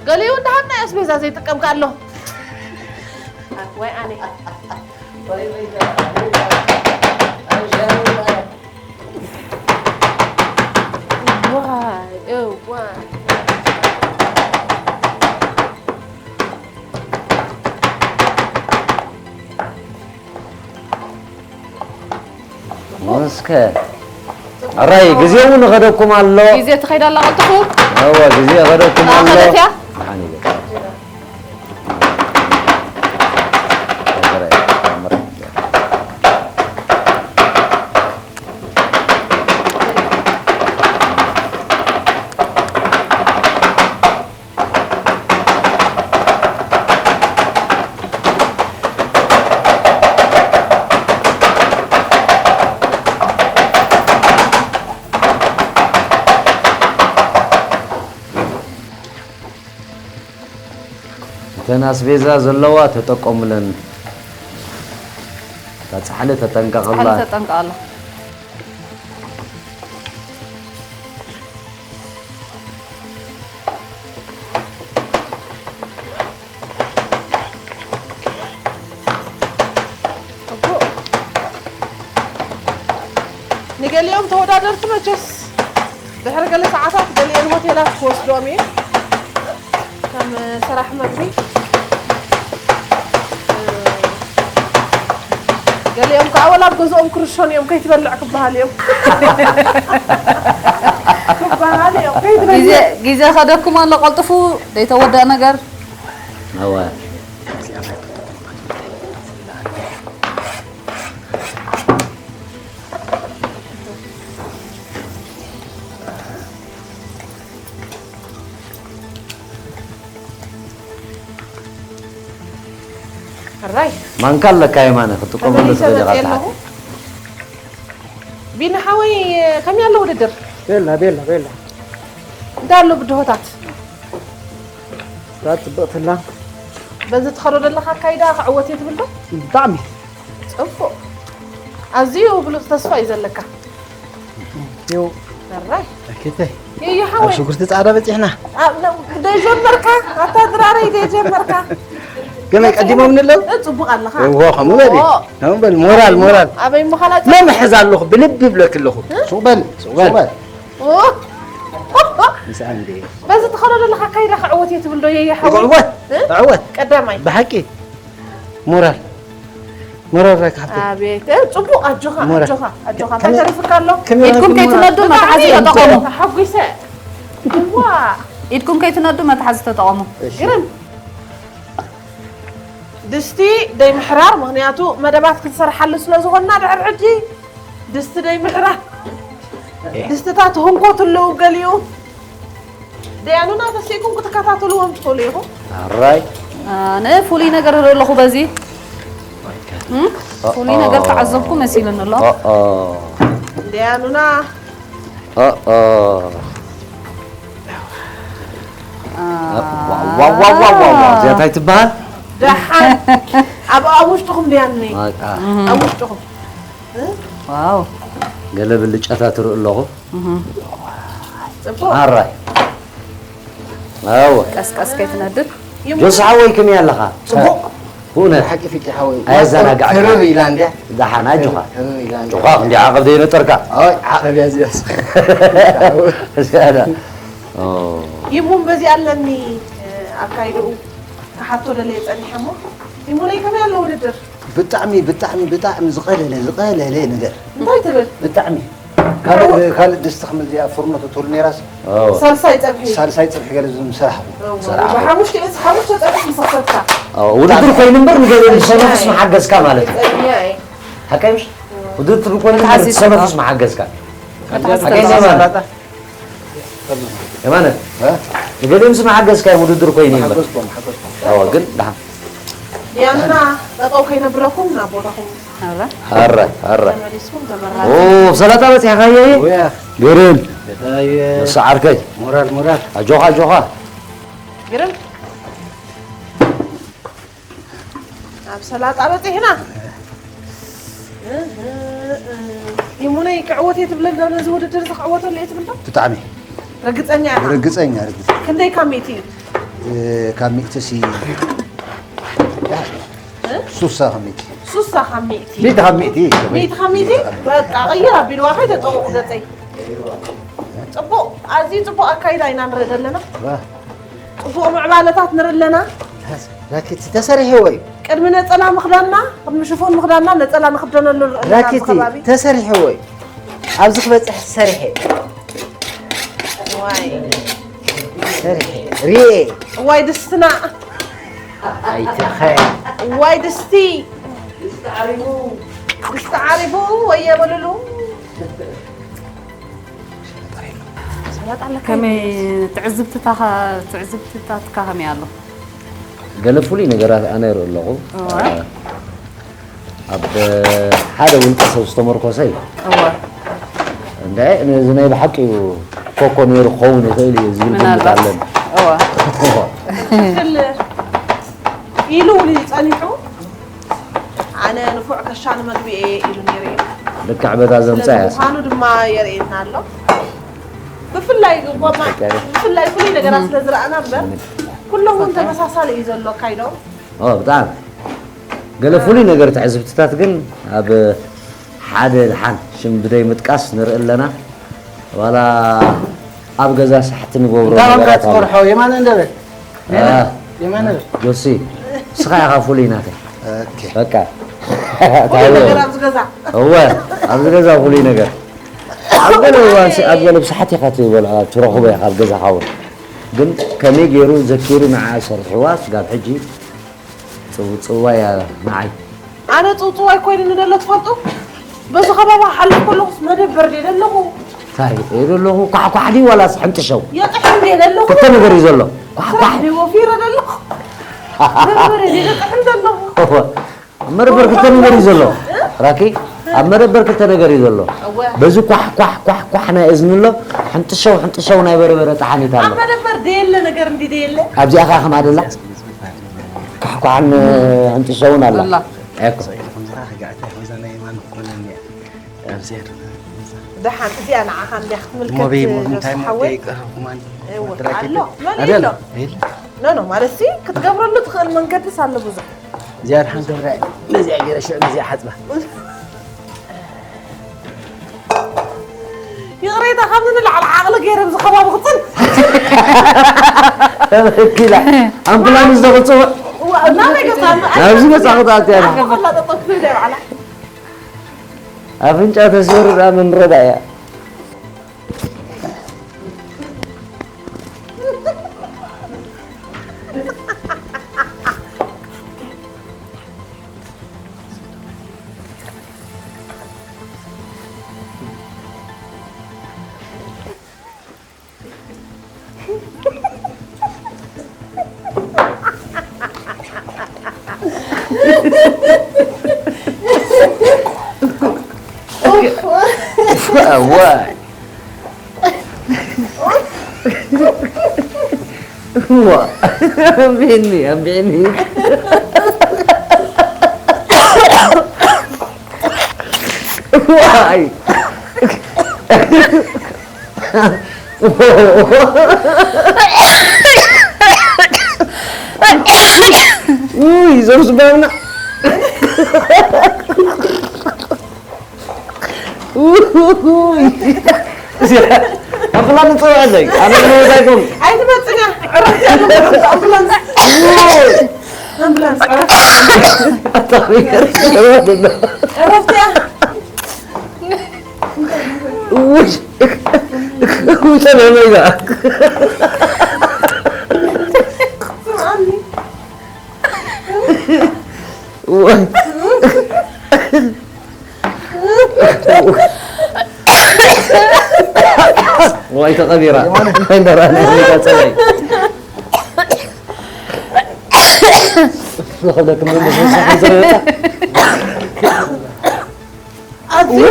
ገሊኡ እውን ደሃብ ናይ ኣስቤዛ ዘይጥቀም ከ ኣሎ። ወይ ኣነ። እዋይ፣ እዋይ። እስከ ኣራይ፣ ግዜ እውን ይኸደኩም ኣሎ። ግዜ ትኸይድ ኣላ ቀልጥፉ። እወ፣ ግዜ ይኸደኩም ኣሎ። እናኸደት እያ። ደሓን ይበል። እተን ኣስቤዛ ዘለዋ ተጠቀሙለን። እታ ጻሕሊ ተጠንቀቕላ። ጻሕሊ ተጠንቀቕላ። ጽቡቕ። ንገሊኦም ተወዳደርቲ መቸስ ድሕሪ ገለ ሰዓታት ገሊአን ሆቴላት ክወስድኦም እዩ። ከም ሰራሕ መግቢ። ገሊኦም ከዓ ወላ ኣብ ገዝኦም ክርሸኑ እዮም፣ ከይትበልዕ ክበሃል እዮም። ክበሃል እዮም፣ ከይትበልዕ። ግዜ፣ ግዜ ከደኩም ኣሎ፣ ቀልጥፉ፣ ዘይተወደአ ነገር። እወ። ሕራይ። ማንካ ኣለካ የማነ፣ ክትጥቀመሉ ተመሊሰ ትኽእል ኢኻ መፅየ ኣለኹ። ተሓት። ቢኒ ሓወይ፣ ከመይ ኣሎ ውድድር? ቤላ፣ ቤላ፣ ቤላ። እንታይ ኣሎ ብድሆታት? እዛ ፅብቕቲ ኣላ። በዚ ትኸዶ ዘለኻ ኣካይዳ ክዕወት እየ ትብል ዶ? ብጣዕሚ። ፅቡቕ። ኣዝዩ ብሉፅ ተስፋ እዩ ዘለካ። ቴው። ሕራይ። ኣኪተይ። የየ ኣብ ሓወይ። ሽጉርቲ ጻዕዳ በጺሕና። ኣብ ነ-፣ ደይጀመርካ? ኣታ ድራረይ ደይጀመርካ? ገና ቀዲሞም ንለው? እ፣ ጽቡቕ ኣለኻ። እዎ፣ ከምኡ በሊ። እዎ። ከምኡ በሊ። ሞራል፣ ሞራል። ኣበይ ምዃና መን ሕዝ ኣለኹ? ብልቢ ይብለኪ ኣለኹ። እ? ሱቕ በል፣ ሱቕ በል። ኦ። ምስኣ እንዴ። በዚ ትኸዶ ዘለኻ ኣካይዳ ክዕወት እየ ትብል ዶ የየ ሓወይ? ክዕወት፣ እ? ክዕወት። ቀዳማይ። ብሓቂ። ሞራል። ሞራል ራይካ ሓፍተይ። ኣቤት፣ እ፣ ጽቡቕ፣ ኣጆኻ፣ ሞራል። ኣጆኻ፣ ኣጆኻ። እንታይ ከመይ፣ ተሪፍካ ኣሎ? ከመይ ኢድኩም ራይኩም ሞራል? ከይትነዱ መትሓዚ ብጣዕሚ ተጠቐሙ። ተሓጒሰ። እዋ። ኢድኩም ከይትነዱ መትሓዚ ተጠቐሙ። እሺ። ግርም። ድስቲ ደይ ምሕራር፣ ምኽንያቱ መደባት ክንሰርሓሉ ስለ ዝኾንና ድሕሪ ሕጂ ድስቲ ደይ ምሕራር። እ። ድስትታት ህንኮት ኣለዉ ገሊኡ። ደያኑና ተሲእኩም ክትከታተልዎም ትኽእሉ ኢኹም። ኣራይ። ኣነ ፍሉይ ነገር እርኢ ኣለኹ በዚ። እም? ፍሉይ ነገር ተዓዘብኩ መሲሉኒ ኣሎ። ኦ፣ ኦ። ደያኑና። ኦ፣ ኦ። አ። ዋው፣ ዋው፣ ዋው፣ ዋው፣ ዋው። እዚኣ እንታይ ትበሃል? ደሓን። ኣብ፣ ኣብ ውሽጥኹም ደያኑኒ። አ፣ አ። ኣብ ውሽጥኹም። እ? ዋው። ገለ ብልጫታት እርኢ ኣለኹ። እህ። ጽቡቕ። ኣራይ። ኣዎ። ቀስቀስ ከይትነድድ። ይሙ-፣ ጆስ ሓወይ ከመይ ኣለኻ? ጽቡቕ። ብእውነት። ሓቂ ፊቂ ሓወይ። ኣየዘናጋዕካ። ትርር ኢላ እንድያ። ደሓን ኣጆኻ። ትርር ኢላ እንድያ። ኣጆኻ፣ ክንደይ ዓቐብ ደይነጠርካ? ኣይ፣ ዓቐብ እያ እዚኣስ። ዝያዳ። ኦ። ይሙን በዚ ኣለኒ፣ እ፣ ኣካይድኡ ክሓቶ ደለየ ጸኒሐ እሞ። ይሙነይ ከመይ ኣሎ ውድድር? ብጣዕሚ፣ ብጣዕሚ፣ ብጣዕሚ ዝቐለለ፣ ዝቐለለ ነገር። እንታይ ትብል? ብጣዕሚ። ካልእ፣ ካልእ ድስቲ ከም እዚኣ ፍርኖ ተትህሉ ነይራስ፣ ኦ። ሳልሳይ ጸብሒ። ሳልሳይ ጸብሒ ገለ ዝም ሰራሕኹ። እዎ፣ ሰራሕኹ። ብሓሙሽተ፣ ሓሙሽተ ጸብሒ ምስ ኣኽሰብካ። ኦ፣ ውድድር ኮይኑ እምበር ንገለ ዝሰነፉስ መሓገዝካ ማለት እዩ። ጸብሒ እያ፣ እየ። ሓቀይ ምሽ? ውድድር ኮይኑ እምበር መትሓዚ ዝሰነፉስ መሓገዝካ። መትሓዚ ሓቀይ ተጠቐሙ። ማለት። የማነ፣ እ? ንገሊኦም ስም ሓገዝካዮም ውድድር ኮይኑ እዩ። ሓገዝኩም፣ ሓገዝኩም። ኣዎ፣ ግን ደሓን። ያንና ጠጠው ከይነብረኩም ናብ ቦታኹም። ኣረ። ኣረ፣ ኣረ። ተመሊስኩም ተመራፂ። ኦ፣ ብሰላጣ በፂሕካዮ እዩ? ወያ። ግርም። የታየ። ንሳ ዓርከይ። ሞራል፣ ሞራል። ኣጆኻ፣ ኣጆኻ። ግርም። ኣብ ሰላጣ በጺሕና። እህ፣ እህ። ይሙነይ ክዕወት እየ ትብለኒ ዶ? ነዚ ውድድር እዚ ክዕወተሉ እየ ትብል ዶ? ብጣዕሚ። ርግጸኛ ኢኻ? ርግጸኛ፣ ርግጸኛ። ክንደይ ካብ ሚእቲ እዩ? እ፣ ካብ ሚእቲ ሲ-፣ እ? ሱሳ ካብ ሚእቲ። ሱሳ ካብ ሚእቲ። ሚእቲ ካብ ሚእቲ። ሚእቲ ካብ ሚእቲ? በቃ፣ ቅይር ኣቢልዋ፣ ከይተጠወቑ ገጸይ። ጽቡቕ፣ ኣዝዩ ጽቡቕ ኣካይዳ ኢና ንርኢ ዘለና። ዋ። ጽቡቕ ምዕባለታት ንርኢ ኣለና። ላኪ፣ እቲ ተሰሪሕዎ እዩ። ቅድሚ ነጸላ ምኽዳንና፣ ቅድሚ ሽፎን ምኽዳንና፣ ነጸላ ንኽደነሉ ንርኢ ኣለና ላኪ፣ ኣብዚ እቲ ከባቢ። ተሰሪሕዎ እዩ። ኣብዚ ክበጽሕ ሰሪሐ። ዋይ። ሰሪሐ። ሪኤ። ዋይ ድስትና። ኣይተኸ። ዋይ ድስቲ። ድስቲ ዓሪቡ። ወየ በሉሉ። ሰላጣ ኣለካ ከመይ እዩ? ትዕዝብትታኻ-፣ ትዕዝብትታትካ ከመይ ኣሎ? ገለ ፍሉይ ነገራት ኣነ ይርኢ ኣለኹ። እወ። ኣብ ሓደ ውልቀ ሰብ ዝተመርኮሰ እዩ። እወ። እንዳ ነዚ ናይ ብሓቂ እዩ ኮኮ ነይሩ ክኸውን ይኽእል እዩ ዝብል ግምት ምናልባት። ኣለኒ። እወ። እወ። ትኽክል ኢሉ እውን እዩ ጸኒሑ። ኣነ ንፉዕ ከሻኒ መግቢ እየ ኢሉ ነይሩ እዩ። ልክዕ በታ ዘምጻ ስለዚ እያ። ምዃኑ ድማ የርእየና ኣሎ። ብፍላይ ጎማ-፣ ልክዕ። ብፍላይ ፍሉይ ነገራት ስለ ዝረኣና እምበር፣ ኩሎም እውን ተመሳሳሊ እዩ ዘሎ ኣካይዶም። ኦ፣ ብጣዕሚ። ገለ ፍሉይ ነገር ትዕዝብትታት ግን ኣብ ሓደ ድሓን ሽም ብደይ ምጥቃስ ንርኢ ኣለና። ዋላ ኣብ ገዛ ሳሕቲ ንገብሮ እንታይ ነገራት ኣሎ። ትመርሖ? የማነ እንደበል። አ፣ የማነ በል። ጆሲ፣ ንስኻ ኢኻ ፍሉይ ናተይ። ኦኬ። በቃ። ፍሉይ ነገር ኣብዚ ገዛ። እወ፣ ኣብዚ ገዛ ፍሉይ ነገር። ኣብ ገለ እዋን ሲ-፣ ኣብ ገለ ብሰሓት ኢኻ ትበልዖ፣ ትረኽቦ ኢኻ ኣብ ገዛኻ እውን። ግን ከመይ ገይሩ ዘኪሩ ንዓ ሰሪሕዋ ስጋብ ሕጂ ጽው-፣ ጽዋይ እያ ንዓይ። ኣነ ጽውጽዋይ ኮይኑኒ ዘሎ ትፈልጡ? በዚ ከባቢ ክሓልፍ ከለኹስ መደበር ድየ ዘለኹ? እንታይ እየ ዘለኹ? ኳሕኳሕ ድዩ ዋላስ ሕንጥሸው? የጥሕን ድየ ዘለኹ? ክልተ ነገር እዩ ዘሎ። ኳሕኳሕ። ስራሕ ድየ ወፊረ ዘለኹ? መደበር ድየ ዘጥሕን ዘለኹ? እወ። ኣብ መደበር ክልተ ነገር እዩ ዘሎ። እ? ራኪ፣ ኣብ መደበር ክልተ ነገር እዩ ዘሎ። እወ። በዚ ኳሕ፣ ኳሕ፣ ኳሕ፣ ኳሕ ናይ እዝኒ ኣሎ፣ ሕንጥሸው፣ ሕንጥሸው ናይ በርበረ ጠሓኒት ኣሎ። ኣብ መደበር ደየለ ነገር እንዲ ደየለ? ኣብዚኣ ኸዓ ከምኣ ደላ? ኳሕኳሕን ሕንጥሸውን ኣላ። ኣላ። ኤኮ። ከምዚ ኸዓ ክጋዕታ፣ ከምዛ ናይ የማን ክኾነ እኒኣ። ኣብዚ ደሓን፣ እዚኣ ንዓኻ እንድያ ክትምልከት ሞቢ፣ ሞ-፣ እንታይ ሞቢ ሓወይ? ይቀርብኩም ኣን-፣ እወ፣ ድራይ ኣሎ፣ ከይድ-፣ መን ኣሎ? የለ። ኖ፣ ኖ፣ ማለት ሲ፣ ክትገብረሉ ትኽእል መንገድስ ኣሎ ብዙሕ። እዚኣ ደሓን ገብራ፣ ነዚኣ ገይረ ሽዑ ነዚኣ ሓጽባ። ይቕሬታ፣ ካብ ንላዕሊ ዓቕሊ ገይረ ኣብዚ ከባቢ ክጽን። ተበኪላ። ኣምቡላንስ ዶ ክጽውዕ? እዋ፣ ናበይ ገጻ? ናብዚ ገጻ ክትኣቱ እያ። ኣፈላጠጠ ክብል እያ ባዕላ። ኣፍንጫ ተሰይሩ ደኣ መን ረዳ እያ? እዋይ። እዋ። ኣንቢዕኒ፣ ኣንቢዕኒ። እዋይ። ውይ፣ እዞም ስጋብና። ውይ። ኣምቡላንስ ንጸውዐለይ። ኣነ ንምንታይ ኮን? ኣይትመጽእን እያ። ዕረፍቲ ኣለዎ። ኣምቡላንስ። ውይ። ኣምቡላንስ፣ ዕረፍቲ። ኣታ፣ ዕረፍቲ እያ። ውይ፣ ውይ፣ ተመመይዛ። ስምዓኒ። ውይ። ዋይ፣ ተቐቢራ። እንደራና ይመጻጸለይ። ዝኸብደኩም ዘሎ ዝወሰኹም ዘሎ። ኣዝዩ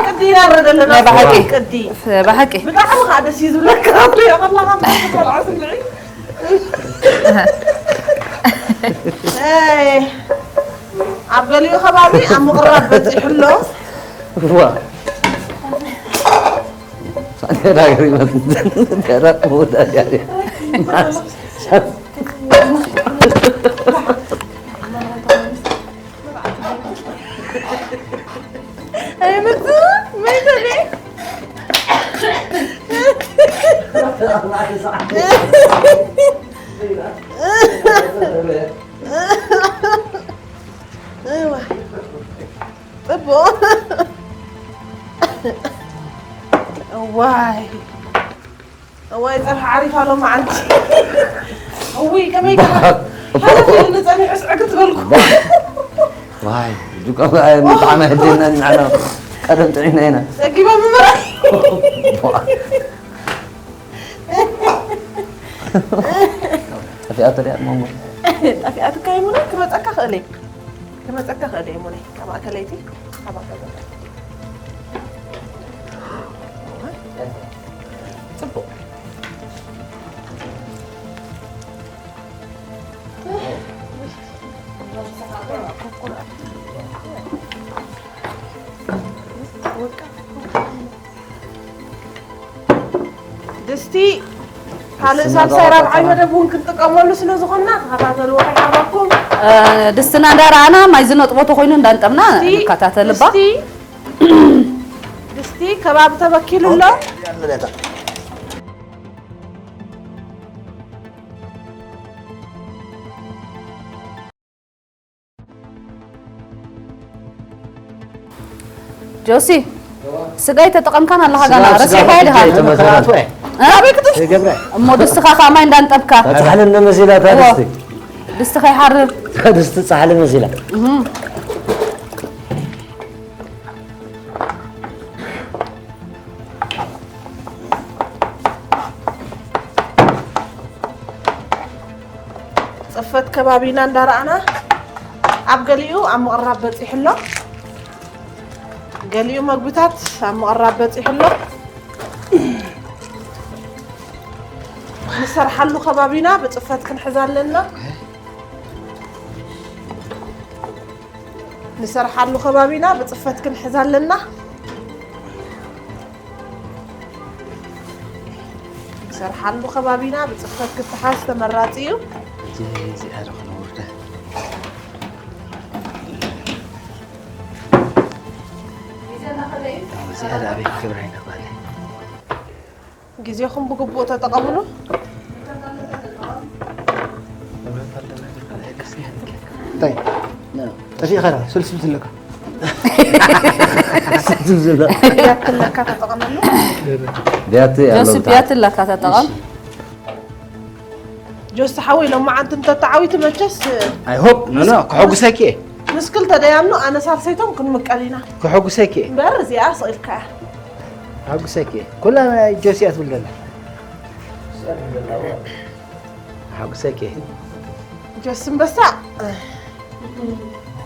ቅዲ ይናረድ ኣለና። ናይ ብሓቂ። ቅዲ። ብሓቂ። ብጣዕሚ ከዓ ደስ እዩ ዝብለካ። ትሪኦ ከለኻ ቆልዓ ስምዒ። ኣይ፣ ኣብ ገሊኡ ከባቢ ኣብ ምቕራብ በፂሑ ኣሎ። ዋ ሳዕስዒት ሃገር ይመስል። ደረቕ መወዳድያ። ኣይመፅእ መይተኒ ፅቡቕ። እዋይ እዋይ፣ ፀብሒ ዓሪፋ ሎመዓንቲ። እውይ፣ ከመይ ገይራ ሓለፍ ኢሉኒ ፀኒሑ ስዕግት በልኩ። ዋይ ዱቃ ምጥዓም ኣየድልየናን ንዓና ቀደም ጥዒና ኢና። ፀጊበ ምምራይ። ጠፊኣቶ ድያ ሞሞ? ጠፊኣትካ ይሙነ ክመፀካ ክእል እየ። ክመፀካ ክእል እየ ሙነ። ካብ ማእከለይቲ ካብ ማእከለይቲ። ፅቡቕ። ድስቲ ካልእ ሳልሳይ ራብዓይ መደብ እውን ክንጥቀመሉ ስለ ዝኾንና ተኸታተልዎ ከይሓርበኩም። ድስትና እንዳረኣና ማይ ዝነጥቦ ተኾይኑ እንዳንጠብና ንከታተል እባ። ድስቲ ድስቲ ከባቢ ተበኪሉ ኣሎ። ጆሲ ስጋ ኣይተጠቐምካን ኣለኻ ጋና ረሲዕካዮ ድኻ? ተመሰረት እ? እሞ ድስትኻ ከዓ ማይ እንዳንጠብካ ፃሕልን ነመሲላታ ድስቲ ድስቲ ከይሓርር ድስቲ ፃሕሊ መሲላ ፅፈት ከባቢና እንዳረኣና ኣብ ገሊኡ ኣብ ምቕራብ በፂሑ ኣሎ። ገሊኡ መግብታት ኣብ ምቕራብ በፂሑ ኣሎ። ንሰርሓሉ ከባቢና ብፅፈት ክንሕዝ ኣለና። ንሰርሓሉ ከባቢና ብፅፈት ክንሕዝ ኣለና። ንሰርሓሉ ከባቢና ብፅፈት ክትሓዝ ተመራፂ እዩ። እዚኣ ዶ ክነውርዳ እዚኣ ዶ ኣበይ ክገብራ ይንኽእል ግዜኹም ብግቡእ ተጠቐምሉ። እንታይ ጠፊእኻ ዳ ስልስል ትለካ ያትለካ ተጠቐመሉ። ቢያቲ ኣሎ ጆሲ ቢያትለካ ተጠቐም። ጆሲ ሓወይ ሎማዓንቲ እንተተዓዊቱ መቸስ I hope no no ክሐጉሰኪ እየ ምስ ክልተ ደያኑ ኣነ ሳልሰይቶም ክንምቀል ኢና። ክሐጉሰኪ እየ እምበር እዚኣ ስቕ ኢልካ እያ። ክሐጉሰኪ እየ ኩላ ናይ ጆሲ እያ ትብል ዘላ ክሐጉሰኪ እየ ጆሲ እምበሳ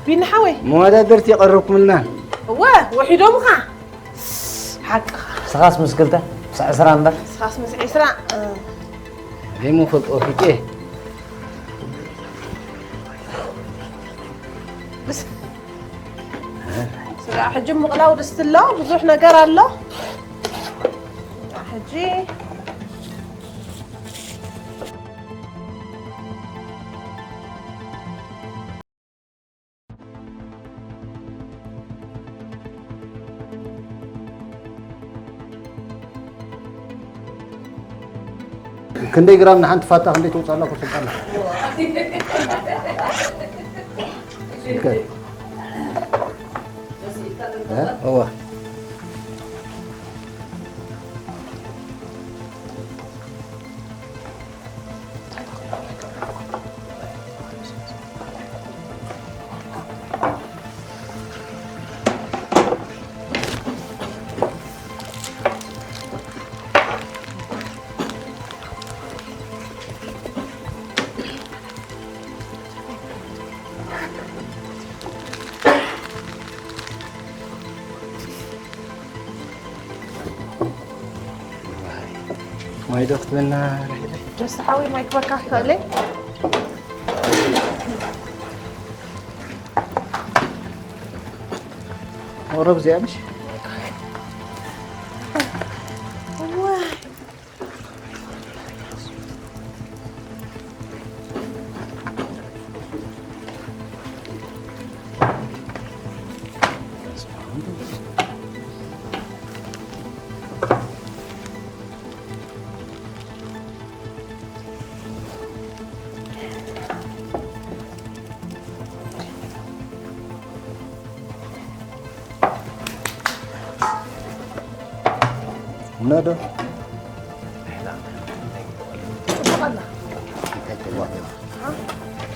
ቢኒ ሓወይ መወዳደርቲ የቐረብኩምልና እወ ውሒዶምኻ ሓቅኻ ስኻስ ምስ ክልተ ምስ ዕስራ እምበር ስኻስ ምስ ዒስራ ዘይምፈልጦ ፊቄ ስጋ ሕጂ ምቕላው ድስቲ ኣሎ ብዙሕ ነገር ኣሎ ሕጂ ክንደይ ግራም ንሓንቲ ፋታ ክንደይ ተውፅኣላ ኮሰልጣና እዋ ማይ ዶ ክትበና ርሕለ ጀስት ሓወይ ማይ ክበካ ክኽእለይ ቁሩብ እዚኣ ምሽ? ነዶ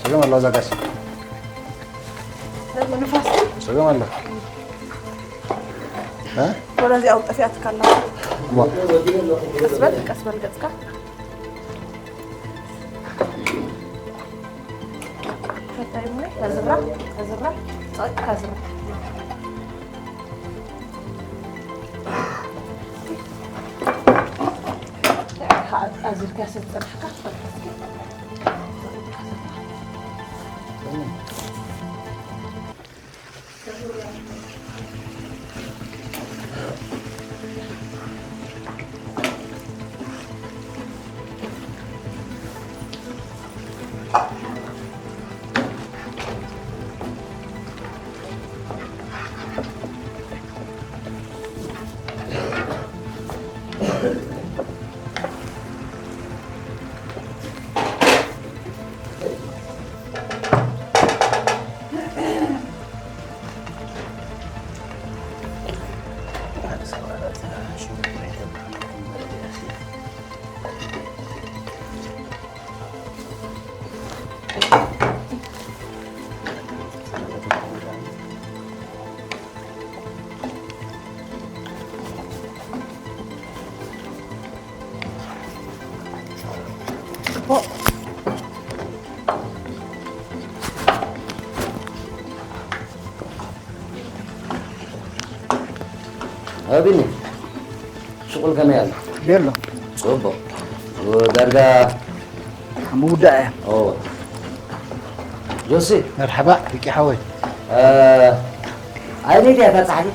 ሰላም ኣሎ ዛጋስ። ንፋስ ሰላም ኣሎ። እ? ወደዚያ ውጠፊያትካ ኣለዋ። ዋ። ቀስ በል፣ ቀስ በል ገጽካ። ፈታይ እሞ፣ ከዝራ፣ ከዝራ፣ ጸጥ ከዝራ። ኣዝርካ ስለ ዝጸናሕካ፣ ኣቢኒ ሽቁል ከመይ ኣሎ? የሎ። ጽቡቕ። ዳርጋ ምውዳእ እያ። ኦ። ጆሲ። መርሓባ፣ ሪቂ ሓወይ። እ፣ ኣበይ ድያ እታ ጻሕሊ?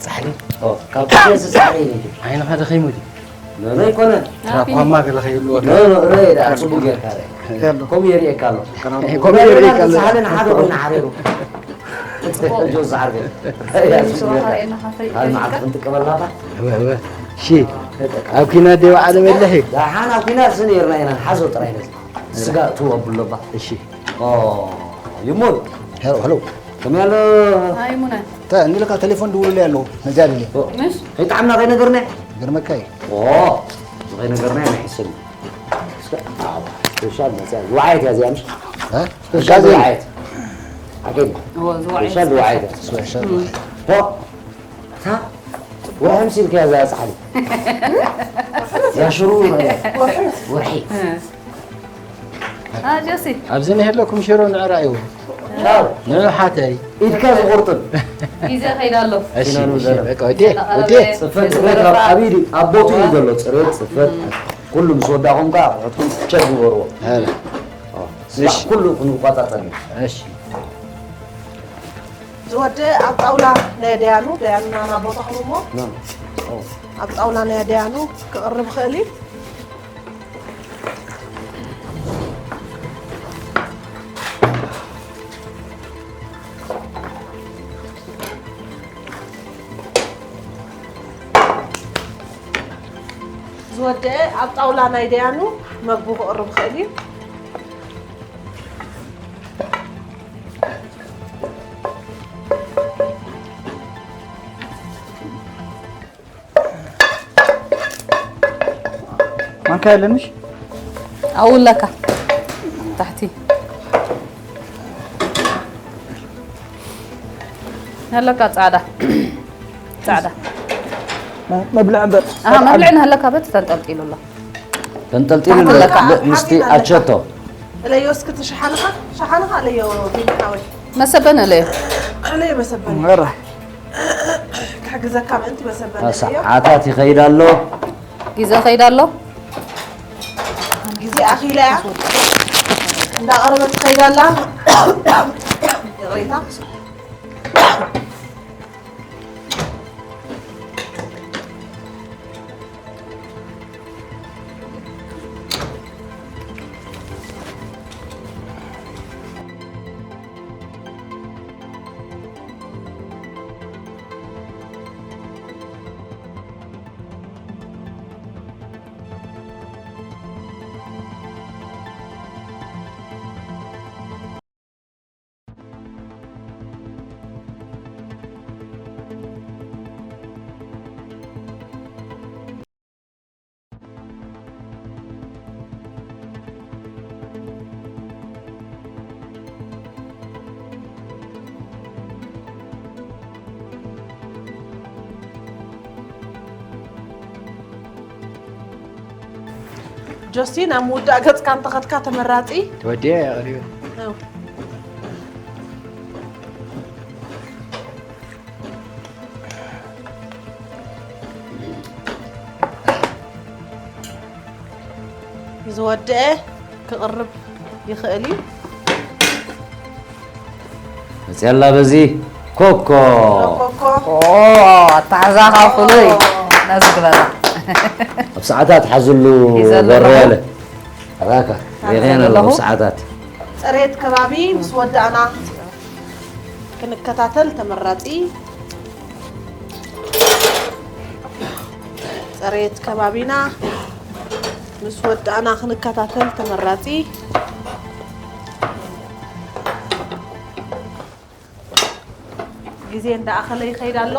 ጻሕሊ? ኦ፣ ካብ ኩሉ እዚ ጻሕሊ እዩ። ዓይንኻ ደኺሙ ድዩ? ኖ፣ ኖ፣ ኣይኮነን። ትራኳማ ገለ ከይህልዎ። ኖ፣ ኖ፣ ርአ ደኣ፣ ጽቡቕ ጌርካ ርአ። የሎ። ከምኡ የርእየካ ኣሎ። ከምኡ የርእየካ ኣሎ። ጻሕሊ ንሓደ ኮይኑ ዓሪሩ። ጆሲ ዓርገ። ያ፣ ጽቡቕ ጌርካ። ኣብ መዓልቲ ክንጥቀመላ እባ። እወ፣ እወ። እሺ። ኣብ ኲናት ድየ ወዓለ መለኺ? ደሓን ኣብ ኲናት ሲ ነይርና ኢና፣ ንሓዞ ጥራይ ነዚ። ስጋ እትው ኣብሎ እባ። እሺ። ኦ፣ ይሙን። ሄሎ፣ ሄሎ። ከመይ ኣሎ? ኣይ፣ ሙና። ተ-፣ እንዲልካ ቴሌፎን ድውሉለይ ኣለዉ። ነዚኣ ድልየ። ኦ፣ ምሽ? ከይጠዓምና ከይነገርና? ገርመካ እዩ። ኦ፣ ከይነገርና ኢና ሕሰብ። እስከ፣ ኣዎ፣ ስፔሻል መጽያ። ዝወዓየት እያ እዚኣ፣ ምሽ? እ? ስፔሻል ዝወዓየት። ኣገኝ። ኦ፣ ዝወዓየት ስፔሻል ዝወዓየት። ስፔሻል ዝወዓየት። ኦ፣ እታ ወርሒ ምሲልክያ እዛ ጻሕሊ። እዛ ሽሩ ወርሒ። እ። አ፣ ጆሲ። ኣብዚ ንህለኩም ሽሮ ንዕራዩ። ቻው። ንሓተይ። ኢድካ ዝቑርጥን። ግዜ ከይዳ ኣሎ። እሺ፣ ኪናኑ እሺ፣ ዘረብ። በቃ፣ ወዴ፣ ወዴ። ጽፈት፣ ጽፈት ኣብ፣ ኣብ ኢድ፣ ኣብ ቦትኡ እዩ ዘሎ። ጽሬት፣ ጽፈት። ኩሉ ምስ ወዳእኹም ከኣ ኣቑሑትኩም ቸክ ግበርዎ። ኣለ። ኦ፣ ስራሕ እሺ። ኩሉ ክንቆጻጸር እዩ። እሺ። ዝወደ ኣብ ጣውላ ናይ ደያኑ፣ ደያኑና ናብ ቦታኹም እሞ፣ ና። ኦ። ኣብ ጣውላ ናይ ደያኑ ክቕርብ ይኽእል እዩ። ዝወደአ ኣብ ጣውላ ናይ ደያኑ መግቡ ክቕርብ ይኽእል እዩ። ማንካ የለንሽ? ኣብኡ ኣለካ። ታሕቲ። ኣለካ ጻዕዳ። ጻዕዳ። መ-፣ መብልዕ እምበር። ኣሃ፣ መብልዕ ንሃለካ በት ተንጠልጢሉ ኣሎ። ተንጠልጢሉ ታሕቲ ኣሎ። ኣለካ። ብ-፣ ምስቲ ኣቸቶ። እለዮ እስኪ እቲ ሸሓንኻ፣ ሸሓንኻ እለዮ ቢኒ ሓወይ። መሰበን እለዮ። እለዮ መሰበን። መራ። ክሕግዘካ ምእንቲ መሰበን እለዮ። ሰዓታት ይኸይድ ኣሎ። ግዜ ከይድ ኣሎ። ግዜ ኣኺላ እያ። እንዳቐረበት ትኸይድ ኣላ። ይቕሬታ። ጆስቲን፣ ኣብ ምውዳእ ገጽካ እንተኸድካ ተመራጺ። ተወዲአ እያ ቀሪቡ። እው። ዝወደአ ክቕርብ ይኽእል እዩ። መፅያላ በዚ ኮኮ። ኮኮ። ኦ፣ ኣተሓዛኻ ፍሉይ። ኦ። ነዚ ግበራ። ኣብ ሰዓታት ሓዝሉ ሓዝሉ በርያለ። ኣለኹ። ኣራካ፣ ሓዝሉ ሬጌን ኣለኹ። ኣለኹ ኣብ ሰዓታት። ፅሬት ከባቢ ምስ ወዳእና ክንከታተል ተመራፂ። ፅሬት ከባቢና ምስ ወዳእና ክንከታተል ተመራፂ። ግዜ እንዳኣኸለ ይኸይድ ኣሎ።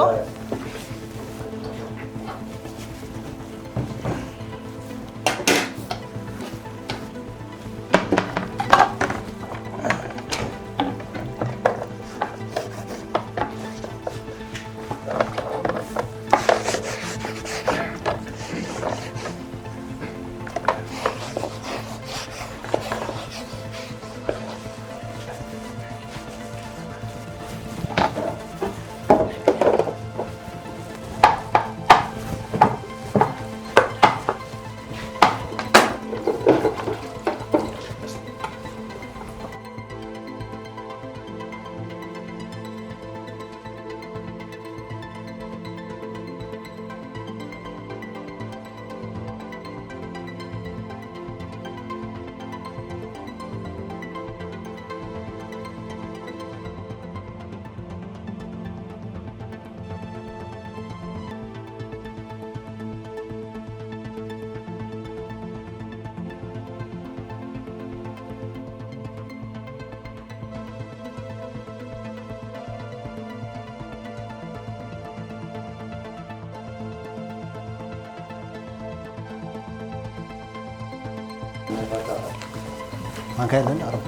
ማንካ የለን፣ ኣረቦ።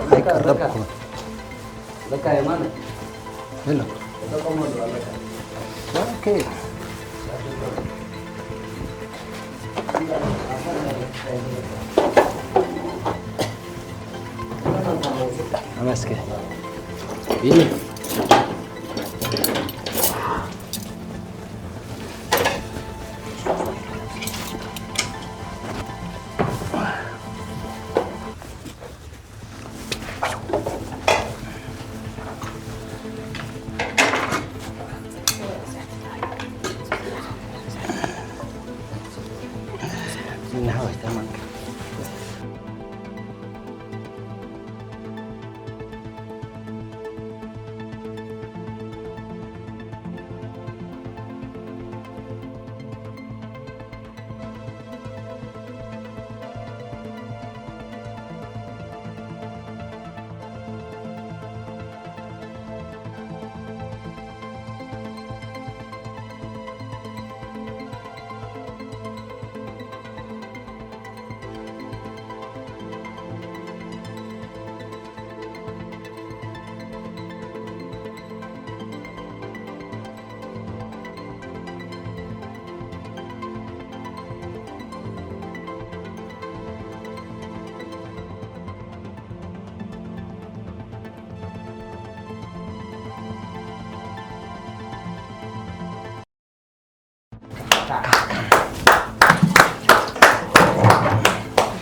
ኣይቀረብኩ። ለካ የማነ። የለን። ተጠቀመሉ ኣለካ። ኦኬ። ተመስገን። ቢኒ።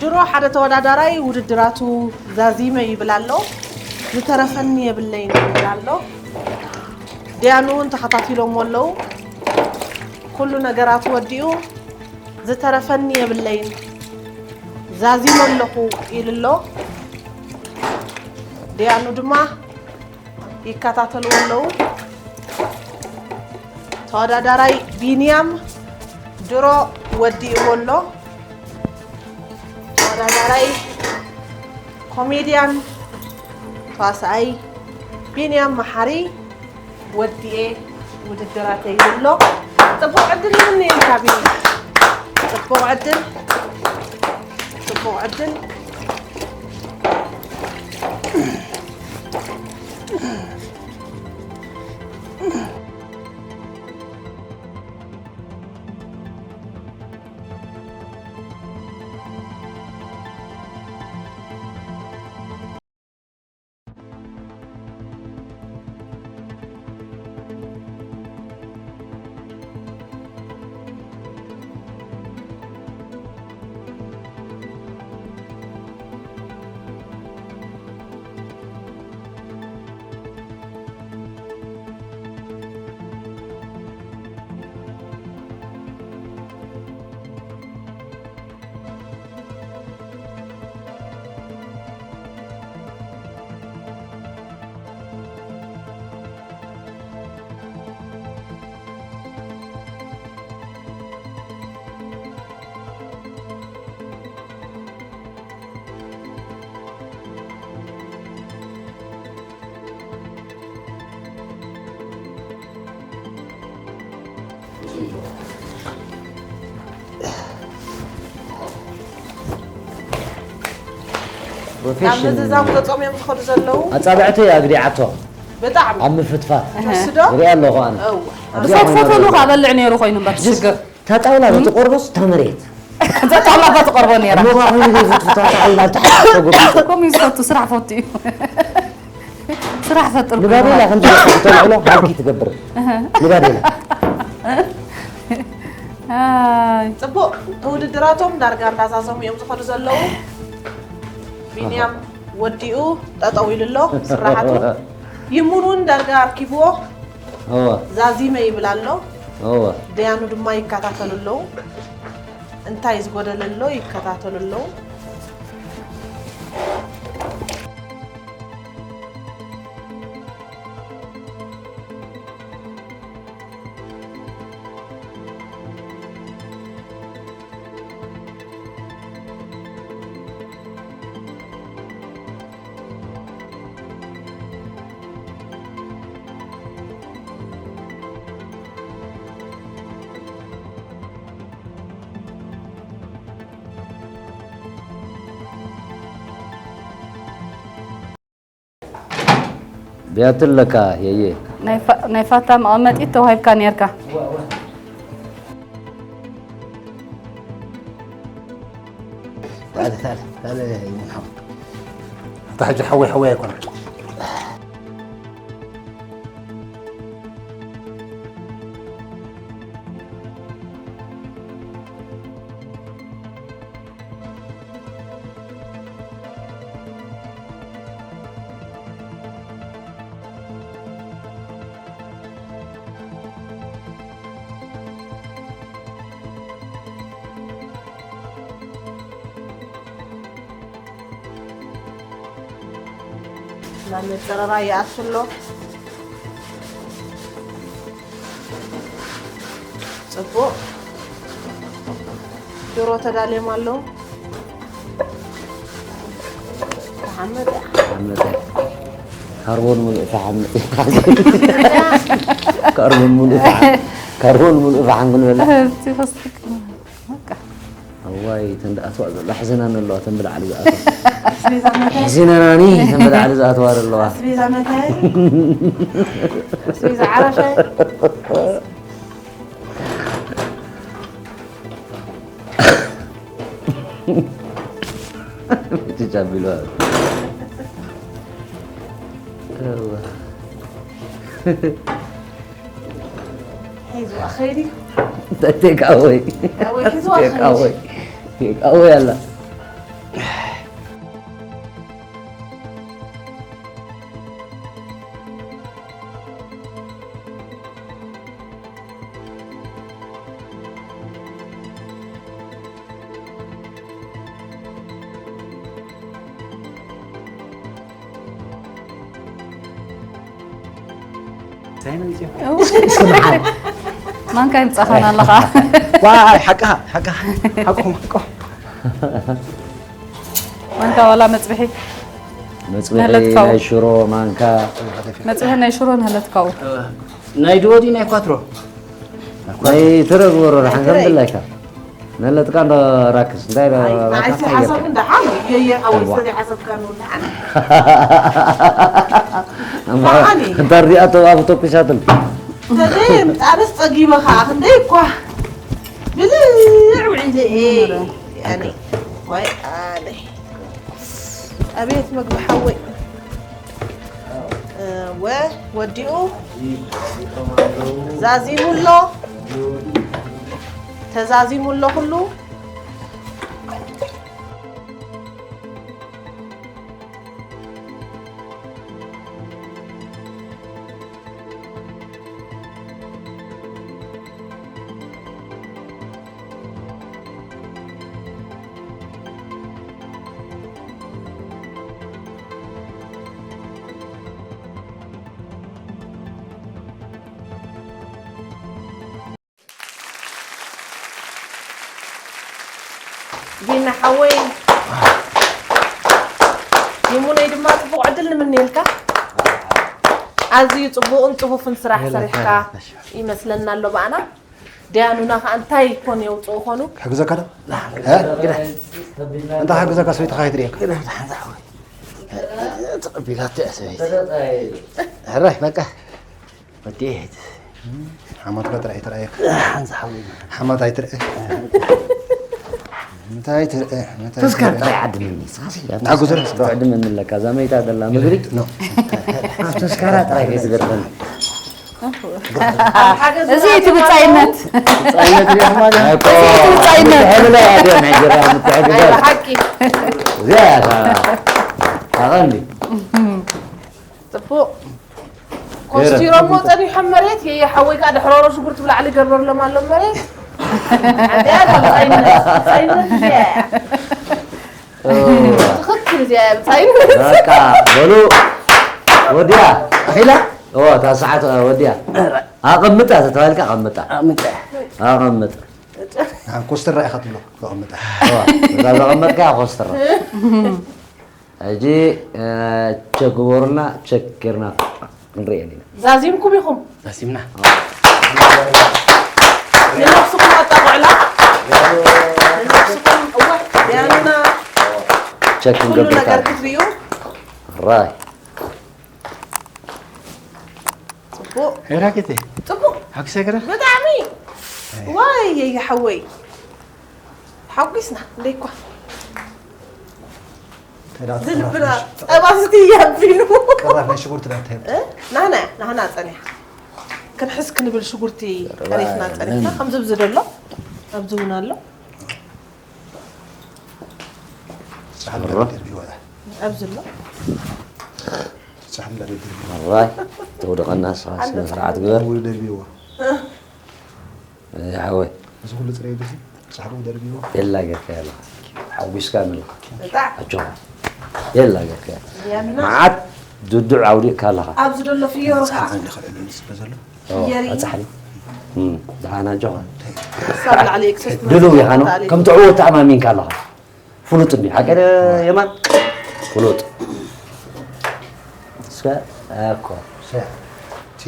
ድሮ ሓደ ተወዳዳራይ ውድድራቱ ዛዚመ ይብል ኣሎ፣ ዝተረፈኒ የብለይን ይብል ኣሎ። ዲያኑ እውን ተኸታቲሎሞ ኣለዉ። ኩሉ ነገራቱ ወዲኡ ዝተረፈኒ የብለይን፣ ዛዚመ ኣለኹ ኢሉ ኣሎ። ዲያኑ ድማ ይከታተልዎ ኣለዉ። ተወዳዳራይ ቢንያም ድሮ ወዲእዎ ኣሎ። ተወዳዳራይ ኮሜድያን ተዋሳኣይ ቢንያም መሓሪ ወዲኤ ውድድራተይ ይብሎ። ጽቡቕ ዕድል ይምነየልካ ቢኒ። ጽቡቕ ዕድል፣ ጽቡቕ ዕድል። ፕሮፌሽን ምዝዛም ገጾም እዮም ዝኸዱ ዘለዉ። ኣጻብዕቲ ኣግዲዓቶ ብጣዕሚ ኣብ ምፍትፋት ትወስዶ? ሪኣ ኣለኹ ኣነ እህ። ኣብዚኣ ኮይና ዝፈትፈትሉ ዘለኹ። ከኣ በልዕ ነይሩ ኮይኑ በር ሽግር። እታ ጣውላ በቲ ቆርቦስ እታ መሬት እዛ ጣውላ እኳ ትቐርቦ ነይራ። እሞባ ኮይኑ ዘይፍትፍታ ጣውላ ታሕቲ ተጎቢጡ ከምኡ እዩ ዝፈቱ፣ ስራሕ ፈቱ እዩ። ስራሕ ፈጥር ንጋዴላ ከምዚ ተልዕሎ ሃልኪ ትገብር ንጋዴላ ኣይ ጽቡቕ ውድድራቶም ዳርጋ እንዳዛዘሙ እዮም ዝኸዱ ዘለዉ። ቢንያም ወዲኡ ጠጠው ኢሉ ኣሎ ስራሓቱ። ይሙን እውን ዳርጋ ኣርኪብዎ እወ ዛዚመ ይብል ኣሎ። እወ ደያኑ ድማ ይከታተሉ ኣለዉ። እንታይ ዝጎደለ ኣሎ ይከታተሉ ኣለዉ። ቢያትለካ የየ ናይ ፋ- ናይ ፋታ መቐመጢት ተዋሂብካ ነርካ። እታ ሕጂ ሓወይ ሓወይ ኣይኮነን። ናብ መፀረራ ይኣቱ ኣሎ። ፅቡቕ ሽሮ ተዳልዮም ኣለዉ። ተሓመጠ ተሓመጠ ካርቦን ሙሉእ ተሓመጠ ካርቦን ሙሉእ ፈሓም ካርቦን ሙሉእ ፈሓም ክንበላ እቲ ፈስቲክ በቃ እዋይ ተን ዝኣትዋ ዘሎ ሕዝናን ኣለዋ ተን ብላዕሊ ዝኣትዋ ኣስቤዛ መታይ ሕዝናናኒ ተን ብላዕሊ ዝኣትዋ ዘለዋ ኣስቤዛ መታይ ኣስቤዛ ዓራሻይ ትጫቢሉ ሒዝዋ ኸይዲ ቴካወይ ወይ ሒዝዋ ኸይዲ ቴካወይ ቴካወይ ኣላ ማንካ ይምጻኻና ኣለኻ ዋይ ሓቅኻ ሓቅኻ ሓቅኹም ሓቅኹም ማንካ ዋላ መጽብሒ መጽብሒ መለትካው። ናይ ሽሮ ማንካ መጽብሒ ናይ ሽሮ ንህለትካው ናይ ድወዲ ናይ ኳትሮ ናይ ተረግበሮ ደሓን ከም ድላይካ ነለትካ እንዶ ራክስ እንታይ ዶ ንዓይ ራክስ ሓሳብ ሓየር እንዳሓም የየ ሓወይ እዋ። ሰሪ ሓሰብካ ንውልዓን እንተ ሪኣ ተባብ ተኩሳትል ተዘይ ምጣርስ ጸጊበ ከዓ ክንደይ እኳ ብልዕ ውዒለ እየ ኣነ ወይ ኣነ ኣቤት ምግቢ ሓወይ እወ ወዲኡ ዛዚሙ ኣሎ ተዛዚሙ ኣሎ ኩሉ ቢና ሓወይ ይሙነይ ድማ ጽቡቕ ዕድል ንምነየልካ። ኣዝዩ ጽቡቕን ጽፉፍን ስራሕ ሰሪሕካ ይመስለና ኣሎ ብኣና። ደያኑና ከኣ እንታይ ኮን የውፅኡ ኾኑ? ክሕግዘካ ዶ? እ? ግዳ። እንታ ክሕግዘካ ሰበይትኻ ኣይትርእየካ። ግዳ፣ ሓንዛ ሓወይ። ተቐቢላቶ እያ ሰበይቲ። ሕራይ በቃ። ወዲ እህት። ሓሞትካ ጥራይ ትረኣየካ። ሓንሳ ሓወይ። ሓሞት ኣይትረአ። እንታይ ትረአ? እንታይ ተስካር ትረአ? ጥራይ ዓድመኒ። ሳሲ። ናጉዘር። ዓድመኒ ኣለካ። እዛ መይታ ዘላ ምግቢ። ኖ። ኣብ ተስካራ ጥራይ ከይትገርፈኒ። እዚ እቲ ብጻይነት። ብጻይነት እዩ ማለት። እኮ። እዚ እቲ ብጻይነት። ምትሕብላ እያ እዚኣ ናይ ጀራ ምትሕብላ። ሓቂ። እዚኣ እያ እታ። ኣቐንዲ። ጽቡቕ። ኮስቲሮሞ ጸኒሖም መሬት፣ የየ ሓወይ ከኣ ድሕሮሮ ሽጉርቲ ብላዕሊ ገርበርሎም ኣሎ መሬት። ኣንዲያ ካብ ጻይነት፣ ጻይነት እዚኣ እያ። ትኽክል እዚኣ እያ፣ ጻይነት። በቃ፣ በሉ፣ ወዲያ። ኣኺላ? እዎ፣ እታ ሰዓት፣ እ፣ ወዲያ። ኣቐምጣ ተተባሂልካ፣ ኣቐምጣ። ኣቐምጣ። ኣቐምጥ። ንዓን ኮስትራ ኢኻ ትብሎ፣ ዘቐምጣ። እዎ፣ እዛ ዘቐመጥካ ኮስትራ። ሕጂ፣ እ፣ ቸክ ግበሩልና፣ ቸክ ጌርና ክንርእየን ኢና። ዛዚምኩም ኢኹም። ዛዚምና። ንነብስኹም ኣጣቕዕላ። ንነብስኹም፣ እወ፣ ያና ቸክ ኩሉ ክንገብር ነገር ኢና። ክትርእዩ። ራይ። ጽቡቕ። ሄራኬቴ። ጽቡቕ። ሓጉሰ ግራ? ብጣዕሚ። ዋይ፣ የይ፣ ሓወይ። ሓጒስና፣ እንደይኳ። ተዳ ዝልብና ተዳ ጸባ ዝትይ ኣቢሉ። ቅራፍ ናይ ሽጉርቲ ዳ እንታይ? እ? ናህና፣ ናህና ጸኒሓ። ክንሕዝ ክንብል ሽጉርቲ ቀሪፍና ጸኒሕና። ከምዚ ኣብዚ ዘሎ፣ ኣብዚ እውን ኣሎ። ጻሕሊ ሮ? ደርቢዋ። ኣብዚ ኣሎ። ጻሕሊ ደርቢዋ። ራይ፣ ተውደቐና፣ ስነ ስርዓት ግበር። ተውደቐና፣ ደርቢዋ። እ፣ ሓወይ። እዚ ኩሉ ጽሬት እዚ ጻዕሩ ደርቢዎ። የላ ጌርካ ያላ። ሓጒስካ ንላ። በጣም። ኣጆኻ። የላ ጌርካ ያላ። ያምና። መዓት ድዱዕ ኣውዲቕካ ኣለኻ። ኣብዚ ዘሎ ፍዮርኻ። ጻዕሪ ንኽእል እዩ ዝስበ ዘሎ። ኦ፣ ፍየሪ። ኣጻሕሊ። እም፣ ደሓን ኣጆኻ። ሳብ ላዕሊ ኤክሰስ ድሉው ኢኻ ነው። ትኣሊ። ከም ትዕወት ተኣማሚንካ ኣለኻ። ፍሉጥ እንዲ ሓቂ ዶ የማን? ፍሉጥ። እስከ፣ እኮ። ሰ-፣ እቲ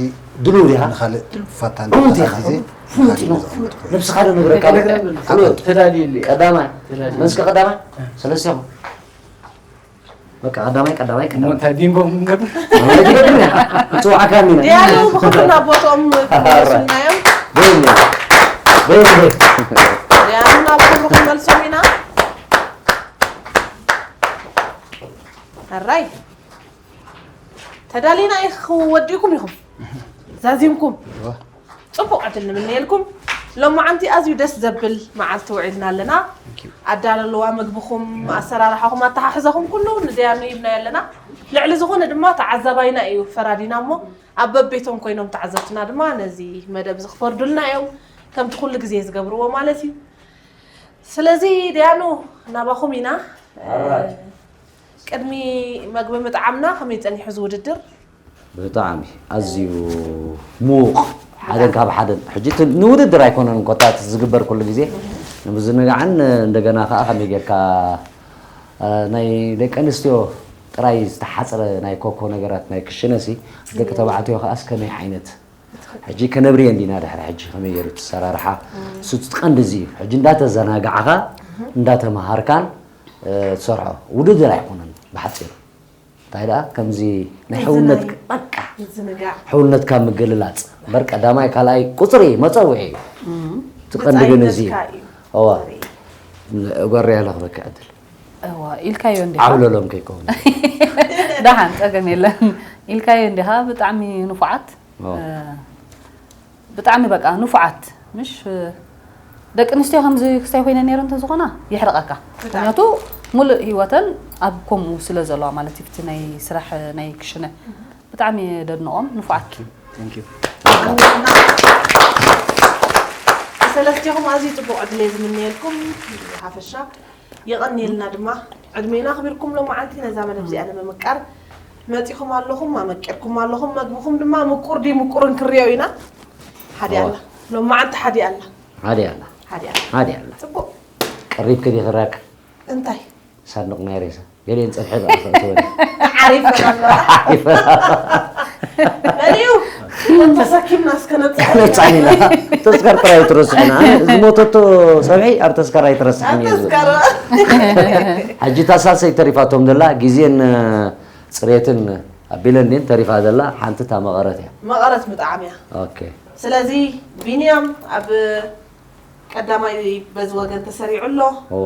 ድሉው ዲኻ? ንኻልእ ፋታ ፍሉጥ ዲኻ? እንተተኣዚዘ ፍሉጥ ንኻልእ ነው። ገዛ ፍሉጥ። ነብስኻ ዶ ነግረካ? ነግረካ። ፍሉጥ። ተዳልዩ። ቀዳማይ። ተዳልዩ። መስከ ቀዳማይ? ሰለስቲኹም። በቃ ቀዳማይ፣ ቀዳማይ፣ እሞ ቀዳማይ። እንታይ ቢንጎ ክንገብር? ኣይ፣ ትገብር እያ። ጽዋዕካ ሚና። ዲያሉ ብኽብርና ቦትኦም ኣረ። ክንመልሱና እዮም። በይኒ። በይኒ። ዲያሉ ናብ ክብሩ ክንመልሶም ኢና። ኣራይ። ተዳሊና ኢኹ-፣ ወዲእኩም ኢኹም። ዛዚምኩም። እዋ። ጽቡቕ ዕድል ንምነየልኩም። ሎማዓንቲ ኣዝዩ ደስ ዘብል መዓልቲ ውዒልና ኣለና። Thank you። ኣዳለልዋ ምግብኹም፣ ኣሰራርሓኹም፣ ኣተሓሕዛኹም ኩሉ ንደያኑ ሂብናዮ ኣለና። ልዕሊ ዝኾነ ድማ ተዓዛባይና እዩ ፈራዲና እሞ፣ ኣብ በቤቶም ኮይኖም ተዓዘብትና ድማ ነዚ መደብ እዚ ክፈርዱልና እዮም። ከምቲ ኩሉ ግዜ ዝገብርዎ ማለት እዩ። ስለዚ ደያኑ ናባኹም ኢና። ኣራይ። ቅድሚ መግቢ ምጥዓምና ከመይ ጸኒሑ እዚ ውድድር? ብጣዕሚ ኣዝዩ ምዉቕ፣ ሓደን ካብ ሓደን። ሕጂ እቲ ንውድድር ኣይኮነን ኮታ እቲ ዝግበር ኩሉ ግዜ። ንምዝንጋዕን እንደገና ከኣ ከመይ ጌርካ፣ እ፣ ናይ ደቂ ኣንስትዮ ጥራይ ዝተሓጽረ ናይ ኮኮ ነገራት ናይ ክሽነሲ፣ ደቂ ተባዕትዮ ከኣስ ከመይ ዓይነት ሕጂ ከነብርዮ እንዲና ድሕሪ ሕጂ ከመይ ገይሩ ትሰራርሓ? እሱ እቲ ቀንዲ እዚ እዩ። ሕጂ እንዳተዘናጋዕኻ፣ እንዳተምሃርካን፣ እ፣ ትሰርሖ። ውድድር ኣይኮነን ብሓጺሩ። እንታይ ደኣ፣ ከምዚ ናይ ሕውነት፣ ምዝናይ። በቃ። ምዝንጋዕ። ሕውነትካ ምግልላጽ። እምበር ቀዳማይ፣ ካልኣይ ቁጽሪ መጸውዒ እዩ። እቲ ቀንዲ ግን እዚ እዩ። ብጻይነትካ እዩ። እዋ። ቁጽሪ። ጓርያ ለኽበኪ ዕድል። እዋ፣ ኢልካዮ እንዲኻ። ዓብለሎም ከይከውን። ደሓን፣ ጸገም የለን። ኢልካዮ እንዲኻ፣ ብጣዕሚ ንፉዓት። ኦ። እ፣ ብጣዕሚ በቃ ንፉዓት፣ ምሽ፣ እ፣ ደቂ ኣንስትዮ ከምዚ ክስታይ ኮይነን ነይረን እንተዝኾና፣ የሕርቐካ። ብጣዕሚ። ምኽንያቱ፣ ሙሉእ ህይወተን ኣብ ከምኡ ስለ ዘለዋ ማለት እዩ፣ እቲ ናይ ስራሕ፣ ናይ ክሽነ። ብጣዕሚ ደድንቖም፣ ንፉዓት። Thank you። ሰለስቲኹም ኣዝዩ ጽቡቕ ዕድል እየ ዝምነየልኩም፣ ሓፈሻ። የቐንየልና ድማ ዕድሜና ኣኽቢርኩም ሎመዓልቲ ነዛ መደብ እዚኣ ንምምቃር መጺኹም ኣለኹም፣ ኣመቂርኩም ኣለኹም። መግብኹም ድማ ምቁር ድዩ ምቁርን ክርእዮ ኢና። ሓዲኣ እዋ። ኣላ። ሎመዓልቲ ሓዲኣ ኣላ። ሓዲኣ ኣላ። ሓዲኣ ኣላ። ሓዲኣ ኣላ። ጽቡቕ። ቀሪብኪ ዲኺ ራክ? እንታይ? ሳንዱቕ ናይ ሬሳ። ገሊአን ጸብሒ በኣ ክእትወን። ዓሪፈን ኣለዋ። ዓሪፈን። መን እዩ? ተሰኪምና እስከ ነብጽሕ። ነብጻን ኢና። ተስካር ጥራይ ትረስዑና። ኣነ ዝሞተቶ ጸብሒ ኣብ ተስካር ኣይትረስዕን ኣብ እዩ ዝብል። ተስካር። ሕጂ እታ ሳልሰይቲ ተሪፋቶም ዘላ ግዜን፣ እ፣ ጽሬትን ኣቢለን ድን ተሪፋ ዘላ ሓንቲ እታ መቐረት እያ። መቐረት ብጣዕሚ እያ። ኦኬ። ስለዚ ቢንያም ኣብ ቀዳማይ በዚ ወገን ተሰሪዑ ኣሎ። እወ።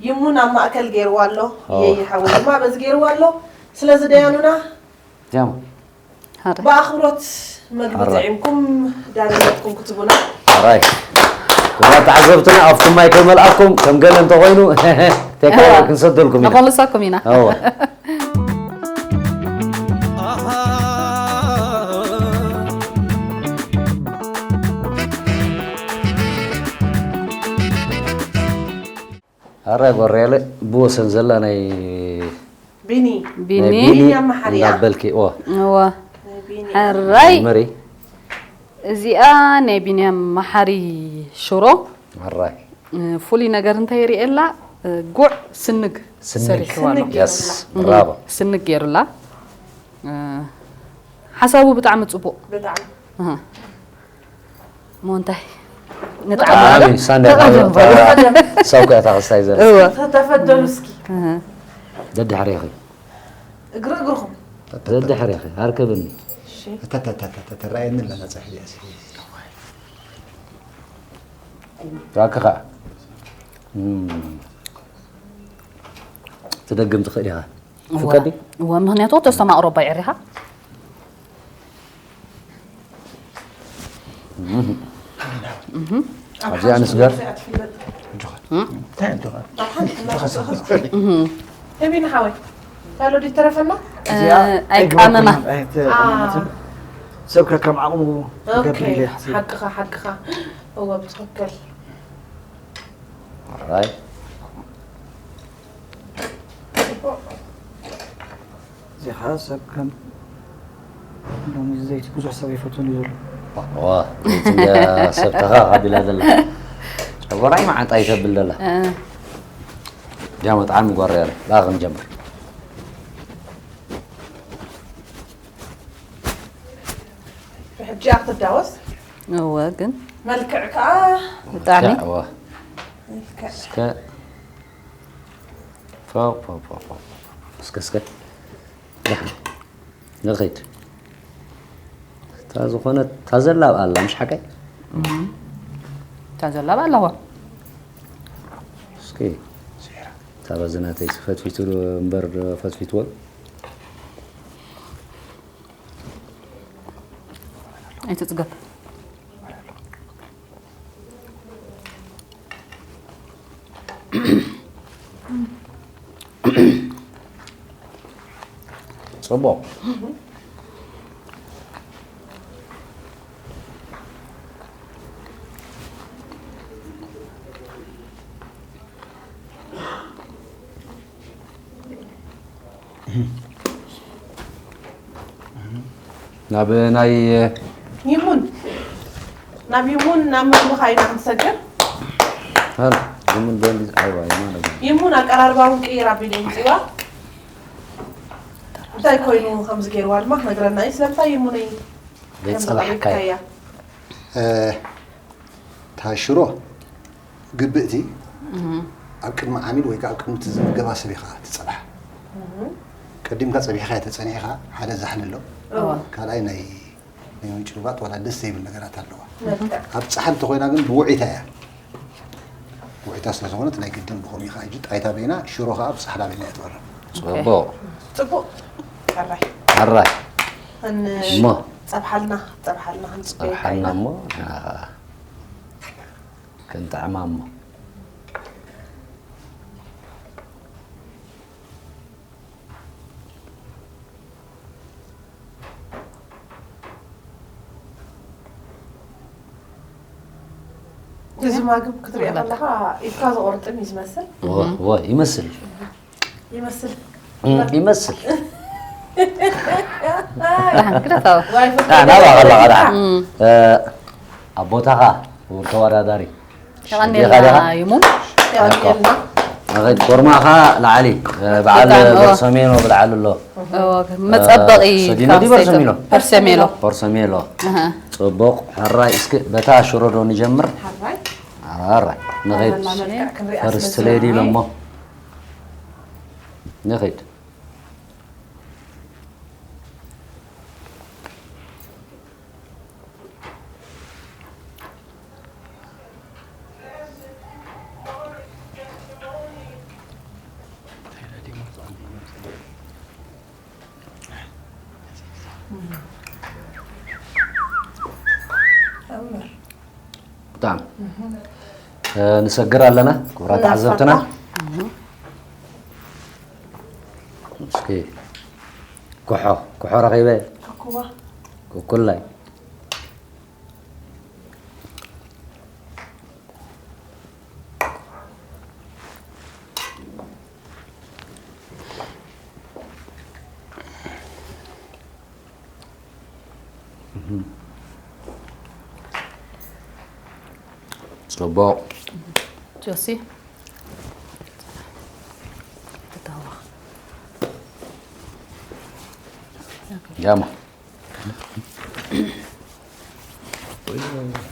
ይሙን ኣብ ማእከል ገይርዋ ኣሎ። እወ። የይ ሓወይ ድማ በዚ ገይርዋ ኣሎ። ስለዚ ደያኑና ጃም። ሓደ። ብኣኽብሮት መግቢ ኣረ። ጥዒምኩም ዳንነትኩም ክትቡና። ኣራይ። ክቡራት ተዓዘብትና ኣፍኩም ማይ ከመልኣኩም ከም ገለ እንተኾይኑ ቴካወ ክንሰደልኩም ኢና። ንኾልሰኩም ኢና። እወ። ኣረ ጎረያለ ብወሰን ዘላ ናይ ቢኒ ቢኒ ናይ ቢኒ ኣማሓሪ እያ። እንዳበልኪ ኦ እወ ናይ ቢኒ ሕራይ መሪ እዚኣ ናይ ቢንያም መሓሪ ሽሮ ኣራይ እ፣ ፍሉይ ነገር እንታይ የርእየላ እ፣ ጉዕ ስንግ ስንግ። ሰሪሕዋ ኣሎ ስንግ። የስ ብራቮ ስንግ ገይሩላ እ፣ ሓሳቡ ብጣዕሚ ፅቡቅ ብጣዕሚ እህ። እሞ እንታይ ብጣዕሚ ሳንዳ ሰው ከያ ታክስታይ ዘለ እወ ተተፈደሉ እስኪ እህ። ደድሕሬኺ እግሪ እግርኹም ደድሕሬኺ ኣርከብኒ እሺ ተተተተተራየኒ ኣለና ፀሕሊ እያ ራክኻ ትደግም ትኽእል ኢኻ ፍቀዲ እወ ምክንያቱ ተስተማቕሮ ባይ ዕሪኻ ኣብዚኣ ንስገር እንታይ እንተኾነ ተቢን ሓወይ ታሎ ዲተረፈና ኣይቃመማ ሰብ ከም ዓቕሙ ገብር ኢለ ይሓስብ ሓቅኻ ሓቅኻ እወ ብትኽክል ራይ እዚኻ ሰብ ከም ሎሚ ዘይቲ ብዙሕ ሰብ ኣይፈቱን እዩ ዘሎ ዋ ዘይትንገ ሰብተኻ ካቢላ ዘላ ጨጎራይ መዓንጣ ይተብል ዘላ ጃ መጥዓም ይጓረ ያለ ላ ክንጀምር ብሕጂ እያ ክትዳወስ እወ ግን መልክዕ ከዓ ብጣዕሚ ዋ መልክዕ እስከ ፎቅ ፎቅ ፎቅ ፎቅ እስከ እስከ ደሓን ንኸይድ እታ ዝኾነት እታ ዘላ ኣብኣ ኣላ ምሽ ሓቀይ እታ ዘላ ኣብኣ ኣለዋ እስኪ እታ በዚ ናተይ ፈትፊቱ እምበር ፈትፊትዎ ኣይትፅገብ ፅቡቕ ናብ ናይ ይሙን ናብ ይሙን ናብ መግብኻ ኢና ክንሰግር ሃል ዝምን በሊ ኣይዋ ይማነ ይሙን ኣቀራርባ እውን ቅይር ኣቢለ ይምፅዋ እንታይ ኮይኑ ከምዚ ገይርዋ ድማ ክነግረና እዩ ስለምንታይ ይሙነይ ዘይፀባሕካዮ እታ ሽሮ ግብእቲ ኣብ ቅድሚ ዓሚል ወይ ከዓ ኣብ ቅድሚ እቲ ዝምገባ ሰብ ኢኻ ትፀብሓ ቀዲምካ ፀቢሕካ ተፀኒሕካ ሓደ ዛሕሊ ኣሎ ካልኣይ ናይ ናይ ምንጭ ሩባት ዋላ ደስ ዘይብል ነገራት ኣለዋ ኣብ ፀሓል እንተኮይና ግን ብውዒታ እያ ውዒታ ስለዝኮነት ናይ ግድን ብከምኡ ኢኻ ሕጂ ጣይታ በይና ሽሮ ከዓ ብፃሕላ በይና እያ ትቐርብ ፅቡቕ ፅቡቅ ቀራይ ኣራይ እን እሞ ፀብሓልና ፀብሓልና ክንፅበየካ ፀብሓልና ኢና እሞ ንዓኻ ከንጥዕማ እሞ እዚ ማግብ ክትሪኦ ከለካ ኢድካ ዝቆርጥም እዩ ዝመስል ወ- ወ- ይመስል ይመስል እም፣ ይመስል ደሓን ግደፋ ዋይ ዳ- ናብኣ ከለኻ ደሓን እ፣ ኣብ ቦታኻ ክቡር ተወዳዳሪ የቐንየልና ይሙን የቐንየልና ንኸይድ ኮርማኻ ላዓሊ እ፣ በዓል በጣም፣ ኦ። በርሰሜኖ ብላዓሊ ኣሎ መፀበቒ ሰዲኖ ድዩ በርሰሜኖ? ፐርሰሜሎ በርሰሜሎ ኣሃ። ፅቡቕ ሕራይ እስኪ በታ ሽሮ ዶ ንጀምር ሓራይ ኣራይ ንኸይድ ዘላ መልክዕ ክንሪኣ ፈርስት ስለ ሌዲ ዝደለና። ኢሎሞ ንኸይድ ብጣዕሚ ንሰግር ኣለና ክቡራት ተዓዘብትና። እስኪ ኩሖ ኩሖ ረኺበ ኩኩዋ ኩኩላይ ጽቡቕ። ጆሲ ትታወቕ። ያማ።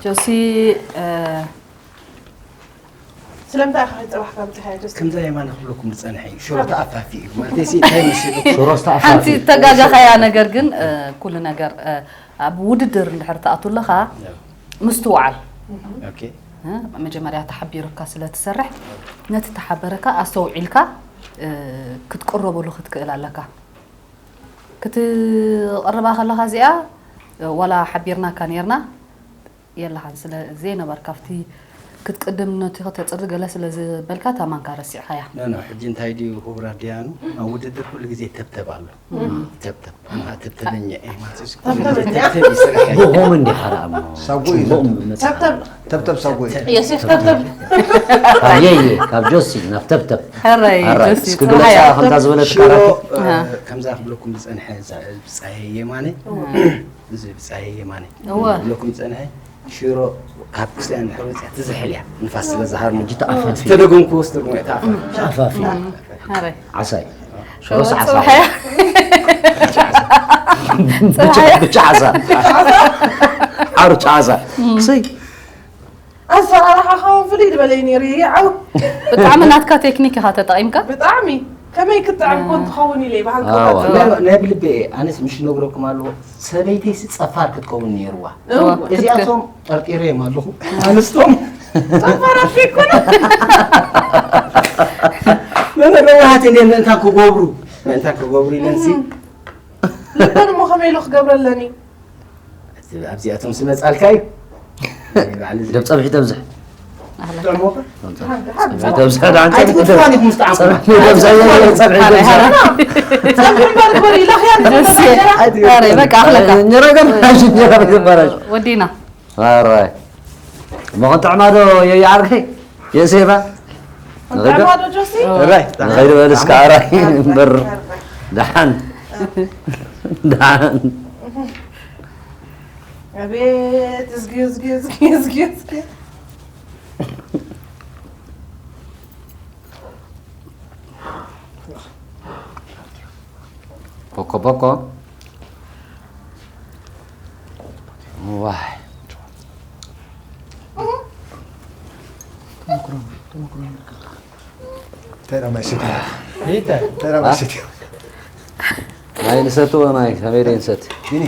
ጆሲ እ፣ ስለምንታይ ኢኻ ከይጸባሕካ ምጽሓዮ ጆሲ? ከምዛ የማነ ክብለኩም ዝጸንሐ እዩ። ሽሮ ተኣፋፊ እዩ። ማለተይሲ እንታይ መሲሉ? ሽሮ ዝተኣፋፊ። ሓንቲ ተጋጋኻያ ነገር ግን እ፣ ኩሉ ነገር እ፣ ኣብ ውድድር እንድሕር ትኣቱ ኣለኻ ምስትውዓል። ኦኬ። እ፣ መጀመርያ ተሓቢሩካ ስለ ትሰርሕ ነቲ ተሓበረካ ኣስተውዒልካ እ፣ ክትቅረበሉ ክትክእል ኣለካ። ክትቕርባ ከለኻ እዚኣ ዋላ ሓቢርናካ ኔርና የለኻን ስለ ዘይነበርካ ኣብቲ ክትቅድም ነቲ ከተጽሪ ገለ ስለ ዝበልካ እታ ማንካ ረሲዕኻያ። ኖ ኖ ሕጂ እንታይ ድዩ ክቡር ኣዲያኑ ኣብ ውድድር ኩሉ ግዜ ተብተብ ኣሎ። ተብተብ ኣና ተብተበኛ እየ ማለት እዩ። ተብተበኛ። ተብተብ ይስራሕ። ብሆም እንዲኻ ደኣ እሞ ሳጉ እዩ ጽቡቕ ተብተብ። መጽሓፍ። ተብተብ። ተብተብ ሳጉ እዩ። የሴፍ ተብተብ። ኣየየ ካብ ጆሲ ናብ ተብተብ። ሕራይ ኣራይ ጆሲ እስኪ ጽባሕ ግለጻ እያ። ከምታ ዝበለት ሽሮ ካራክተር። እ፣ ከምዛ ክብለኩም ዝጸንሐ እዛ ብጻየ የማነ እዚ ብጻየ የማነ እወ። ክብለኩም ዝጸንሐ ሽሮ ካብ ክስቲያን ድሕር ወጽያ ትዝሕል እያ ንፋስ ስለ ዝሃርሙ ሕጂ ተኣፋፊ። ዝተደገምኩ ወስድ ሞ ተኣፋፊ። ተኣፋፊ። ሕራይ ዓሳይ ሽሮ ሮስ ዓሳ። ጽባሕ እያ። ብጫ ብጫ ዓሳ። ሓሩጭ ዓሳ። ስይ ኣሰራርሓኻ እውን ፍልይ ዝበለ እዩ ነይሩ ይዓው። ብጣዕሚ ናትካ ቴክኒክ ኢኻ ተጠቒምካ። ብጣዕሚ ከመይ ክትጥዕም ኮን ትኸውን ኢለ ይበሃል ኣዋ። ከውታት ናይ ናይ ብልቤ ኣነስ ምሽ ነግረኩም ኣለዎ ሰበይተይሲ ጸፋር ክትከውን ነይርዋ። እው። እዚኣቶም ጠርጢረዮም ኣለኹ ኣንስቶም ጸፋራት ከይኮነ መመረዋሃት እንደ ምእንታ ክገብሩ ምእንታ ክገብሩ ኢለንሲ ልበን እሞ ከመይ ኢሉ ክገብረለኒ ኣብዚኣቶም ስመጻልካ እዩ። ደብ ጸብሒ ተብዝሕ። ጥዕሞ ጸብሒ ተብዝሕ ደኣ እንታይ ኣይትጥፋን ኢኹም ዝጠዓምኩም። ጸብሒ ተብዝሕ ጸብሒ ተብዝሕ። ጸብሒ እምበር ግበር ኢለኽያ ደስ እንጀራ። ኣረ በቃ ኣኽለካ። እንጀራ ገር እንጀራ ይበራሽ። ወዲና። ኣረ እሞ ክንጥዕማ ዶ የይዓርከይ? የሴፋ? ክንጥዕማ ዶ ጆሲ? እራይ። ንኸይድ በል እስከ ኣራይ እምበር። ደሓን። ደሓን። ኣቤት፣ እዝጊ፣ እዝጊ፣ እዝጊ፣ እዝጊ፣ እዝጊ። ቦኮ፣ ቦኮ። ዋይ። እንታይ ደኣ ማይ ሰትዩ? እንታይ ደኣ ማይ ሰትዩ? ማይ ንሰትዎ፣ ማይ ከመይ ደይ ንሰቲ? ቢኒ፣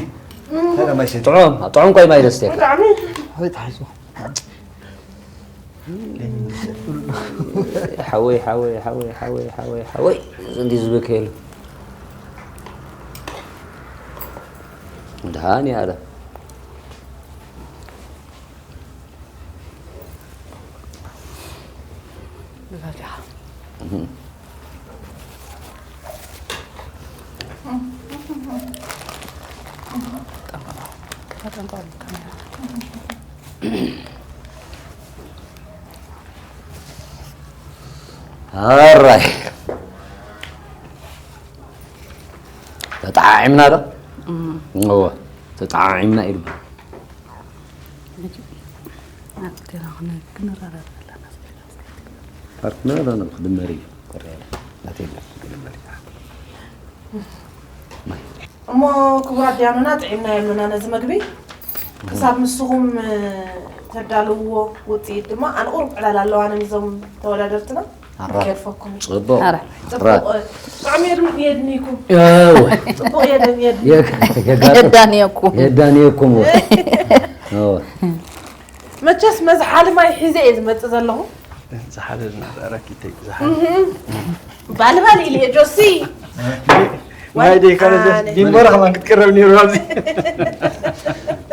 እንታይ ደኣ ማይ ሰትዩ? ጥዑም፣ ጥዑም ቆይ ማይ ደስትየካ። ብጣዕሚ። ኣቤት፣ ሓይሱ። ሓወይ፣ ሓወይ፣ ሓወይ፣ ሓወይ፣ ሓወይ፣ ሓወይ። እዚ እንዲ ዝብከ የለ። ደሃን ያለ። ኣራይ ተጣዒምና ዶ? እወ ተጣዒምና ኢሉ ፓርትነር ኣነ ክድመር እዩ። ኮርያ ናተይ ክድመር እዩ። ማይ። እሞ ክቡራት ዲያኖና ጥዒምና የሎና ነዚ መግቢ ክሳብ ንስኹም ተዳልውዎ ውፅኢት ድማ ኣነ ቁሩብ ዕላል ኣለዋኒ ንዞም ተወዳደርትና ኣራ። ከርፈኩም እዩ። ጽቡቕ። ኣራ። ጽቡቕ ጥዑም የድም የድንይኩም። እወ። ጽቡቕ የድን የድን የዳንየኩም። የዳንየኩም። እወ። መቸስ መዝሓሊ ማይ ሒዘ እየ ዝመጽእ ዘለኹ። ዝሓለ ዝነበረ ኪተይ ዝሓለ። ባልባል ኢለ እየ ጆሲ። ዋይ ደይ ካለ ኣነ። ዲምቦራ ከማን ክትቀረብ ነይሩ ኣብዚ።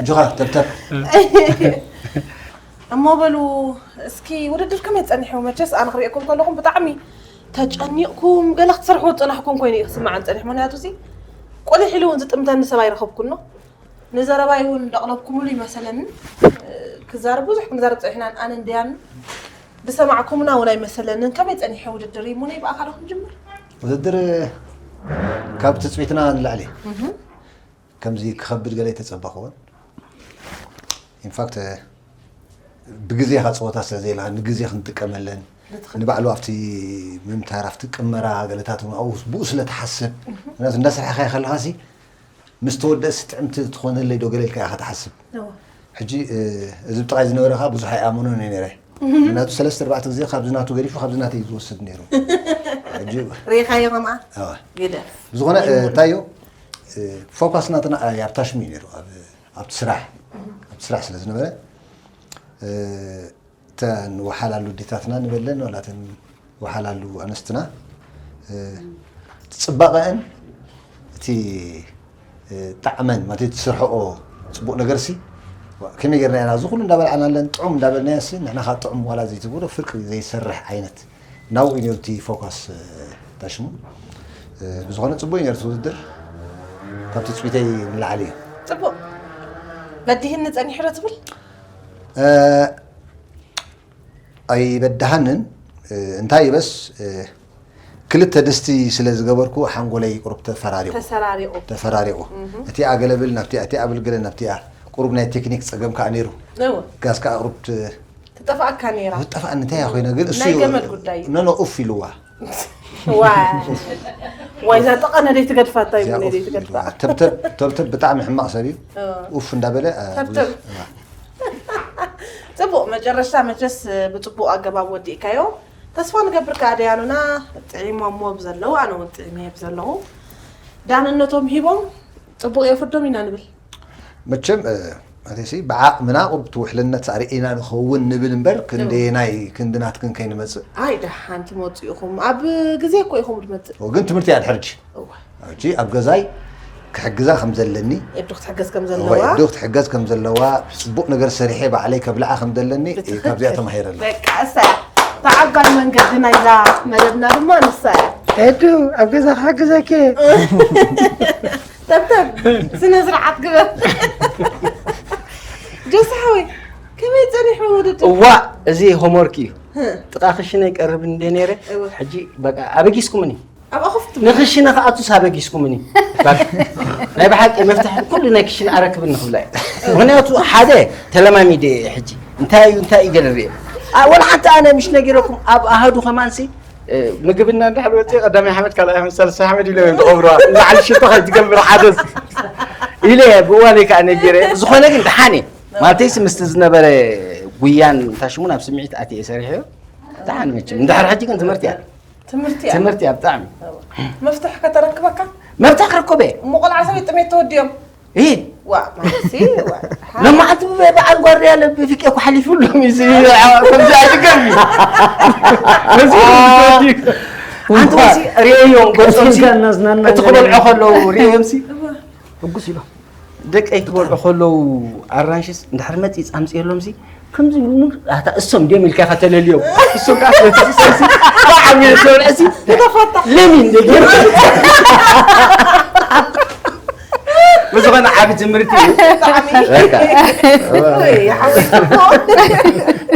እጆኻ ተብተብ እሞ በሉ እስኪ ውድድር ከመይ ጸኒሑ? መቸስ ኣነ ክርእየኩም ከለኹም ብጣዕሚ ተጨኒቕኩም ገለ ክትሰርሕዎ ዝጸናሕኩም ኮይኑ እዩ ክስምዓን ጸኒሑ። ምክንያቱ እዚ ቁሊሕ ኢሉ እውን ዝጥምተኒ ሰብ ኣይረኸብኩን ነው። ንዘረባይ እውን እንዳቕለብኩምሉ ይመሰለንን ክዛረብ ብዙሕ ክንዛረብ ጸኒሕናን ኣነ እንድያን ዝሰማዕኩምና እውን ኣይመሰለንን። ከመይ ጸኒሐ ውድድር ይሙነይ ብኣኻል ክንጅምር ውድድር ካብ ትፅቢትና ንላዕሊ ከምዚ ክኸብድ ገለ ኣይተፀበኽዎን። ኢንፋክት ብግዜኻ ፀወታ ስለ ዘይለካ ንግዜ ክንጥቀመለን ንባዕሉ ኣብቲ ምምታር ኣብቲ ቅመራ ገለታት እውን ኣብኡ ብኡ ስለ ትሓስብ ምክንያቱ እንዳሰርሐካ ከለካ ሲ ምስ ተወደእሲ ጥዕምቲ ትኾነለይ ዶ ገለ ኢልካ ኢኻ ትሓስብ። ሕጂ እዚ ብጥቓይ ዝነበረ ከዓ ብዙሕ ኣይኣመኖን እየ ነይረ። ምክንያቱ ሰለስተ ኣርባዕተ ግዜ ካብዚ ናቱ ገዲፉ ካብዚ ናተይ እዩ ዝወስድ ነይሩ። ሕጂ ርኢኻዮ ከምኣ ኣዋ። ግደፍ ብዝኾነ እንታይ እዩ ፎካስ ናትና ኣብታ ሽሙ እዩ ነይሩ ኣብ- ኣብቲ ስራሕ ኣብቲ ስራሕ ስለ ዝነበረ እተን ወሓላሉ ኣዴታትና ንበለን ዋላ እተን ወሓላሉ ኣነስትና እቲ ፅባቐአን እቲ ጣዕመን ማለት እቲ ዝሰርሐኦ ፅቡቕ ነገር ሲ ከመይ ጌርና ኢና እዚ ኩሉ እንዳበልዓናለን ጥዑም እንዳበልናዮ ሲ ንሕና ካብ ጥዑም ዋላ ዘይትብሎ ፍርቂ ዘይሰርሕ ዓይነት ናብኡ እዩ ነሩ እቲ ፎካስ ታሽሙ ብዝኾነ ፅቡቅ እዩ ነሩ እቲ ውድድር ካብ ትፅቢተይ ንላዕሊ እዩ ፅቡቅ በዲህኒ ፀኒሑ ዶ ትብል ኣይበድሃንን እንታይ ይበስ ክልተ ድስቲ ስለ ዝገበርኩ ሓንጎለይ ቁሩብ ተፈራሪቑ ተሰራሪቑ ተፈራሪቑ እቲኣ ገለብል ናብቲኣ እቲኣ ብልግለ ናብቲኣ ቁሩብ ናይ ቴክኒክ ፀገም ከዓ ነይሩ እወ ጋዝ ከዓ ቁሩብ ትጠፋእካ ነይራ ጠፋእኒ እንታይ ኮይነ ግን እሱ ናይ ገመድ ጉዳይ እዩ። ነኖ ኡፍ ኢልዋ ዋይ ዋይ እዛ ጠቐነ ደይ ትገድፋ እንታይ እዚኣ ምን ኡፍ ደይ ኢልዋ። ትገድፋ ተብተብ ተብተብ ብጣዕሚ ሕማቕ ሰብ እዩ ኡፍ እንዳበለ እ፣ ተብተብ። ብዙሕ- ፅቡቕ መጨረሽታ መቸስ ብፅቡቕ ኣገባብ ወዲእካዮ ተስፋ ንገብር ከዓ ደያኑና ጥዒሞሞ ብዘለዉ ኣነ እውን ጥዒመ ብዘለኹ ዳንነቶም ሂቦም ፅቡቕ የፍርዶም ኢና ንብል መቸም እ፣ ማለትሲ ብዓቕምና ቁርብቲ ውሕልነት ኣርኢና ንኸውን ንብል እምበር ክንደየናይ ክንዲ ናትክን ከይንመፅእ ኣይ ደሓን ትመፁ ኢኹም ኣብ ግዜ እኮ ኢኹም ትመፅእ ግን ትምህርቲ እያ ድሕርጂ እዋ ሕጂ ኣብ ገዛይ ክሕግዛ ከም ዘለኒ የዱ ክትሕገዝ ከም ወይ ዘለዋ ዶ ክትሕገዝ ከም ዘለዋ ፅቡቅ ነገር ሰሪሐ ባዕለይ ከብልዓ ከም ዘለኒ ብትኽክል። ካብዚኣ ተማሂረ ኣለኹ በቃ እሳ እያ ተዓባይ መንገዲ ናይዛ መደብና ድማ ንሳ እያ ኤዱ ኣብ ገዛ ክሕግዘኪ ተብተብ ስነ ስርዓት ግበር ጆሲ ሓወይ ከመይ ፀኒሑ ውድድር እዋ እዚ ሆምወርክ እዩ ጥቃ ክሽነ ይቀርብ እንደ ነይረ እወ። ሕጂ በቃ ኣበጊስኩምኒ ኣብ ኣኹፍት ንክሽነ ክኣቱስ ኣበጊስኩምኒ በቃ ናይ ብሓቂ መፍትሒ ኩሉ ናይ ክሽነ ኣረክብኒ ክብላ እየ ምክንያቱ ሓደ ተለማሚደ እየ ሕጂ እንታይ እዩ እንታይ እዩ ገለ ርእ ወላ ሓንቲ ኣነ ምሽ ነጊረኩም ኣብ ኣሃዱ ከማንሲ ምግብና እንድሕር ወፂ ቀዳማይ ሓመድ ካልኣይ ሓመድ ሳልሳይ ሓመድ ኢለ እዮም ዝቐብርዋ ንባዕሊ ሽቶ ከይትገብር ሓደስ ኢለ እየ ብእዋነይ ከዓ ነጊረ ዝኾነ ግን ደሓን እየ ማለተይሲ ምስቲ ዝነበረ ጉያን እንታይ ሽሙ ናብ ስምዒት ኣትየ ሰሪሐዮ ደሓን መችም እንድሕር ሕጂ ግን ትምህርቲ እያ ትምህርቲ እያ ትምህርቲ እያ ብጣዕሚ መፍትሒ ከተረክበካ መፍትሒ ክረከበ እሞ ቆልዓ ሰበይ ጥሜት ተወዲኦም ይሂድ ዋ ማለትሲ ዋ ለማዓት በዓል ጓርያ ለብፊቅ እኮ ሓሊፉሎም እዩ ከምዚ ኣይትገርሚ ኣንቲ ወሲ ርእዮም ገጾምሲ እናዝናና እቲ ክበልዖ ከለዉ ርእዮምሲ ሕጉስ ኢሎ ደቀይ ክበልዑ ከለዉ ኣራንሽስ እንድሕር መፂ ፃምፅየሎም ሲ ከምዚ ኢሉ ኣታ እሶም ድዮም ኢልካ ኢኻ ተለልዮም እሶም ከዓ ስለትስሰምሲ ብዓብዮ ሰብልዕሲ ለሚ እንደ ገይሩ ብዝኾነ ዓቢ ትምህርቲ እዩ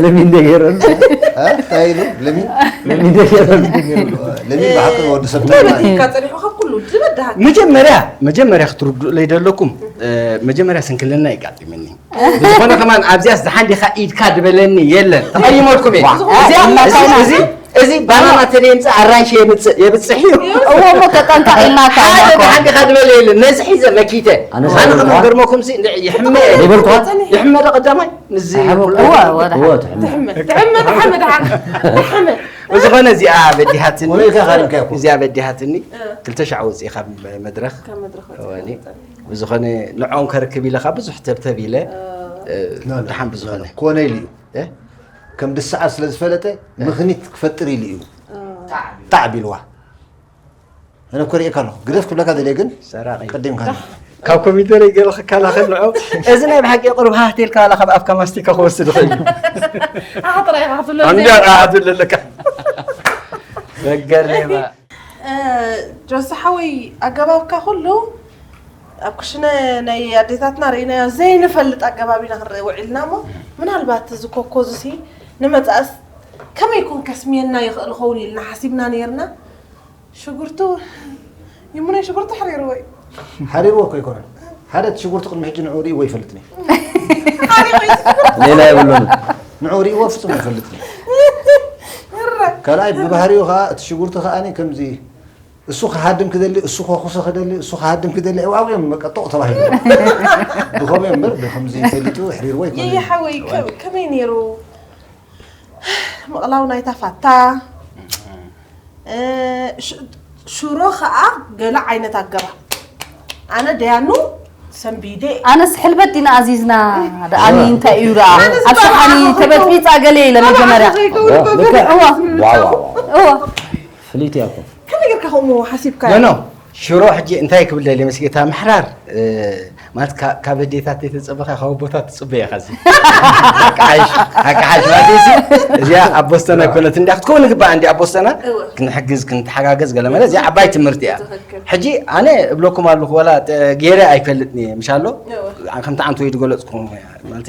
ለሚ እንደ ገይሩ እንታይ ኢሉ ለሚ ለሚ እንደ ገይሩ ለሚ ብሓቂ ወዲ ሰብ እንታይ ማለት እዩ? ካ ፀኒሑ ካብ ኩሉ ዝበድሃል መጀመርያ መጀመርያ ክትርድኡለይ ደለኩም መጀመርያ ስንክልና ይጋጢመኒ ብዝኾነ ከማን ኣብዚያስ ዝሓንዲኻ ኢድካ ዝበለኒ የለን ተቐይመልኩም እየ እዚኣ እማካይና እዚ እዚ ባናና ተደምፀ ኣራንሽ የብፅሕ የብፅሕ እዩ እዎ እሞ ተጠንቀቕ ኢልና ሓደ ካይናኮ ብሓንዲኻ ዝበለ የለን ነዚ ሒዘ መኪተ ኣነ ኣነ ሰ- ከመገርመኩም ሲ ይሕመ ይበልኩዋ ይሕመ ዶ ቀዳማይ ንዚ ኣይሓመኩ። እወ ወደ እወ ትሕመ ትሕመ ትሕመ ትሓመ ትሓመ ትሓመ ብዝኾነ እዚኣ በዲሃትኒ ወለልካ ካሪምካ ይኹን። እዚኣ በዲሃትኒ ክልተ ሻዕ ወፅኢ ካብ መድረኽ ካብ መድረኽ እወኒ ብዝኾነ ንዖም ከርክብ ኢለ ካብ ብዙሕ ተብተብ ኢለ እ፣ ደሓን ብዝኾነ ኮነ ኢሉ እዩ እ? ከም ድሰዓር ስለ ዝፈለጠ ምኽኒት ክፈጥር ኢሉ እዩ ጣዕብ ኢልዋ ኣነ እኮ ርእየካ ኣለኹ። ግደፍ ክብለካ ደልየ ግን ሰራቒ። ቀዲምካ። ካብ ኮሚደረ ገለ ክከላኸል ንዑ። እዚ ናይ ብሓቂ ቁሩብ ሃህት ኢልካ ዋላ ካብ ኣፍካ ማስቲካ ክወስድ ይኽእል እዩ። ኣኻ ጥራይ ኢኻ ክትብሎ እንዲ ዘለካ። ኣድለለካ። መገረማ። እ፣ ጆሲ ሓወይ፣ ኣገባብካ ኩሉ ኣብ ክሽነ ናይ ኣዴታትና ርኢናዮ ዘይንፈልጥ ኣገባብ ኢና ክንርኢ ውዒልና እሞ፣ ምናልባት እዚ ኮኮ እዚሲ ንመጻእስ ከመይ ይኩን ከስምየና ይኽእል ኸውን ኢልና ሓሲብና ነይርና። ሽጉርቱ ይሙነይ ሽጉርቱ ሓሪርዎ እዩ። ሓሪርዎ እኮ ኣይኮነን። ሓደ እቲ ሽጉርቲ ቅድሚ ሕጂ ንዕኡ ርእይዎ ኣይፈልጥን እዩ። ሌላ የብሉን። ንዕኡ ርእይዎ ፍጹም ኣይፈልጥን እዩ። ካልኣይ ብባህሪኡ ከዓ እቲ ሽጉርቲ ከዓ ከምዚ እሱ ክሃድም ክደሊ፣ እሱ ከኹሶ ክደሊ፣ እሱ ክሃድም ክደሊ፣ ኣብኡ እዮም በቃ ጦቕ ተባሂሉ። ብኸምኡ እዮም እምበር ብኸምዚ ፈሊጡ ኣሕሪርዎ ኣይኮነን። ይይ ሓወይ ከ- ከመይ ነይሩ ምቕላው ናይታ ፋታ? እ፣ ሽ- ሽሮ ከዓ ገለ ዓይነት ኣገባብ ኣነ ደያኑ ሰንቢደ ኣነስ ሕልበት ዲና ኣዚዝና ደኣኒ እንታይ እዩ ደኣ ኣስሓኒ ተበጥቢፃ ገለ ኢለ መጀመርያ ልክዕ እዋ ዋው ዋው ዋው እዋ ፍልይቲ እያ እኮ ከመይ ጌርካ ከምኡ ሓሲብካዮ? ኖ ኖ ሽሮ ሕጂ እንታይ ክብል ደልየ መስጌታ ምሕራር እ፣ ማለት ካ- ካብ ኣዴታት ዘይተፀበኻ ካብ ኣቦታት ትፅበ ኢኻ እዚ ኣቃሓሽ ኣቃሓሽ ማለት እዚ እዚኣ ኣብ ቦስተና ኣይኮነት እንዲያ ክትከውን ግባእ እንዲ ኣብ ቦስተና እወ። ክንሕግዝ ክንተሓጋገዝ ገለ መለ እዚኣ ዓባይ ትምህርቲ እያ ትኽክል። ሕጂ ኣነ እብለኩም ኣለኹ ወላ ተ- ገይረ ኣይፈልጥን እየ ምሽ ኣሎ እወ። ከምቲ ዓንተ ወይ ዝገለፅኩም ማለት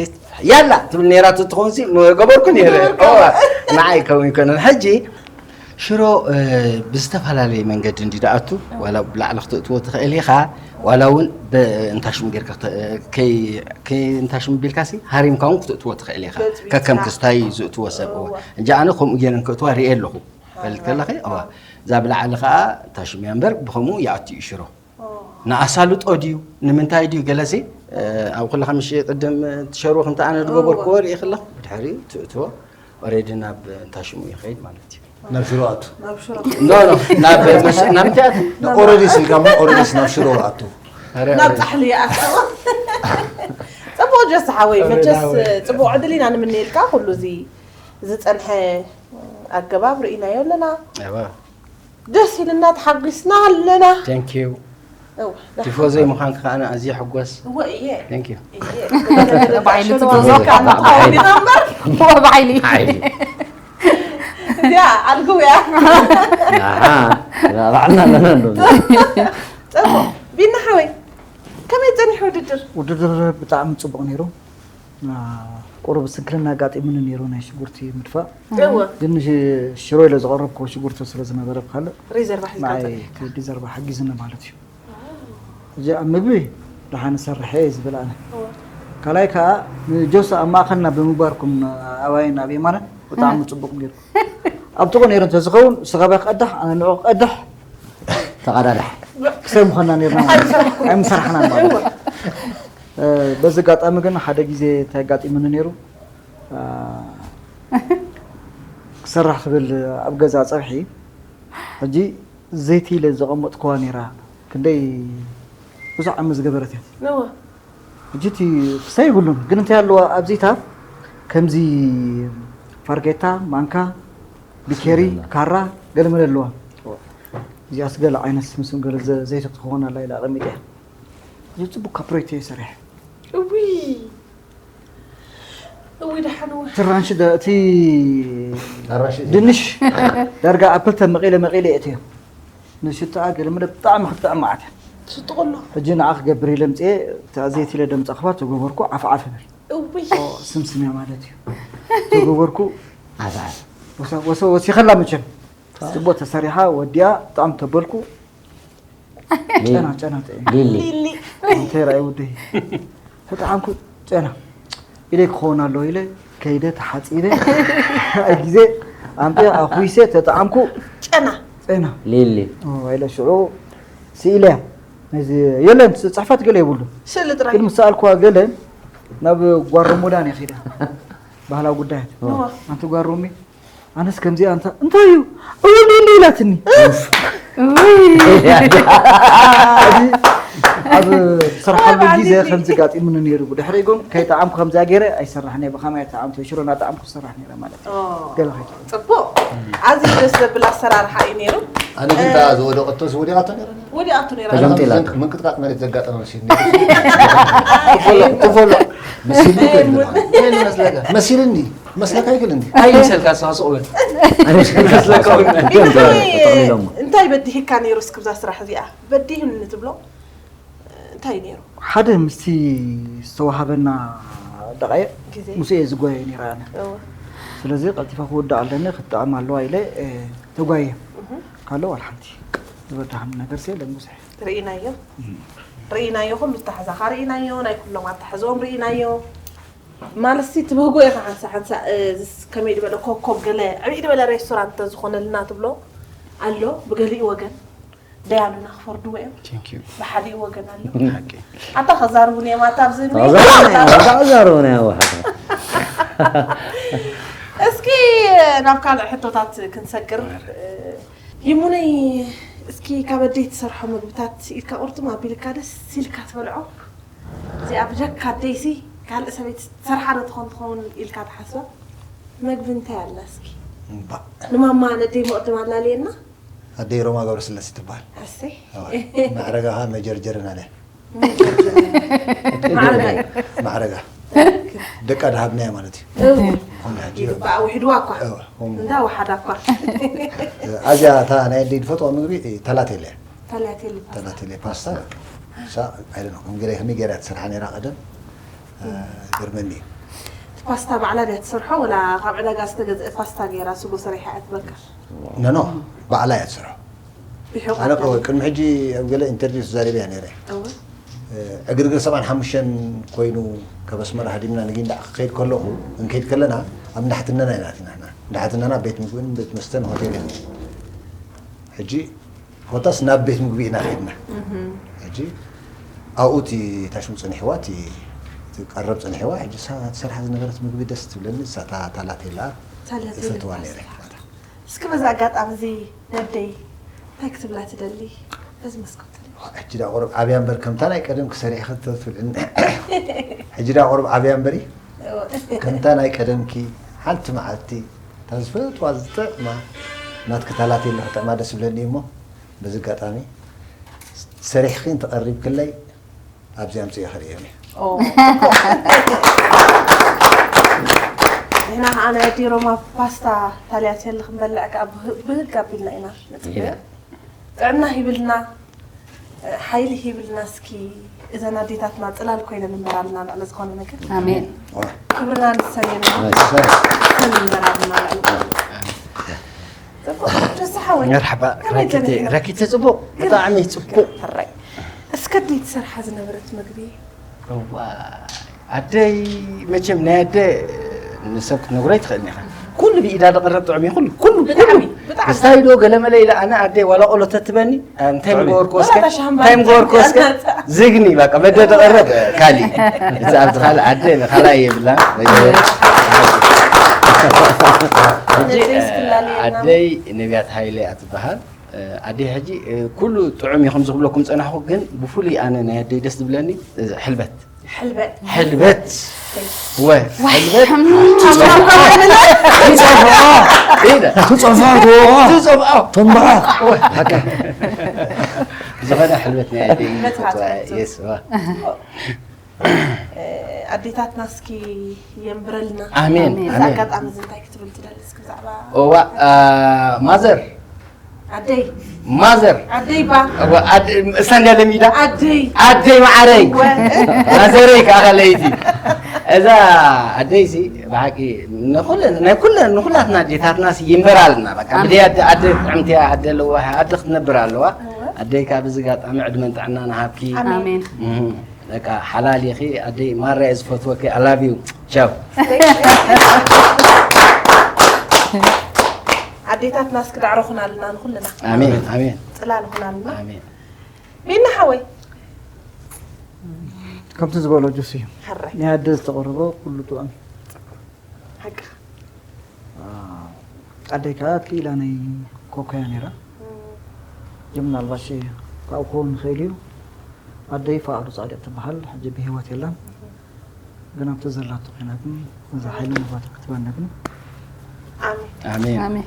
ያላ ትብል ነይራ ትኸውን ሲ ገበርኩ ነይረ እወ። ንዓይ ከምኡ ይኮነን ሕጂ ሽሮ ብዝተፈላለየ መንገዲ እንዲ ደኣቱ ዋላ ብላዕሊ ክትእትዎ ትኽእል ኢኻ ዋላ እውን እንታ ሽሙ ጌርካ እንታ ሽሙ ቢልካ ሲ ሃሪምካ እውን ክትእትዎ ትኽእል ኢኻ ከከም ክስታይ ዝእትዎ ሰብ እወ እንጂ ኣነ ከምኡ ጌረን ክእትዋ ርኤ ኣለኹ በልት ከለኺ እዋ እዛ ብላዕሊ ከዓ እንታ ሽሙ እያ እምበር ብኸምኡ ይኣቱ እዩ ሽሮ ንኣሳልጦ ድዩ ንምንታይ ድዩ ገለሲ ኣብ ኩልኻ ምሽ ቅድም ትሸርዎ ከምቲ ኣነ ዝገበርክዎ ርኢ ከለኹ ብድሕሪኡ ትእትዎ ኦሬዲ ናብ እንታይ ሽሙ ይኸይድ ማለት እዩ ናብ ሽሮ ኣቱ ናብ ሽሮ ኖ ኖ ናብ መስ- ናብ እንታይ ኣቱ ኦረዲስ ኢልካ እሞ ኦረዲስ ናብ ሽሮ ኣቱ ናብ ፃሕሊ ይኣትዎ ፅቡቅ ጀስ ሓወይ መቸስ ፅቡቅ ዕድል ኢና ንምንየልካ ኩሉ እዚ ዝፀንሐ ኣገባብ ርኢናዮ ኣለና እዋ ደስ ኢልና ተሓጒስና ኣለና thank you እዋ ቲፎዘይ ምዃንኪ ከዓ ኣዝየ ሕጎስ እወ እየ thank you እየ ባዕሉ ትፈዞ። እወ ባዕሊ ሓይሊ እዚኣ ኣልግው እያ ኣሓ ባዕልና ኣለና እንዶ ፅቡቅ ቢና ሓወይ ከመይ ፀኒሑ ውድድር ውድድር ብጣዕሚ ፅቡቅ ነይሩ ቁሩብ ስንክልና ኣጋጢሙኒ ነይሩ ናይ ሽጉርቲ ምድፋእ እወ ግን ሽሮ ኢለ ዘቐረብክዎ ሽጉርቲ ስለ ዝነበረ ብካልእ ሪዘርቫ ሒዝካ ንዓይ ትጸንሕ። ሪዘርቫ ሓጊዝኒ ማለት እዩ እዚ ኣብ ምግቢ ደሓን እሰርሐ እየ ዝብል ኣነ ካልኣይ ከዓ ንጆስ ኣብ ማእኸልና ብምግባርኩም ኣባይን ኣብ የማንን ብጣዕሚ ፅቡቅ ገይርኩም ኣብ ጥቑ ነይሩ እንተዝኸውን ስጋባ ክቐዳሕ ኣነ ንዑ ክቐድሕ ተቐዳዳሕ ክሰብ ምኾንና ነርና ኣይምሰራሕና ማለት በዚ ኣጋጣሚ ግን ሓደ ግዜ እንታይ ኣጋጢሙኒ ነይሩ ክሰራሕ ክብል ኣብ ገዛ ፀብሒ ሕጂ ዘይቲ ኢለ ዘቐመጥክዋ ነይራ ክንደይ ብዙሕ ዓመት ዝገበረት እያ ሕጂ እቲ ክሳይ ይብሉን ግን እንታይ ኣለዋ ኣብዚታ ከምዚ ፋርጌታ ማንካ ቢኬሪ ካራ ገለመለ ኣለዋ እዚኣስ ገለ ዓይነት ስምስም ገለ ዘይቲ ክትኸውን ኣላ ኢለ ኣቐሚጠ እያ እዚ ፅቡቅ ካብ ፕሮጀክት እየ ሰሪሐ እውይ እውይ ደሓን እወ ትራንሽ ደ- እቲ ኣራሽ እዩ። ድንሽ ዳርጋ ኣብ ክልተ መቂለ መቂለ እየ እትዮ ንሽትኣ ገለ መለ ብጣዕሚ ክትጥዕም መዓት እያ ትስጥቕሎ ሕጂ ንዓ ክገብር ኢለ ምፅኤ እታ ዘይቲ ኢለ ደምፃ ክባ ተገበርኩ ዓፍዓፍ እብል እውይ ስምስምያ ማለት እዩ ተገበርኩ ዓፍዓፍ ወሰ- ወሰ- ወሲኸላ መቸም ፅቡቅ ተሰሪሓ ወዲያ ብጣዕሚ ተበልኩ ጨና ጨና ጥዒም ሊሊ ሊሊ እንታይ ራእይ ውደይ ተጠዓምኩ ጨና ኢለ ክኸውን ኣሎ ኢለ ከይደ ተሓፂበ ግዜ ኣምጢ ኣኹይሰ ተጠዓምኩ ጨና ጨና ሊሊ ኢለ ሽዑ ስኢለያ ነዚ የለን ጽሕፈት ገለ የብሉ ስእሊ ጥራይ ግን ምስ ሰኣልኩዋ ገለ ናብ ጓሮ ሙዳን እየ ኸይደ ባህላዊ ጉዳያት ኣንቲ ጓሮ ሚ ኣነስ ከምዚኣ እንታ እንታይ እዩ እውን ኢሉ ኢላትኒ ኣብ ዝሰርሓሉ ግዜ ከምዚ ጋጢሙኒ ነይሩ ብድሕሪ ግን ከይጠዓምኩ ከምዚኣ ገይረ ኣይሰራሕን እየ ብኸመይ ጠዓምቲ ሽሮ እናጠዓምኩ ዝሰራሕ ነይረ ማለት እዩ ገለ ከይትኾን ፅቡቅ ኣዝዩ ደስ ዘብል ኣሰራርሓ እዩ ነይሩ ኣነ ግን እታ ዝወደቐቶ ዝወዲቓቶ ነይራ። ወዲኣቱ ነይራ። ተገምጢላ። ምንቅጥቃጥ መሬት ዘጋጠመ መሲልኒ። ክፈሎ ክፈሎ መሲልኒ። መሲልኒ መስለካ ይክልኒ። ኣይምሰልካ ንስኻ ስቕ በል። ኣይምሰልካ መስለካ እውን። ግን ጠቕሊሎሞ። እንታይ በዲህካ ነይሩ እስክብዛ ስራሕ እዚኣ በዲህኒ ትብሎ እንታይ ነይሩ? ሓደ ምስቲ ዝተዋሃበና ደቃይቕ ግዜ ምስ እየ ዝጓየ ነይረ ኣነ። እወ። ስለዚ ቀልጢፈ ክውዳእ ኣለኒ ክትጥዕም ኣለዋ ኢለ እየ ተጓየ። ካልእ ዋላ ሓንቲ ዝበዳህኒ ነገር የለን ብዙሕ። ርኢናዮ ርኢናዮ ኩሉ ኣተሓዛኻ ርኢናዮ ናይ ኩሎም ኣተሓዝኦም ርኢናዮ። ማለት ሲ ትብህጎ ኢኻ ሓንሳ ሓንሳ እዝስ ከመይ ዝበለ ኮኮብ ገለ ዕብይ ዝበለ ሬስቶራንት ተዝኾነልና ትብሎ ኣሎ ብገሊኡ ወገን። ደያሉና ክፈርድዎ እዮም። Thank you። ብሓዲኡ ወገን ኣሎ። ሓቂ። ኣታ ከዛርቡን እዮም ኣታ ኣብዚ ተዛረቡና ያወሓ እስኪ ናብ ካልእ ሕቶታት ክንሰግር። ይሙነይ፣ እስኪ ካብ ኣደይ ትሰርሖ ምግብታት ኢድካ ቁርጥም ኣቢልካ ደስ ኢልካ ትበልዖ? እዚኣ ብጀካ ኣደይሲ ካልእ ሰበይቲ ትሰርሓ ዶ ትኾን ትኸውን ኢልካ ትሓስባ? መግቢ እንታይ ኣላ እስኪ? እምባእ። ንማማ ነደይ መቕድም ኣላልየና? ኣደይ ሮማ ገብረስላሴ ትበሃል። ኣሰይ። ማዕረጋ ኸዓ መጀርጀርን ኣለ። ማዕረጋ እዩ። ማዕረጋ ደቃ ድሃብናያ ማለት እዩ። እው። ኾነ ሕጂ ይግባእ፣ ውሒድዋ እኳ። እው፣ ኹም- እንዳወሓዳ እኳ። ኣዚኣ እታ ናይ ኣደይ ዝፈትዋ ምግቢ ተላቴለ እያ። ተላቴል ይባሃል። ተላቴለ ፓስታ። እሳ ኣይደለ ከም ገለ ከመይ ገይራ ትሰርሓ ነይራ ቀደም። ገርመኒ እዩ። ፓስታ ባዕላ ድያ ትሰርሖ ወላ ካብ ዕዳጋ ዝተገዝአ ፓስታ ገይራ ስጎ ሰሪሓ እያ ትበልካ? ነኖ ባዕላ እያ ትሰርሖ። ብሕቆ ኣነ ቅድሚ ሕጂ ኣብ ገለ ኢንተርቪው ተዛሪበ እያ ነይረ። እወ። ዕግርግር ሰብዓን ሓሙሽተን ኮይኑ ካብ ኣስመራ ሃዲምና ንጊንዳዕ ክኸይድ ከለኹ እንከይድ ከለና ኣብ እንዳሕትነና ኢና ኣቲና ንሕና። እንዳሕትነና ቤት ምግብን ቤት መስተን ሆቴልን እዩ። ሕጂ ኮታስ ናብ ቤት ምግቢ ኢና ከይድና። ሕጂ ኣብኡ እቲ ታሽሙ ጸኒሕዋ እቲ እቲ ቀረብ ጸኒሕዋ። ሕጂ እሳ ትሰርሓ ዝነበረት ምግቢ ደስ ትብለኒ እሳ እታ ታላቴላ ታላቴላ እፈትዋ ፓስታ። ነይረ። እስኪ በዚ ኣጋጣሚ እዚ ነደይ እንታይ ክትብላ ትደሊ? በዚ መስኮት ትደሊ? ሕጂ ዳ ቁሩብ ዓብያ እምበር ከምታ ናይ ቀደም ክሰሪሕ ክትብል ሕጂ ዳ ቁሩብ ዓብያ እምበሪ ከምታ ናይ ቀደምኪ ሓንቲ መዓልቲ እታ ዝፈትዋ ዝጥዕማ ናትኪ ታላቴላ ክጥዕማ ደስ ይብለኒ እሞ በዚ ኣጋጣሚ ሰሪሕኪ እንተቐሪብክለይ ኣብዚ ኣምፅኦ ክርእዮም እየ። ኦ። ንሕና ከዓ ናይ ኣዲ ሮማ ፓስታ ታልያቴል ክንበልዕ ከዓ ብህ- ብህግ ኣቢልና ኢና ንፅበዮ። ጥዕና ሂብልና፣ ሓይሊ ሂብልና። እስኪ እዘን ኣዴታትና ፅላል ኮይነን እንበራልና ልዕሊ ዝኾነ ነገር ኣሜን። ክብርና ንሰን እዮም። ሰሪ ሰን እንበራልና ልዕሊ ዝኾነ ነገር። ፅቡቅ፣ ደስ ሓወይ። መርሓባ ከመይ ራኪቴ ጸኒሕና? ራኪቴ ጽቡቅ ብጣዕሚ ጽቡቅ። ሕራይ። እስከ ኣደይ ትሰርሓ ዝነበረት ምግቢ? እዋ፣ ኣደይ መቸም ናይ ኣደ ንሰብ ክትነግሮ ኣይትኽእልን ኢኻ። ኩሉ ብኢዳ ዝቐረብ ጥዑም እዩ። ኩሉ ኩሉ ኩሉ ብጣዕሚ፣ ብጣዕሚ። ስታይ ዶ ገለመለ ኢለ ኣነ ኣደይ ዋላ ቆሎ ተትበኒ እንታይ ምገበርኩ እስከ ዋላ ታሽሃምባ እንታይ ምገበርኩ እስከ ኣናጻ። ዝግኒ በቃ በደ ዝቐረብ ካሊ እዚ ኣብዚ ካልእ ኣደ ንኻልኣይ የብላ። ሕጂ ነደይ እስክላልየና። ኣደይ ነቢያት ሃይለ እያ ትበሃል። ኣደይ ሕጂ ኩሉ ጥዑም እዩ ከም ዝብለኩም ጸናሕኩ፣ ግን ብፍሉይ ኣነ ናይ ኣደይ ደስ ዝብለኒ ሕልበት ሕልበት። ሕልበት ወ ሕልበት ትፀፍዖ ኢለ ትፀፍዖ ትጸብዖ ተንበዓ ዝኾነ ሕልበት ናይ ኣደይ ሕልበት ሃገር የስ ዋ ኣዴታትና እስኪ የንብረልና። ኣሜን እዚ ኣሜን ኣጋጣሚ እዚ እንታይ ክትብል ትደሊ እስኪ ብዛዕባ ዋ ማዘር ኣደይ ማዘር ኣደይ ባ እሳ እንዳ ለሚዳ ኣደይ ኣደይ ማዓረይ ወ- ማዘረይ ከዓ ከለይቲ እዛ ኣደይሲ ብሓቂ ንኹለን ናይ ኩለን ንኹላትና ኣዴታትና ሲ ይንበራልና በቃ ብደይ ኣደ ኣደ ጥዕምቲ ኣደ ኣለዋ ኣደ ክትነብር ኣለዋ ኣደይ ከዓ ብዚ ጋጣሚ ዕድመን ጥዕና ንሃብኪ ኣሜን። ኣሜን። እህ፣ በቃ ሓላል ኢኺ ኣደይ ማራ እየ ዝፈትወኪ ኣላቭ ዩ ቻው ኣዴታትና እስኪ ዳዕሮ ኩናልና ንኩልና ኣሜን ኣሜን ጽላል ኩናልና ኣሜን ሚና ሓወይ ከምቲ ዝበሎ ጆሲ እዩ ሕራይ ናይ ኣደ ዝተቐረበ ኩሉ ጥዑም ሓቂ ኣደይ ከዓ ክኢላ ናይ ኮኮያ ነይራ የ ምናልባሽ ካብኡ ክኸውን ንኽእል እዩ ኣደይ ፍቓዱ ፃዲቕ ትበሃል ሕጂ ብህይወት የላን ግን ኣብቲ ዘላቶ ኮይና ግን ነዛ ሓይሊ ንባታ ክትበና ግን ኣሜን ኣሜን ኣሜን።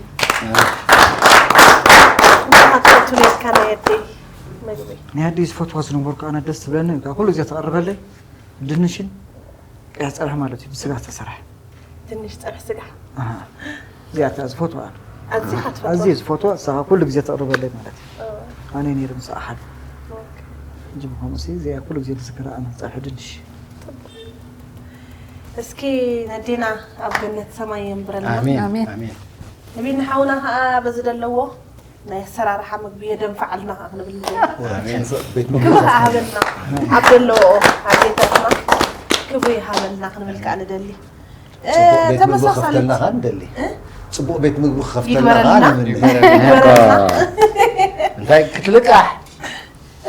ንስኻ ትፈቱ ነርካ ናይ ኣደይ መግቢ። ናይ ኣደይ ዝፈትዋ ዝነበርኩ ኣነ ደስ ትብለኒ፣ በቃ ኩሉ ግዜ ተቕርበለይ። ድንሽን ቀይሕ ጸብሒ ማለት እዩ፣ ብስጋ ዝተሰርሐ። ድንሽ ጸብሒ ስጋ። ኣሃ። እዚኣ እታ ዝፈትዋ። ኣዝኻ ትፈትዋ? ኣዝየ ዝፈትዋ፣ ንሳ ኩሉ ግዜ ተቕርበለይ ማለት እዩ። ኦ። ኣነ ነይረ ምስኣ ሓደ። ኦኬ። ሕጂ ብኸምኡ ሲ እዚኣ ኩሉ ግዜ ዝዝክራ ኣነ፣ ጸብሒ ድንሽ። እስኪ ነዴና ኣብ ገነት ሰማይ የንብረልና። ኣሜን፣ ኣሜን። ኣሜን። ነቢና ሓውና ኸኣ በዚ ዘለዎ ናይ ኣሰራርሓ ምግቢ የደንፍዓልና ኸኣ ክንብል ንደሊ። ኣሜን። ቤት ክብሪ ምግቢ ኸኣ ሃበልና። ኣብ ዘለዎኦ ኣዴታትና ክብሪ ይሃበልና ክንብል ከኣ ንደሊ። እ፣ ጽቡቕ ቤት ምግቢ ተመሳሳሊት ክኸፍተልና ኸኣ ንደሊ። እ? ጽቡቕ ቤት ምግቢ ክኸፍተልና ኸኣ ይግበረልና። ንምነ። ይግበረልና። እንታይ ክትልቃሕ?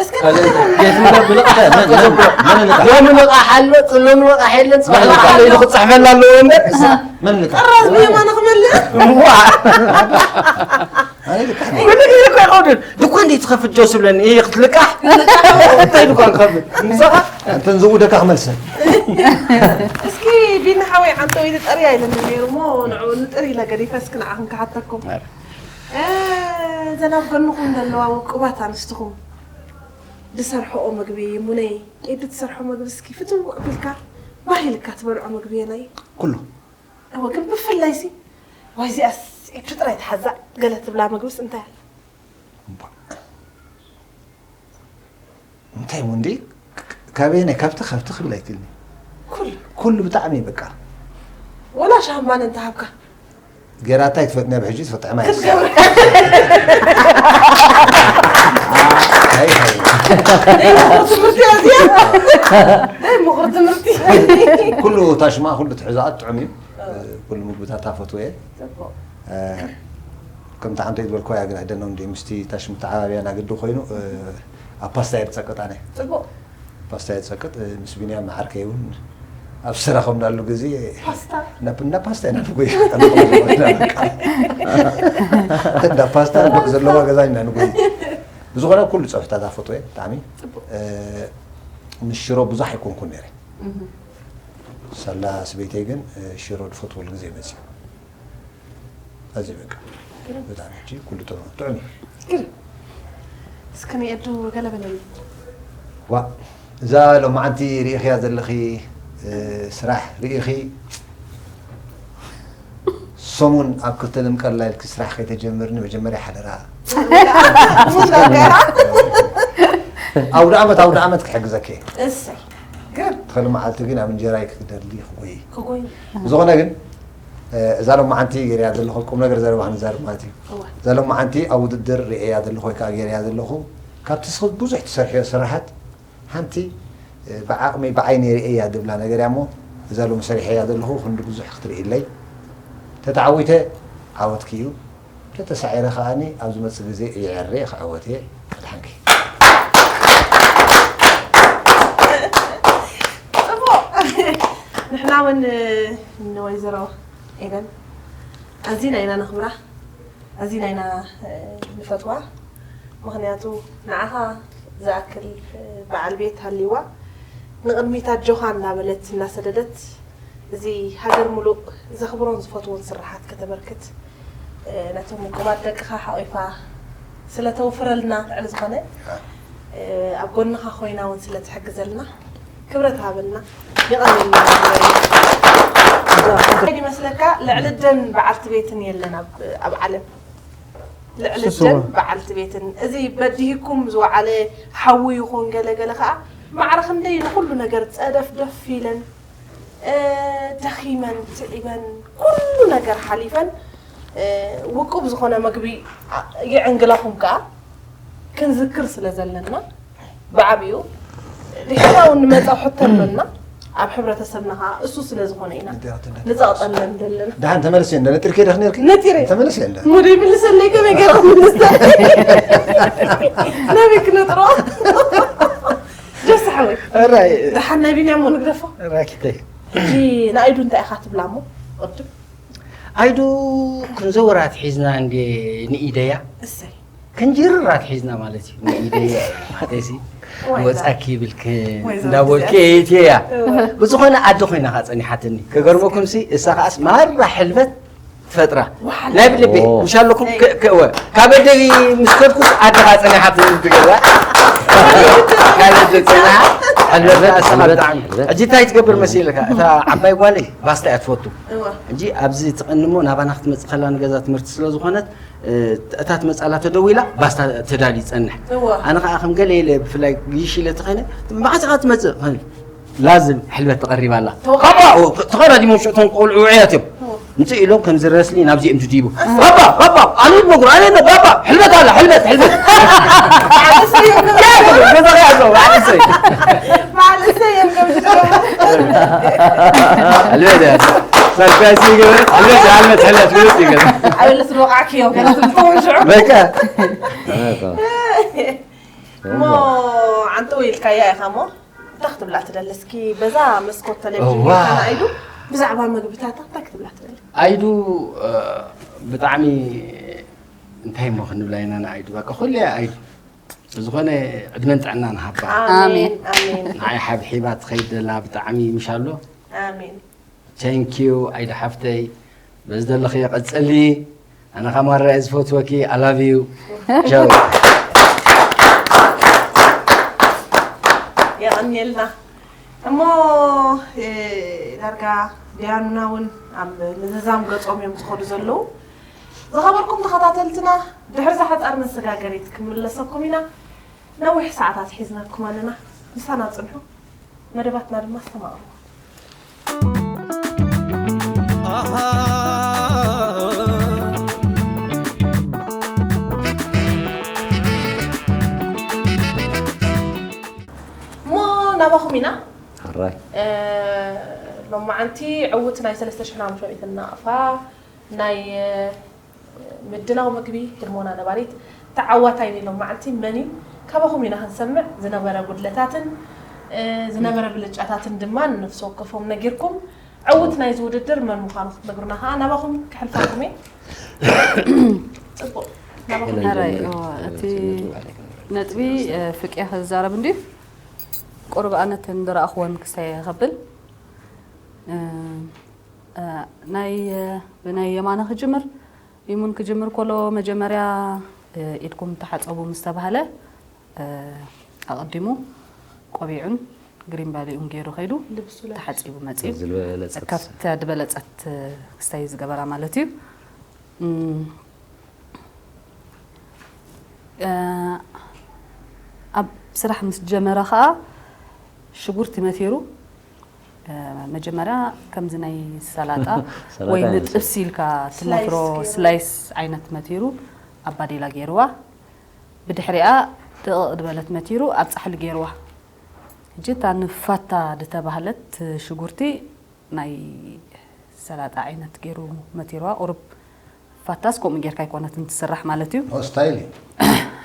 እስከ ካልእ ቤት ምግቢ ብልቓሕ መን፣ መን፣ መን ልቃሕ? ሎሚ ልቓሕ ኣሎ፣ ጽሉን ልቓሕ የለን፣ ጽባሕ ልቓሕ ኣሎ ኢሉ ክጽሕፈላ ኣለዎ እምበር። መን ልቃሕ? ጥራዝ ብየማኑ ክመልእ። እዋ። ኣነ ልቃሕ ነኝ። ኩሉ ግዜ እኮ ይኸውድን። ድኳን እንዴት ትኸፍት ጆስ ብለኒ፣ እየ ክትልቃሕ? እንታይ ድኳን ክኸፍት? ምሳኻ? እንተን ዝውደካ ክመልሰን። እስኪ ቢኒ ሓወይ፣ ዓንተው ኢሉ ጠርያ ኢለኒ ነይሩ እሞ፣ ንዕኡ ንጥር ኢለ ገዲፈ እስኪ ንዓኹም ክሓተኩም። እ፣ እዘን ኣብ ጎንኹም ዘለዋ ውቁባት ኣንስትኹም ዝሰርሕኦ ምግቢ፣ ሙነይ፣ ኤዱ ትሰርሖ ምግቢ እስኪ ፍትው ኣቢልካ፣ ባህ ኢልካ ትበልዖ ምግቢ የናይ? ኩሉ። እወ፣ ግን ብፍላይሲ፣ ዋይ፣ እዚኣስ ኤዱ ጥራይ ትሓዛ ገለ ትብላ ምግብስ እንታይ ኣላ? እምባ። እንታይ እሞ እንዲ? ካበየናይ? ካብቲ፣ ካብቲ ክብላ ኣይክእልኒ። ኩሉ። ኩሉ ብጣዕሚ በቃ። ወላ ሻምባን እንተሃብካ? ጌራታ ኣይትፈጥንያ፣ ብሕጂ ትፈጥዕማ እያ። ክትገብር። ኣይ፣ ኣይ። ናይ ምኹር ትምህርቲ እያ እዚኣ። ናይ ምኹር ትምህርቲ። ኩሉ ታሽማ፣ ኩሉ ትሕዛኣ ጥዑም እዩ። ኩሉ ምግብታታ ፈትወ እየ። ጽቡቕ። እ፣ ከምቲ ሓንቶ ዝበልክዋ እያ፣ ግን ኣይደኖም እንዲ ምስቲ ታሽሙ ተዓባብያ ናግዲ ኮይኑ፣ እ፣ ኣብ ፓስታ እየ ዝጸቅጥ ኣነ። ጽቡቕ። ፓስታ እየ ዝጸቅጥ፣ እ፣ ምስ ቢንያም ዓርከይ እውን ኣብ ዝተራኸብናሉ ግዜ ፓስታ? ናብ፣ ናብ ፓስታ ኢና ንጎይ። እንዳ ፓስታ ጉዕ ዘለዋ ገዛ ኢና ንጎይ። ብዝኾነ ኩሉ ጸብሕታት ኣፈትወ እየ ብጣዕሚ። ጽቡቕ። እ፣ ምስ ሽሮ ብዙሕ ኣይኮንኩን ነይረ። እህ። ሳላ ስበይተይ ግን፣ እ፣ ሽሮ ዝፈትወሉ ግዜ መጽዩ። ኣዝዩ በቃ ግርም። ብጣዕሚ ሕጂ ኩሉ ጥዑም፣ ጥዑም እዩ። ግርም። እስከ ንኤዱ ገለ በለኒ። ዋ፣ እዛ ሎማዓንቲ ርኢኽያ ዘለኺ፣ እ፣ ስራሕ ርኢኺ፣ ሰሙን ኣብ ክልተ ንምቀላ ኢልኪ ስራሕ ከይተጀምርኒ መጀመርያ ሓደራ። ኣውደ ዓመት፣ ኣውደ ዓመት ክሕግዘኪ እየ። እሰይ። ግርም። ትኽእሊ መዓልቲ ግን ኣብ እንጀራይ ክደሊ ክጎይ። ክጎይ። ብዝኾነ ግን፣ እ፣ እዛ ሎማዓንቲ ገይረያ ዘለኹ ቁም ነገር ዘረባ ክንዛረብ ማለት እዩ። እወ። እዛ ሎማዓንቲ ኣብ ውድድር ርእየያ ዘለኹ ወይ ከዓ ገይረያ ዘለኹ፣ ካብቲ ስኽ ብዙሕ ትሰርሕዮ ስራሓት ሓንቲ፣ እ፣ ብዓቕመይ ብዓይነይ ርእየያ ዝብላ ነገር እያ እሞ፣ እዛ ሎሚ ሰሪሐያ ዘለኹ ክንዲ ብዙሕ ክትርእይለይ። ተተዓዊተ ዓወትኪ እዩ። ተተሳዒረ ከኣኒ ኣብ ዝመጽእ ግዜ ይዕረ ክዕወት እየ። ኣድሓንኪ። ጽቡቕ። ንሕና እውን ንወይዘሮ ኤደን ኣዚና ኢና ነኽብራ፣ ኣዚና ኢና፣ እ፣ ንፈትዋ። ምኽንያቱ ንዓኻ ዝኣክል፣ እ፣ በዓል ቤት ሃልይዋ ንቕድሚት ኣጆኻ እናበለት እናሰደደት እዚ ሃገር ሙሉእ ዘኽብሮን ዝፈትዎን ስርሓት ከተበርክት፣ እ፣ ነቶም ውቁባት ደቅኻ ሓቒፋ ስለ ተውፍረልና፣ ልዕሊ ዝኾነ፣ እ፣ ኣብ ጎንኻ ኮይና እውን ስለ ትሕግዘልና ክብረት ሃበልና። የቐንየልና። እንታይ ይመስለካ፣ ልዕሊ ደን በዓልቲ ቤትን የለን ኣብ፣ ኣብ ዓለም። ልዕሊ እሱ ደን እዋ። በዓልቲ ቤትን፣ እዚ በዲህኩም ዝወዓለ ሓዊ ይኹን ገለ ገለ ኸኣ፣ ማዕረ ክንደይ ንኹሉ ነገር ጸደፍደፍ ኢለን፣ እ፣ ደኺመን፣ ትዒበን፣ ኩሉ ነገር ሓሊፈን፣ እ፣ ውቁብ ዝኾነ መግቢ፣ ኣ፣ የዕንግላኹም ከኣ ክንዝክር ስለ ዘለና፣ ብዓቢኡ ድሕና እውን ንመጻ ሕቶ ኣሎና። ኣብ ሕብረተሰብና ኸዓ እሱ ስለ ዝኾነ ኢና ንጸቕጠለን ዘለና። ደሓን ተመለስ እንደ ነጢርኪ ደኽ ነርኪ? ነጢረ። ተመለስ እንደ። ሙደይ ይምልሰለይ ከመይ ገይረ ክምልስ? ናበይ ክነጥሮ? ደስ ሓወይ። እራይ። ደሓን ናይ ቢንያም ንግደፎ። እራይ ኪተይ። ሕጂ ንኣይዱ እንታይ ኢኻ ትብላ እሞ? ቅድም። ኣይዱ ክንዘውራት ሒዝና እንዴ ንኢደያ? እሰይ። ከንጅርር ኣትሒዝና ማለት እዩ። ንኢደይ ማለትሲ ወይ ወጻኪ ይብልክን ወይ እንዳበልኪ ዘውጽያ። እየ እያ። እወ። ብዝኾነ ኣደ ኮይና ኸዓ ጸኒሓትኒ። ክገርመኩምሲ እሳ ኸዓስ ማራ ሕልበት ትፈጥራ ናይ ብልቢ ምሻለኩም ከእወ ካብ ደቢ ምስ ከድኩስ ኣድኻ ጸኒሓ ትብል ትገዛ ካብ ደቢ ጸኒሓ ሕልበት ኣስኻ ብጣዕሚ ሕጂ እንታይ ትገብር መሲልካ እታ ዓባይ ጓለይ ባስታ እያ ትፈቱ ሕጂ ኣብዚ ትቐንሞ ናባና ክትመጽእ ከላ ንገዛ ትምህርቲ ስለ ዝኾነት እታ ትመጻላ ተደዊላ ባስታ ተዳሊ ይጸንሕ ኣነ ከዓ ከም ገለ ኢለ ብፍላይ ግይሽ ኢለ ተኸይነ መዓስ ኢኻ ትመጽእ ላዝም ሕልበት ተቐሪባ ኣላ ባባ ተቐዳዲሞም ሽዕቶም ቆልዑ ውዕያት እዮም ምጽእ ኢሎም ከምዚ ረስሊ ናብዚኦም ድዲቡ ባባ ባባ ኣነ ነግሩ ኣነ ባባ ሕልበት ኣላ ሕልበት ሕልበት ገዛኺ ኣሎ ባዕልሰይ ሕልበት እያ ሰርፕራይዝ ይገበ ሕልበት ሕልበት ሕልበት ግልጽ ይገበ ኣበለስ ወቃዕክዮ ገና ትምተውን ሽዑ በቃ እሞ ዓንተው ኢልካያ ኢኻ እሞ እንታይ ክትብላ ትደሊ እስኪ በዛ መስኮት ቴሌቪዥን ጌርካ ንኣይዱ ብዛዕባ ምግብታታ እንታይ ክትብላ ትደሊ ኣይዱ ብጣዕሚ እንታይ እሞ ክንብላ ኢና ንኣይዱ በቃ ኩለ ኣይዱ ብዝኾነ ዕድመን ጥዕናን ሃባ ኣሜን ኣሜን ንዓይ ሓብሒባ ትኸይድ ዘላ ብጣዕሚ ምሻሎ ኣሜን Thank you ኣይዱ ሓፍተይ በዚ ዘለኽዮ ቀጽሊ ኣነ ከማራ እየ ዝፈትወኪ I love you ቻው የቐንየልና እሞ ዳርጋ ዲያኑና እውን ኣብ ምዝዛም ገጾም እዮም ዝኸዱ ዘለዉ ዝኸበርኩም ተኸታተልትና ድሕሪ ዛ ሓፃር መሰጋገሪት ክምለሰኩም ኢና ነዊሕ ሰዓታት ሒዝናኩም ኣለና ምሳና ፅንሑ መደባትና ድማ ኣስተማቕሩ እሞ ናባኹም ኢና ሕራይ ሎማዓንቲ ዕውት ናይ ሰለስተ ሽሕን ሓሙሽተ ሚእትን ናቕፋ ናይ ምድላው ምግቢ ህድሞና ነባሪት ተዓዋታይ ናይ ሎማዓንቲ መን እዩ ካባኹም ኢና ክንሰምዕ ዝነበረ ጉድለታትን ዝነበረ ብልጫታትን ድማ ንነፍሲ ወከፎም ነጊርኩም ዕውት ናይዚ ውድድር መን ምዃኑ ክትነግሩና ከዓ ናባኹም ክሕልፈኩም እየ ፅቡቅ ናባኹም ሕራይ እቲ ነጥቢ ፍቅያ ክዛረብ እንድዩ ቁርብ ኣነተን ዝረኣኽወን ክሳየ ከብል ናይ ብናይ የማነ ክጅምር ይሙን ክጅምር ኮሎ መጀመርያ ኢድኩም ተሓፀቡ ምስ ተባህለ ኣቐዲሙ ቆቢዑን ግሪን ባሊኡን ገይሩ ከይዱ ተሓፂቡ መፅዩ ካብታ ዝበለፀት ክስታይ ዝገበራ ማለት እዩ ኣብ ስራሕ ምስ ጀመረ ከዓ ሽጉርቲ መቲሩ መጀመርያ ከምዚ ናይ ሰላጣ ወይ ንጥብሲ ኢልካ ትመትሮ ስላይስ ዓይነት መቲሩ ኣብ ባዴላ ገይርዋ ብድሕሪኣ ደቕቕ ዝበለት መቲሩ ኣብ ፃሕሊ ገይርዋ ሕጂ እታ ንፋታ ዝተባህለት ሽጉርቲ ናይ ሰላጣ ዓይነት ገይሩ መቲርዋ ቁሩብ ፋታስ ከምኡ ጌርካ ኣይኮነትን ትስራሕ ማለት እዩ ስታይል እዩ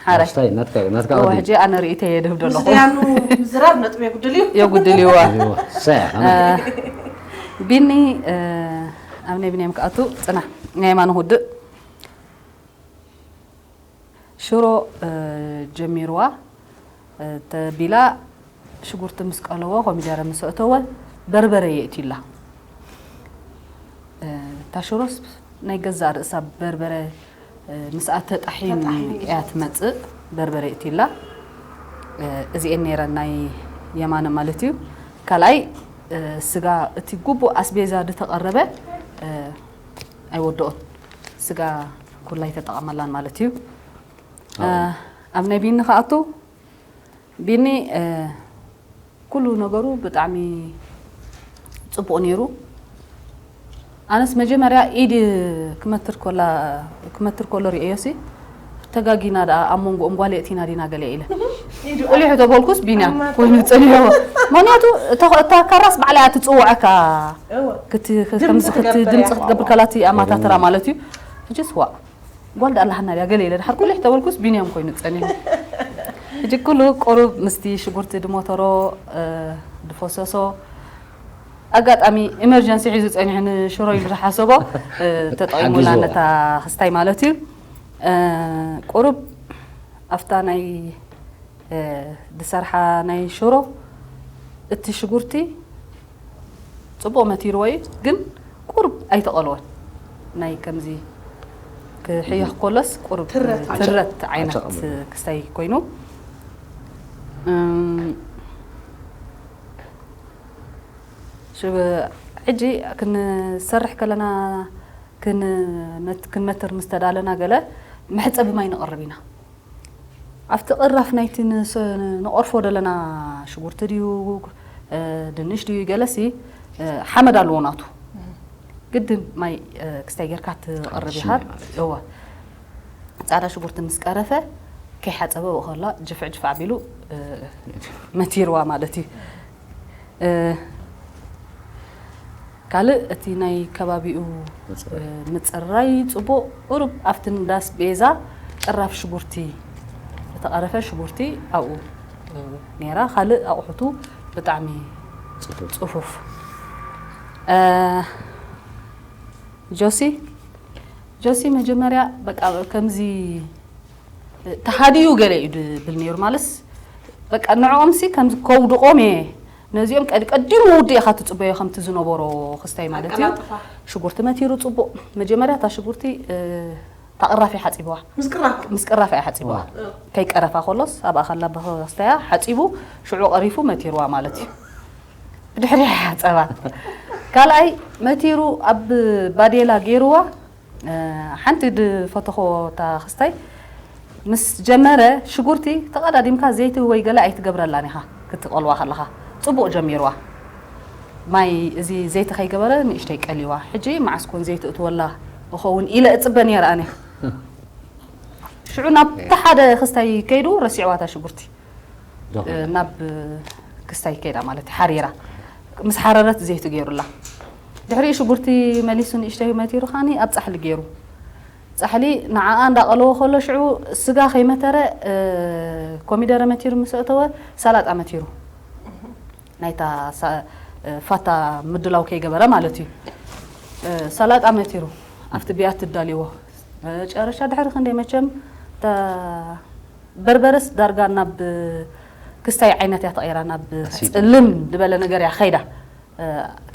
ሓራይ ስታይ ናትካ እዩ ናትካ እዋ ወዲ ሕጂ ኣነ ርእይተ እየ ድህብ ዘለኹ ምስልያኑ ምዝራብ ነጥብ የጉድል እዩ የጉድል ይዋ ሰያ ቢኒ ኣብ ናይ ቢንያም ክኣቱ ፅናሕ ናይ የማነ ውድእ ሽሮ ጀሚርዋ ተቢላ ሽጉርቲ ምስ ቀለዎ ኮሚደረ ምስ ኣእተወ በርበረ የእትዩላ እታ ሽሮስ ናይ ገዛእ ርእሳ በርበረ ምስኣ ተጣሒን እያ ትመፅእ በርበረ የእትዩላ እዚኤን ነይረን ናይ የማነ ማለት እዩ ካልኣይ ስጋ እቲ ግቡእ ኣስቤዛ ዝተቐረበ ኣይወደኦን ስጋ ኩላ ኣይተጠቐመላን ማለት እዩ ኣብ ናይ ቢኒ ከኣቱ ቢኒ ኩሉ ነገሩ ብጣዕሚ ፅቡቕ ነይሩ ኣነስ መጀመርያ ኢድ ክመትር ኮላ ክመትር ኮሎ ርእዮሲ ተጋጊና ደኣ ኣብ መንጎኦም ጓል የእቲና ዲና ገለ ኢለ ቁሊሑ ተበልኩስ ቢንያም ኮይኑ ፀኒሕዎ ምክንያቱ እታ ካራስ ባዕላ እያ ትፅውዐካ ከምዚ ድምፂ ክትገብር ከላ እቲ ኣማታትራ ማለት እዩ ሕጂ ስዋእ ጓል ደኣ ኣለሃና ድያ ገለ ኢለ ድሓር ቁሊሕ ተበልኩስ ቢንያም ኮይኑ ፀኒሑ ሕጂ ኩሉ ቁሩብ ምስቲ ሽጉርቲ ድሞተሮ ድፈሰሶ ኣጋጣሚ ኢመርጀንሲ ሒዙ ፀኒሑ ንሽሮ ኢሉ ዝሓሰቦ ተጠቂሙላ ነታ ክስታይ ማለት እዩ ቁሩብ ኣፍታ ናይ ድሰርሓ ናይ ሽሮ እቲ ሽጉርቲ ፅቡቕ መቲርዎ እዩ ግን ቁሩብ ኣይተቐልወን ናይ ከምዚ ክሕየኽ ኮሎስ ቁርብ ትረት። ትረት ዓይነት ዓጨቕ። ክስታይ ኮይኑ። እም፣ ሽብ-፣ ሕጂ ክንሰርሕ ከለና ክን-፣ መት-፣ ክንመትር ምስ ተዳለና ገለ መሕፀቢ ማይ ንቕርብ ኢና። ኣብቲ ቅራፍ ናይቲ ንስ-፣ ንቐርፎ ዘለና ሽጉርቲ ድዩ፣ እ፣ ድንሽ ድዩ ገለሲ፣ እ፣ ሓመድ ኣለዎ ናቱ። ግድን ማይ፣ እ፣ ክስታይ ጌርካ ትቐርብ ኢኻ። ሽማይ ማለት እዩ። እወ። ጻዕዳ ሽጉርቲ ምስ ቀረፈ ከይሓጸበ ብኡ ከላ ጅፍዕ ጅፍዕ ኣቢሉ፣ እ፣ መቲርዋ ማለት እዩ። እ፣ ካልእ እቲ ናይ ከባቢኡ፣ ምጽራይ። እ፣ ምጽራይ ጽቡቕ ቁሩብ ኣብቲ እንዳስ ቤዛ ቅራፍ ሽጉርቲ ዝተቐረፈ ሽጉርቲ ኣብኡ፣ እ፣ ነይራ። ካልእ ኣቑሑቱ ብጣዕሚ ጽፉፍ። ጽፉፍ። እ፣ ጆሲ፣ ጆሲ መጀመርያ በቃ ከምዚ ተሃድዩ ገለ እዩ ድብል ነይሩ። ማለስ በቃ ንዕኦም ሲ ከምዚ ከውድቖም እየ። ነዚኦም ቀድ-፣ ቀዲሙ ውድእ ኢኻ ትጽበዮ ከምቲ ዝነበሮ ክስታይ ማለት እዩ። ኣቀላጥፋ። ሽጉርቲ መቲሩ ጽቡቕ። መጀመርያ እታ ሽጉርቲ፣ እ፣ እታ ቅራፍ እያ ሓጺብዋ። ምስ ቅራፍ። ምስ ቅራፍ እያ ሓጺብዋ። እ። ከይቀረፋ ከሎስ ኣብኣ ከላ ብክስታያ ሓጺቡ ሽዑ ቀሪፉ መቲርዋ ማለት እዩ። ብድሕሪ ሓጸባ። ካልኣይ መቲሩ ኣብ ባዴላ ገይርዋ። እ፣ ሓንቲ ድፈተኾ እታ ክስታይ ምስ ጀመረ ሽጉርቲ ተቐዳዲምካ ዘይቲ ወይ ገለ ኣይትገብረላን ኢኻ ክትቐልዋ ከለኻ። ጽቡቕ ጀሚርዋ። ማይ እዚ ዘይቲ ከይገበረ ንእሽተይ ቀልዋ። ሕጂ መዓስ ኮን ዘይቲ እትወላ እኸውን ኢለ እጽበ ነይረ ኣነ። ሽዑ ናብቲ ሓደ ክስታይ ከይዱ ረሲዕዋ እታ ሽጉርቲ። ዶኸ። እ፣ ናብ ክስታይ ከይዳ ማለት እዩ፣ ሓሪራ። ምስ ሓረረት ዘይቲ ገይሩላ። ድሕሪ ሽጉርቲ መሊሱ ንእሽተይ መቲሩ ኻኒ ኣብ ጻሕሊ ገይሩ። ጻሕሊ ንዓኣ እንዳቐለዎ ከሎ ሽዑ ስጋ ከይመተረ፣ እ፣ ኮሚደረ መቲሩ ምስ ኣእተወ ሰላጣ መቲሩ። ናይታ ሳ-፣ እ፣ ፋታ ምድላው ከይገበረ ማለት እዩ። እ፣ ሰላጣ መቲሩ ኣብቲ ብያቲ እዳልዎ። መጨረሻ ድሕሪ ክንደይ መቸም እታ በርበረስ ዳርጋ ናብ ክስታይ ዓይነት እያ ተቐይራ፣ ናብ ኣሲድ። ጽልም ዝበለ ነገር እያ ኸይዳ። እ፣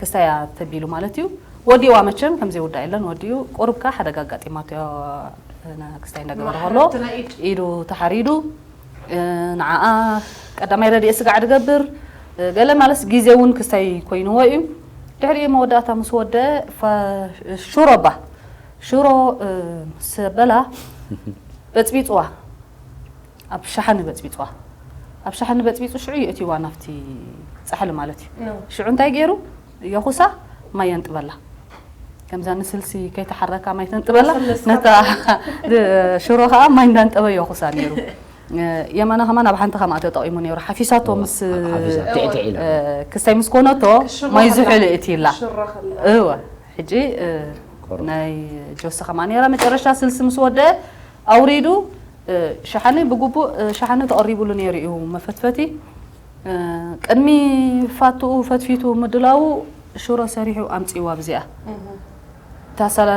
ክስታይ እያ ተቢሉ ማለት እዩ። ወዲዋ መቸም ከም ዘይውዳእ የለን፣ ወዲኡ ቁሩብ ከኣ ሓደጋ ኣጋጢማቶ እያ፣ እ፣ ክስታይ እንዳገበረ ከሎ ማሕረርቲ ናይ ኢድ። ኢዱ ተሓሪዱ። እ፣ ንዓኣ ቀዳማይ ረድኤት ስጋዕ ድገብር፣ እ፣ ገለ ማለት ግዜ እውን ክስታይ ኮይንዎ እዩ። ድሕሪ መወዳእታ ምስ ወደ ሽሮ ባ ሽሮ፣ እ፣ ምስ በላ በጽቢጽዋ። ኣብ ሸሓኒ በጽቢጽዋ። ኣብ ሸሓኒ በጽቢጹ ሽዑ የእትይዋ ናብቲ ጻሕሊ ማለት እዩ። ኖ። ሽዑ እንታይ ገይሩ? የኹሳ ማይ የንጥበላ። ከምዛ ንስልሲ ከይተሓረካ ማይ ተንጥበላ፣ ተለስካ። ነታ ሽሮ ከኣ ማይ እንዳንጠበ የኹሳ ነይሩ። እ፣ የማና ከማን ኣብ ሓንቲ ከምኣ ተጠቒሙ ነይሩ። ሓፊሳቶ ምስ፣ ሓፊሳ፣ ቲዕ ቲዕ ኢላ። እ፣ ክስታይ ምስ ኮነቶ ሽሮ ማይ ከላ። ዝሑል እእትይላ። ሽሮ ከላ። እወ፣ ሕጂ፣ እ፣ ቆሮ። ናይ ጆሲ ከማን ነይራ። መጨረሻ ስልሲ ምስ ወደ ኣውሪዱ፣ እ፣ ሸሓኒ ብግቡእ፣ እ፣ ሸሓኒ ተቐሪቡሉ ነይሩ እዩ መፈትፈቲ። እ፣ ቅድሚ ፋትኡ ፈትፊቱ ምድላዉ ሽሮ ሰሪሑ ኣምጺዋ ብዚኣ። እህ። እታ ሰለ-፣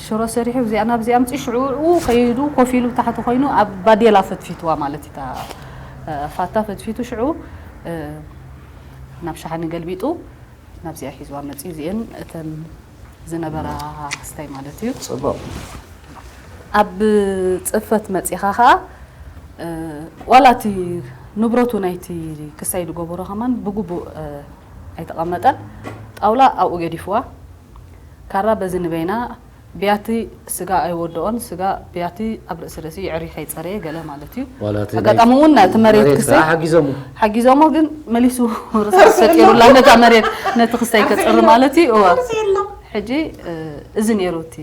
ሽሮ ሰሪሑ ብዚኣ ናብዚኣ ኣምጺ ሽዑ ከይዱ ኮፍ ኢሉ ብታሕቲ ኮይኑ ኣብ ባዴላ ፈትፊትዋ ማለት እዩ። እታ፣ እ፣ ፋታ ፈትፊቱ ሽዑ፣ እ፣ ናብ ሸሓኒ ገልቢጡ ናብዚኣ ሒዝዋ መጺኡ። እዚኤን እተን ዝነበራ ክስታይ ማለት እዩ። ጽቡቕ። ኣብ ጽፈት መጺኻ ኸኣ፣ እ፣ ዋላ እቲ ንብረቱ ናይቲ ክስታይ ዝገበሮ ከማን ብግቡእ፣ እ፣ ኣይተቐመጠን። ጣውላ ኣብኡ ገዲፍዋ። ካራ በዚ ንበይና፣ ብያቲ ስጋ ኣይወድኦን፣ ስጋ ብያቲ ኣብ ርእሲ ርእሲ የዕሪ ከይጸረየ ገለ ማለት እዩ። ዋላ እቲ ኣጋጣሚ እውን እቲ መሬት መሬት ክስታይ ከኣ ሓጊዞሞ። ሓጊዞሞ ግን መሊሱ ርሳስ ፈጢሩላ ነታ መሬት ነቲ ክስታይ ከጽሪ ማለት እዩ። እወ። ቅርጺ የሎ። ሕጂ፣ እ፣ እዚ ነይሩ እቲ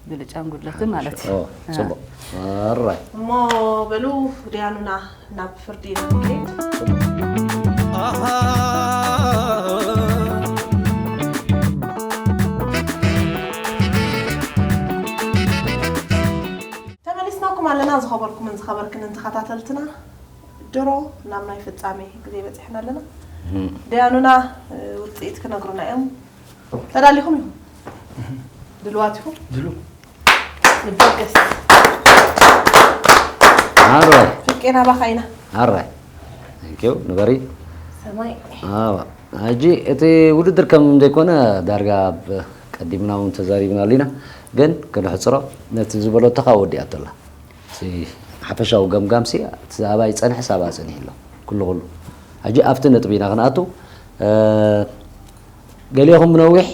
ብልጫን ጉድለትን ማለት እዩ። ኦ፣ ጽቡቕ። ኣራይ። እሞ በሉ፣ ዲያኑና ናብ ፍርዲ ኢና ንከይድ። ተመሊስናኩም ኣለና፣ ዝኸበርኩምን ዝኸበርክንን ተኸታተልትና። ድሮ ናብ ናይ ፍጻሜ ግዜ በጺሕና ኣለና። ዲያኑና፣ እ፣ ውጽኢት ክነግሩና እዮም። ተዳሊኹም ኢኹም? ድልዋት ኢኹም? ድሉ። ንበገስ። ኣራይ። ፍቄ ናባኻ ኢና። ኣራይ። Thank you። ንበሪ። ሰማይ። ኣዋ። ሕጂ እቲ ውድድር ከም ዘይኮነ ዳርጋ ኣብ ቀ-፣ ቀዲምና እውን ተዛሪብናሉ ኢና። ግን ክነሕፅሮ፣ ነቲ ዝበለቶ ካብ ወዲኣቶ ኣላ። እቲ ሓፈሻዊ ገምጋምሲ፣ እቲ ኣባይ ፀንሐ ሳባ ፅኒሕ ኣሎ። ኩሉ ኩሉ። ሕጂ ኣብቲ ነጥቢ ኢና ክንኣቱ። እ፣ ገሊኹም ብነዊሕ፣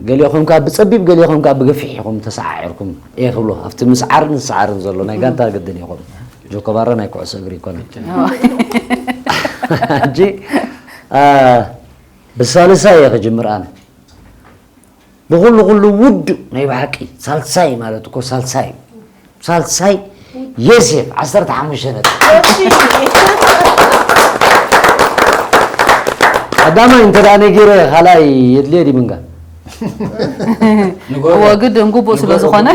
ገሊኹም ካብ ብፀቢብ፣ ገሊኹም ካብ ብገፊሕ ኢኹም ተሰዓዒርኩም። እየ ክብሎ፣ ኣብቲ ምስዓርን ዝሰዓርን ዘሎ ናይ ጋንታ ግድን ኢኹም። ጆኮባራ ናይ ኩዕሶ እግሪ ይኮነ። ሕጂ፣ እ፣ ብሳልሳይ እየ ክጅምር ኣነ። ብኹሉ ኩሉ ውዱእ ናይ ብሓቂ ሳልሳይ ማለት እኮ ሳልሳይ እዩ። ሳልሳይ የሴፍ ዓሰርተ ሓሙሽተ ነጥቢ። ቀዳማይ እንተ ደኣ ነጊረ ካልኣይ የድልየ ድዩ ምንጋር? እዎ፣ ግድን ግቡእ ስለ ዝኾነ።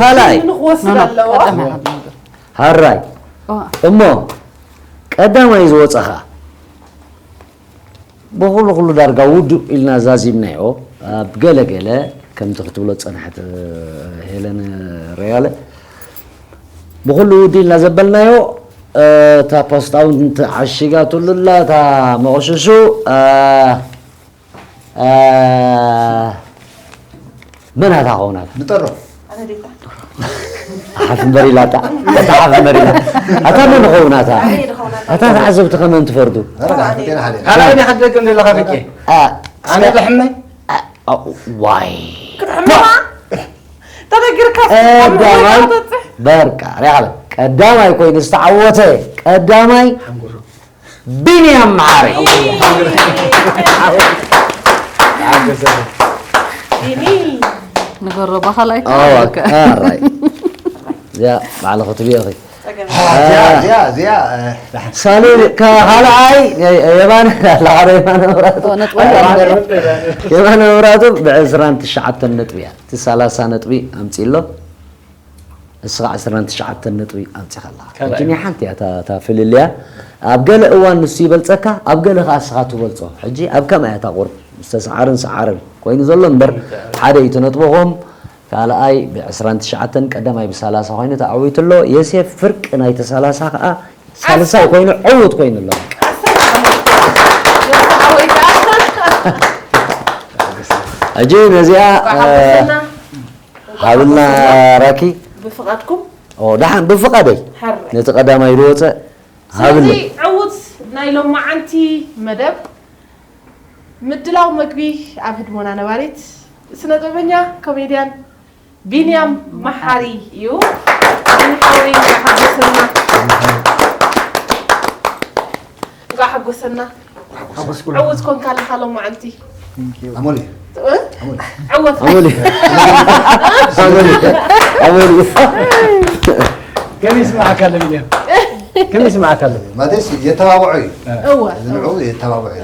ካልኣይ ንኽወስድ ኣለዎ። ሃራይ እሞ ቀዳማይ ዝወፀኻ ብኹሉ ኩሉ ዳርጋ ውዱእ ኢልና ዛዚምናዮ። ኣብ ገለ ገለ ከምቲ ክትብሎ ዝጸናሕት ሄለን ሬያለ ብኹሉ ውዱእ ኢልና ዘበልናዮ፣ እታ ፖስታ እውን ተዓሺጋትሉ ኣላ፣ እታ መቑሽሹ፣ እ፣ እ፣ መን ኣታ ኸውናታ? ንጠሮ ሓፍ እምበር ኢላታ። ኣታ ሓፍ እምበር ኢላ። ኣታ መን ኸውናታ? ኣታ ተዓዘብቲ ከመን ትፈርዱ? ኧረ፣ ዳሕተቴና ሓደ ካልኣይ ዲኻ ትደግም ዘለኻ ፍቄ? ኣ፣ ኣነ ብሕመይ ኣ፣ ዋይ ክትሕምማ ተነጊርካ ቀዳማይ በርቃ ሪኣለ ቀዳማይ ኮይኑ ዝተዓወተ ቀዳማይ ቢንያም መሓሪ። ቢኒ ንገሮ ባኻላይ ኣዋ፣ ኣራይ። እዚኣ ባዕልኺ ትብኢ ኢኺ። ጸገም እዚኣ እዚኣ እዚኣ እ፣ ሳሌ ካ-፣ ካልኣይ የ-፣ የማነ ኣለኻ ዶ የማነ መብራቱ? ነጥቢ የማነ መብራቱ ብዕስራን ትሽዓተን ነጥቢ እያ። እቲ ሰላሳ ነጥቢ ኣምጺእ ኣሎ። ንስኻ ዕስራን ትሽዓተን ነጥቢ ኣምጺኻ ኣለኻ። ሕጂ ናይ ሓንቲ እያ እታ፣ እታ ፍልልያ። ኣብ ገለ እዋን ንሱ ይበልጸካ፣ ኣብ ገለ ከኣ ንስኻ ትበልጾ። ሕጂ ኣብ ከምኣ እያ እታ ቁርብ። ዝተሰዓርን ሰዓርን ኮይኑ ዘሎ እምበር ሓደ እዩ እቲ ነጥብኹም። ካልኣይ ብዕስራን ትሽዓተን ቀዳማይ ብሰላሳ ኮይኑ ተዓዊቱ ኣሎ። የሴፍ ፍርቂ ናይቲ ሰላሳ ከኣ ሳልሳይ ኮይኑ ዕዉት ኮይኑ ኣሎ። ሕጂ ነዚኣ፣ እ፣ ሃብልና ራኪ። ብፍቓድኩም ኦ፣ ደሓን ብፍቓደይ ሓራይ ነቲ ቀዳማይ ዝወፀ ስለዚ ሃብለይ። ዕዉት ናይ ሎማዓንቲ መደብ ምድላው መግቢ ኣብ ህድሞና ነባሪት ስነ ጥበበኛ ኮሜድያን ቢንያም መሓሪ እዩ። ቢኒ ሓወይ፣ እንኳዕ ሓጎሰና። እንኳዕ ሓጎሰና። ዕዉት ኮንካ ኣለኻ ሎማዓንቲ። ኣሞሌ እ? ኣሞሌ ዕወት ኣሞሌ። ኣሞሌ። ኣሞሌ። ኣሞሌ። ከመይ ይስምዓካ ኣሎ ሚልዮን? ከመይ ይስምዓካ ኣሎ? ማለትስ የተባብዖ እዩ። እወ እዚ ንዑ የተባብዖ እዩ።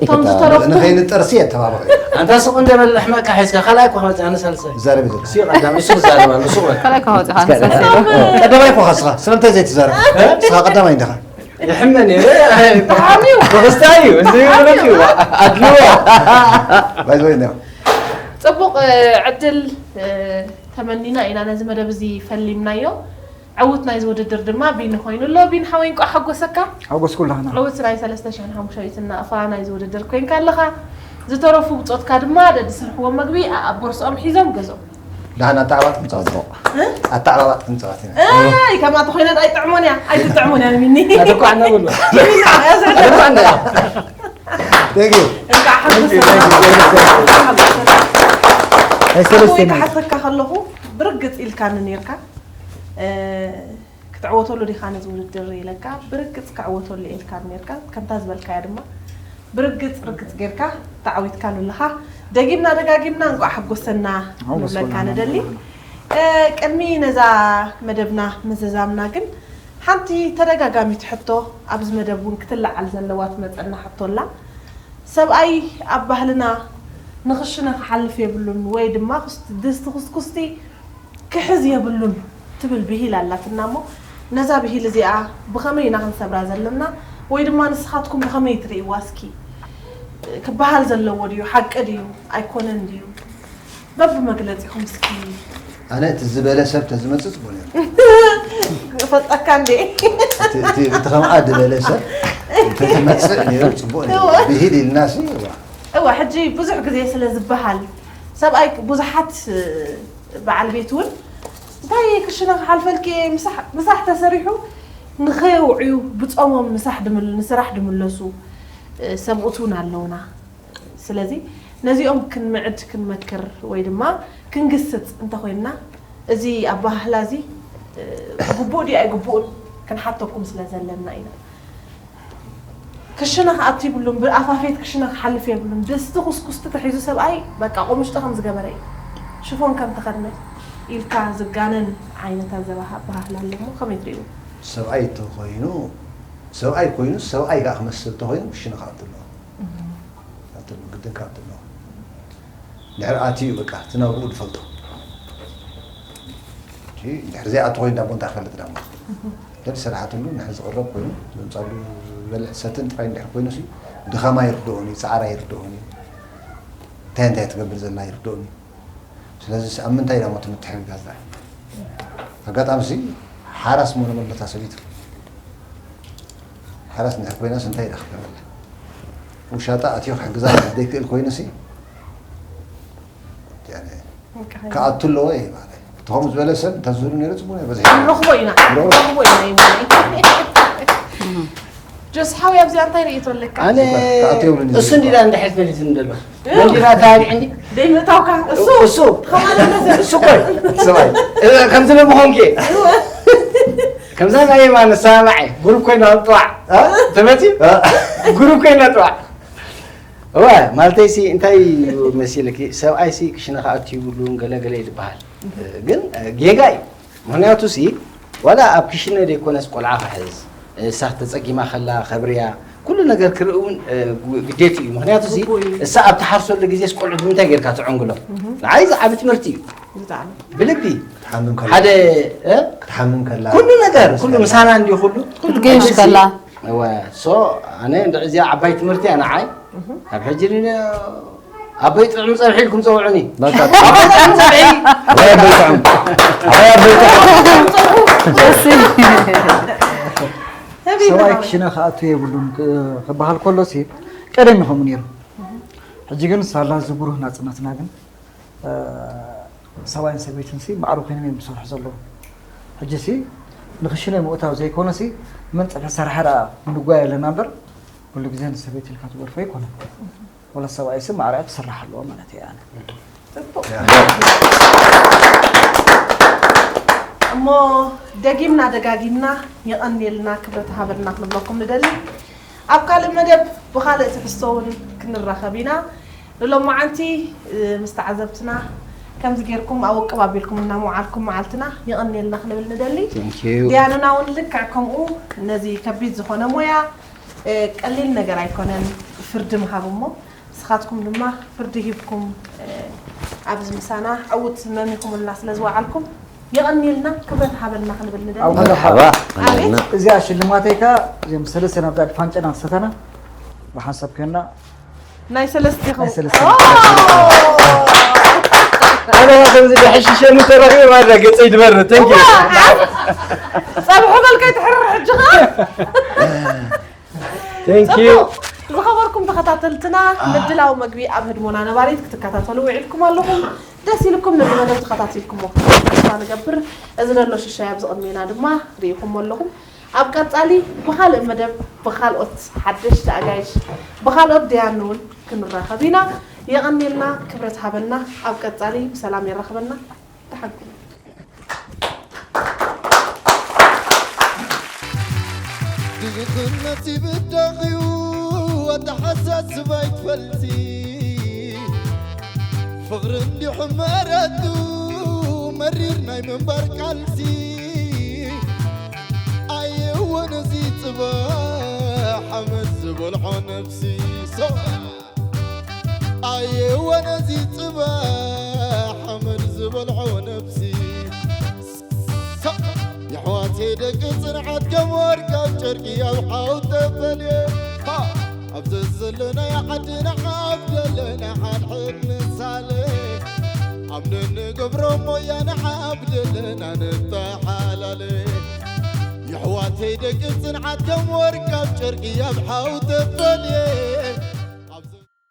እቶም ዝተረፉ ንኸይንጠርሲ የተባብዖ እዩ። ኣንታ ሱቕ እንደ በል ሕመካ ሒዝካ ካልኣይ እኮ ክመጽእ ኣነ ሳልሳይ። ይዛረብ ይዘርስ እስኪ ቀዳም እሱ ክዛረብ ኣሎ ሱቕ በል። ካልኣይ ካወፅኻ ንሳልሳይ። ቀዳማይ እኮ ኻስኻ ስለምንታይ ዘይትዛረብ? ስኻ ቀዳማይ እንዲኻ። ይሕመን እዩ። ተሓሚው ተኸስታ እዩ። እዚ ይብለክ እዩ። ኣድልዎ። ባይ ዘ ወይ እንዲኻ። ጽቡቕ ዕድል እ፣ ተመኒና ኢና ነዚ መደብ እዚ ፈሊምናዮ። ዕዉት ናይዚ ውድድር ድማ ቢኒ ኮይኑ ኣሎ። ቢኒ ሓወይ እንቋዕ ሓጎሰካ። ሓጎስ ኩላህና። ዕዉት ናይ ሰለስተ ሽሕን ሓሙሽተ ሚእትን ናቕፋ ናይዚ ውድድር ኮይንካ ኣለኻ። ዝተረፉ ብጾትካ ድማ ደድሰርሕዎ መግቢ ኣብ ቦርስኦም ሒዞም ገዝኦም። ደሓን ኣተዓባጥ ክንጻወት። ኣተዓባጥ ክንጻወት ኢና። ኣይ፣ ከምኣ ተኾይነት ኣይጥዕሞን እያ። ኣይትጥዕሞን እያ ንሚኒ። ኣደኳ ኣናበሉ። ኣደኳ ኣና። Thank you። እንቋዕ ሓጎሰና። ናይ ሰለስተ ወይ ሚኒት። ክሓተካ ከለኹ ብርግጽ ኢልካኒ ኔርካ። እ፣ ክትዕወተሉ ዲኻ ነዚ ውድድር ኢለካ፣ ብርግጽ ክዕወተሉ ኢልካ ኔርካ። ከምታ ዝበልካያ ድማ ብርግጽ ርግጽ ጌርካ ተዓዊትካሉ ኣለኻ። ደጊምና ደጋጊምና እንቋዕ ሓጎሰና ሓጎስ ንብለካ ኩልና ንደሊ። ንብለካ። እ፣ ቅድሚ ነዛ መደብና ምዝዛምና ግን ሓንቲ ተደጋጋሚት ሕቶ ኣብዚ መደብ እውን ክትለዓል ዘለዋ ትመጸና ሕቶ ኣላ። ሰብኣይ ኣብ ባህልና ንኽሽነ ክሓልፍ የብሉን ወይ ድማ ኩስቲ-፣ ድስቲ ኩስኩስቲ ክሕዝ የብሉን ትብል ብሂል ኣላትና እሞ ነዛ ብሂል እዚኣ ብኸመይ ኢና ክንሰብራ ዘለና ወይ ድማ ንስኻትኩም ብኸመይ ትርእይዋ እስኪ? ክበሃል ዘለዎ ድዩ? ሓቂ ድዩ? ኣይኮነን ድዩ? በብመግለጺኹም እስኪ። ኣነ እቲ ዝበለ ሰብ ተዝመጽእ ጽቡቕ ነይሩ። እፈልጠካ እንዴ? እቲ እቲ እቲ ከምኣ ዝበለ ሰብ እንተዝመጽእ ነይሩ ጽቡቕ ነይሩ። ብሂል ኢልና ሲ ዋ። እወ፣ ሕጂ ብዙሕ ግዜ ስለ ዝበሃል፣ ሰብኣይ ብዙሓት፣ እ፣ በዓል ቤት እውን፣ "እንታይ ክሽነ ክሓልፈልኪ እየ፣ ምሳሕ፣ ምሳሕ ተሰሪሑ ንኸየውዕዩ ብጾሞም ምሳሕ ድምል-፣ ንስራሕ ድምለሱ፣ እ፣ ሰብኡት እውን ኣለውና። ስለዚ ነዚኦም ክንምዕድ፣ ክንመክር ወይ ድማ ክንግስጽ እንተኾይንና፣ እዚ ኣበሃህላ እዚ፣ እ፣ ግቡእ ድዩ ኣይግቡእን ክንሓተኩም ስለ ዘለና ኢና። ክሽነ ክኣቱ ይብሉን፣ ብኣፋፌት ክሽነ ክሓልፍ የብሉን። ድስቲ ኩስኩስቲ ተሒዙ ሰብኣይ በቃ ቁምሽጢ ከም ዝገበረ እዩ። ሽፎን ከም ተኸድነ ኢልካ ዝጋነን ዓይነት ኣዘባሃ-፣ ኣበሃህላ ኣሎ እሞ ከመይ ትርእይዎ? ሰብኣይ እንተኾይኑ፣ ሰብኣይ ኮይኑ፣ ሰብኣይ ከኣ ክመስል እንተኾይኑ ክሽነ ክኣቱ ኣለዎ። ክኣቱ ኣለዎ፣ ግድን ክኣቱ ኣለዎ። ድሕሪ ኣትዩ በቃ እቲ ናብርኡ ዝፈልጦ። እቲ ድሕሪ ዘይኣቱ ኮይኑ ዳቦ እንታይ ክፈልጥ ዳሞ? ግን ዝሰራሓትሉ ንሕን ዝቕረብ ኮይኑ፣ ዘምጻሉ ዝበልዕ ዝሰትን ጥራይ እንድሕር ኮይኑሲ፣ ድኻማ ይርድኦን እዩ፣ ጻዕራ ይርድኦን እዩ። እንታይ እንታይ ትገብር ዘላ ይርድኦን እዩ። ስለዚ ኣብ ምንታይ ዳሞ እቲ ምትሕግጋዝ ደኣ? ኣጋጣሚ ሲ ሓራስ ሞ ነበረታ ሰበይቱ። ሓራስ እንድሕር ኮይናስ እንታይ ኢዳ ክትገብረላ? ውሻጣ ኣትዮ ክሕግዛ ዘይክእል ኮይኑሲ፣ ያኔ፣ ክኣቱ ኣለዎ እየ ማለት። እቲ ከምኡ ዝበለ ሰብ እንተዝህሉ ነይሩ ጽቡቕ ነይሩ፣ በዝሒ። ንረኽቦ ኢና፣ ንረኽቦ። ንረኽቦ ኢና እዩ ማለት። ጆስ ሓወይ፣ ኣብዚኣ እንታይ ርእይቶ ኣለካ? ኣነ ክኣቱ የብሉን እዩ እሱ እንዲዳ ዝብል። እንድሕር ፈሊጡ እንደሎ። እ? መንዲራ ታቢዕ እንዲ? ደይ ምእታውካ፣ እሱ። እሱ። ከማን እንደዚ። እሱ እኮ እዩ። ሰብኣይ። እ፣ ከምዚ ለምኾንኪ። ከምዛ ናይ የማን ሰማዒ፣ ግሩፕ ኮይና ጥዋዕ። እ? ተመቲ? እ? ግሩፕ ኮይና ጥዋዕ። እወ፣ ማለተይ ሲ እንታይ እዩ መሲልኪ? ሰብኣይ ሲ ክሽነ ክኣቱ ይብሉን ገለ ገለ እዩ ዝበሃል። ግን፣ እ፣ ጌጋ እዩ። ምኽንያቱ ሲ ዋላ ኣብ ክሽነ ዘይኮነስ ቆልዓ ክሕዝ፣ እሳ ተጸጊማ ከላ ከብርያ፣ ኩሉ ነገር ክርኢ እውን፣ እ፣ ግ-፣ ግዴቱ እዩ። ምኽንያቱ ሲ ግቡእ እዩ። እሳ ኣብ ትሓርሰሉ ግዜስ ቆልዑ ብምንታይ ጌርካ ትዕንግሎም? እህ። ንዓይ ዝዓቢ ትምህርቲ እዩ። ብጣዕሚ። ብልቢ። ክትሓምም ከላ። ሓደ፣ እ? ክትሓምም ከላ። ኩሉ ነገር፣ ክትሓርስ ኩሉ ከላ። ምሳና እንዲዩ ኩሉ። ክትገይሽ እዚሲ ከላ። እወ፣ ሶ፣ ኣነ እንድዒ እዚኣ ዓባይ ትምህርቲ እያ ንዓይ። እህ። ካብ ሕጂ ን-፣ ኣቦይ ጥዑም ጸብሒ ኢልኩም ጸውዑኒ። በቃ። ኣቦይ ጥዑም ጸብሒ። ኣቦይ ጥዑም። ኣቦይ፣ ኣቦይ ጥዑም። ደስ ይብል። ሰብኣይ ክሽነ ክኣቱ የብሉን ክ-፣ ክበሃል ከሎ ሲ ቀደም እዩ ከምኡ ነይሩ። ሕጂ ግን ሳላ ዝብሩህ ናጽነትና ግን፣ እ፣ ሰብኣይን ሰበይትን ሲ ማዕረ ኮይኖም እዮም ዝሰርሑ ዘለዉ። ሕጂ ሲ ንክሽነ ምእታው ዘይኮነ ሲ መን ጸብሒ ሰራሓ ደኣ ንጓየ ኣለና እምበር ኩሉ ግዜ ንሰበይቲ ኢልካ ትገድፎ ኣይኮነን። ወላ ሰብኣይ ስም ማዕረ ክስራሕ ኣለዎ ማለት እየ ኣነ። ጽቡቕ። እሞ ደጊምና ደጋጊምና የቐንየልና ክብረት ሃበልና ክንብለኩም ንደሊ። ኣብ ካልእ መደብ ብኻልእ ትሕዝቶ እውን ክንራኸብ ኢና። ንሎማዓንቲ፣ እ፣ ምስ ተዓዘብትና ከምዚ ጌርኩም ኣብ ውቅብ ኣቢልኩም እናመውዓልኩም መዓልትና የቐንየልና ክንብል ንደሊ። Thank you። ዲያንና እውን ልክዕ ከምኡ ነዚ ከቢድ ዝኾነ ሞያ፣ እ፣ ቀሊል ነገር ኣይኮነን ፍርዲ ምሃብ እሞ ንስኻትኩም ድማ ፍርዲ ሂብኩም፣ እ፣ ኣብዚ ምሳና ዕዉት መሚኹምልና ስለ ዝወዓልኩም የቐንየልና፣ ክብረት ሃበልና ክንብል ንደሊ። ኣብ መርሓባ። መርሓባ፣ ኣቤት። ቀንየልና። እዚኣ ሽልማተይ ከኣ እዚኦም ሰለስተ ናብዛ ፋንጨና ክሰተና ብሓንሳብ ኮይንና ናይ ሰለስተ ናይ ሰለስተ። ኦ! ኣነ ከምዚ ብሕሽሸኒ ተረኺበ ማለት ገጸይ ዝበርህ። Thank you። ዋ! ጸብሑ በልካ ይትሕርር ሕጂ ኸኣ። Thank you። ጽቡቕ። ዝኸበርኩም ተኸታተልትና፣ ምድላው መግቢ ኣብ ህድሞና ነባሪት ክትከታተሉ ውዒልኩም ኣለኹም። ደስ ኢልኩም ነዚ መደብ ተኸታቲልኩሞ ክትኮኑ ተስፋ ንገብር። እዚ ዘሎ ሽሻይ ኣብዚ ቅድሜና ድማ ርኢኹሞ ኣለኹም። ኣብ ቀጻሊ ብኻልእ መደብ፣ ብኻልኦት ሓደሽቲ ኣጋይሽ፣ ብኻልኦት ደያኑ እውን ክንራኸብ ኢና። የቐንየልና፣ ክብረት ሃበልና። ኣብ ቀጻሊ ብሰላም የራኽበና። ደሓን ኩኑ። ድኽነት ይብዳኽ'ዩ ኣተሓሳስባ ኣይትፈልጢ። ፍቕሪ እንዲዩ ሕመረቱ መሪር ናይ ምንባር ቃልሲ። ኣየወ ነዚ ጽባሕ ሓመድ ዝበልዖ ነፍሲ። ሰው ኣየወ ነዚ ጽባሕ ሓመድ ዝበልዖ ነፍሲ። ሰው የሕዋተይ ደቂ ጽንዓት ከም ወርቂ ኣብ ጨርቂ ኣብ ሓው ተፈልየ። ሃ! ኣብ ዘዘለናዮ ዓዲ ንዓብደለና ሓድሕድ ንሳለ። ኣብ ንንገብሮ ሞያ ንዓብደለና ንተሓላለ። የሕዋተይ ደቂ ጽንዓት ከም ወርቂ ኣብ ጨርቂ ኣብ ሓው ተፈልየ።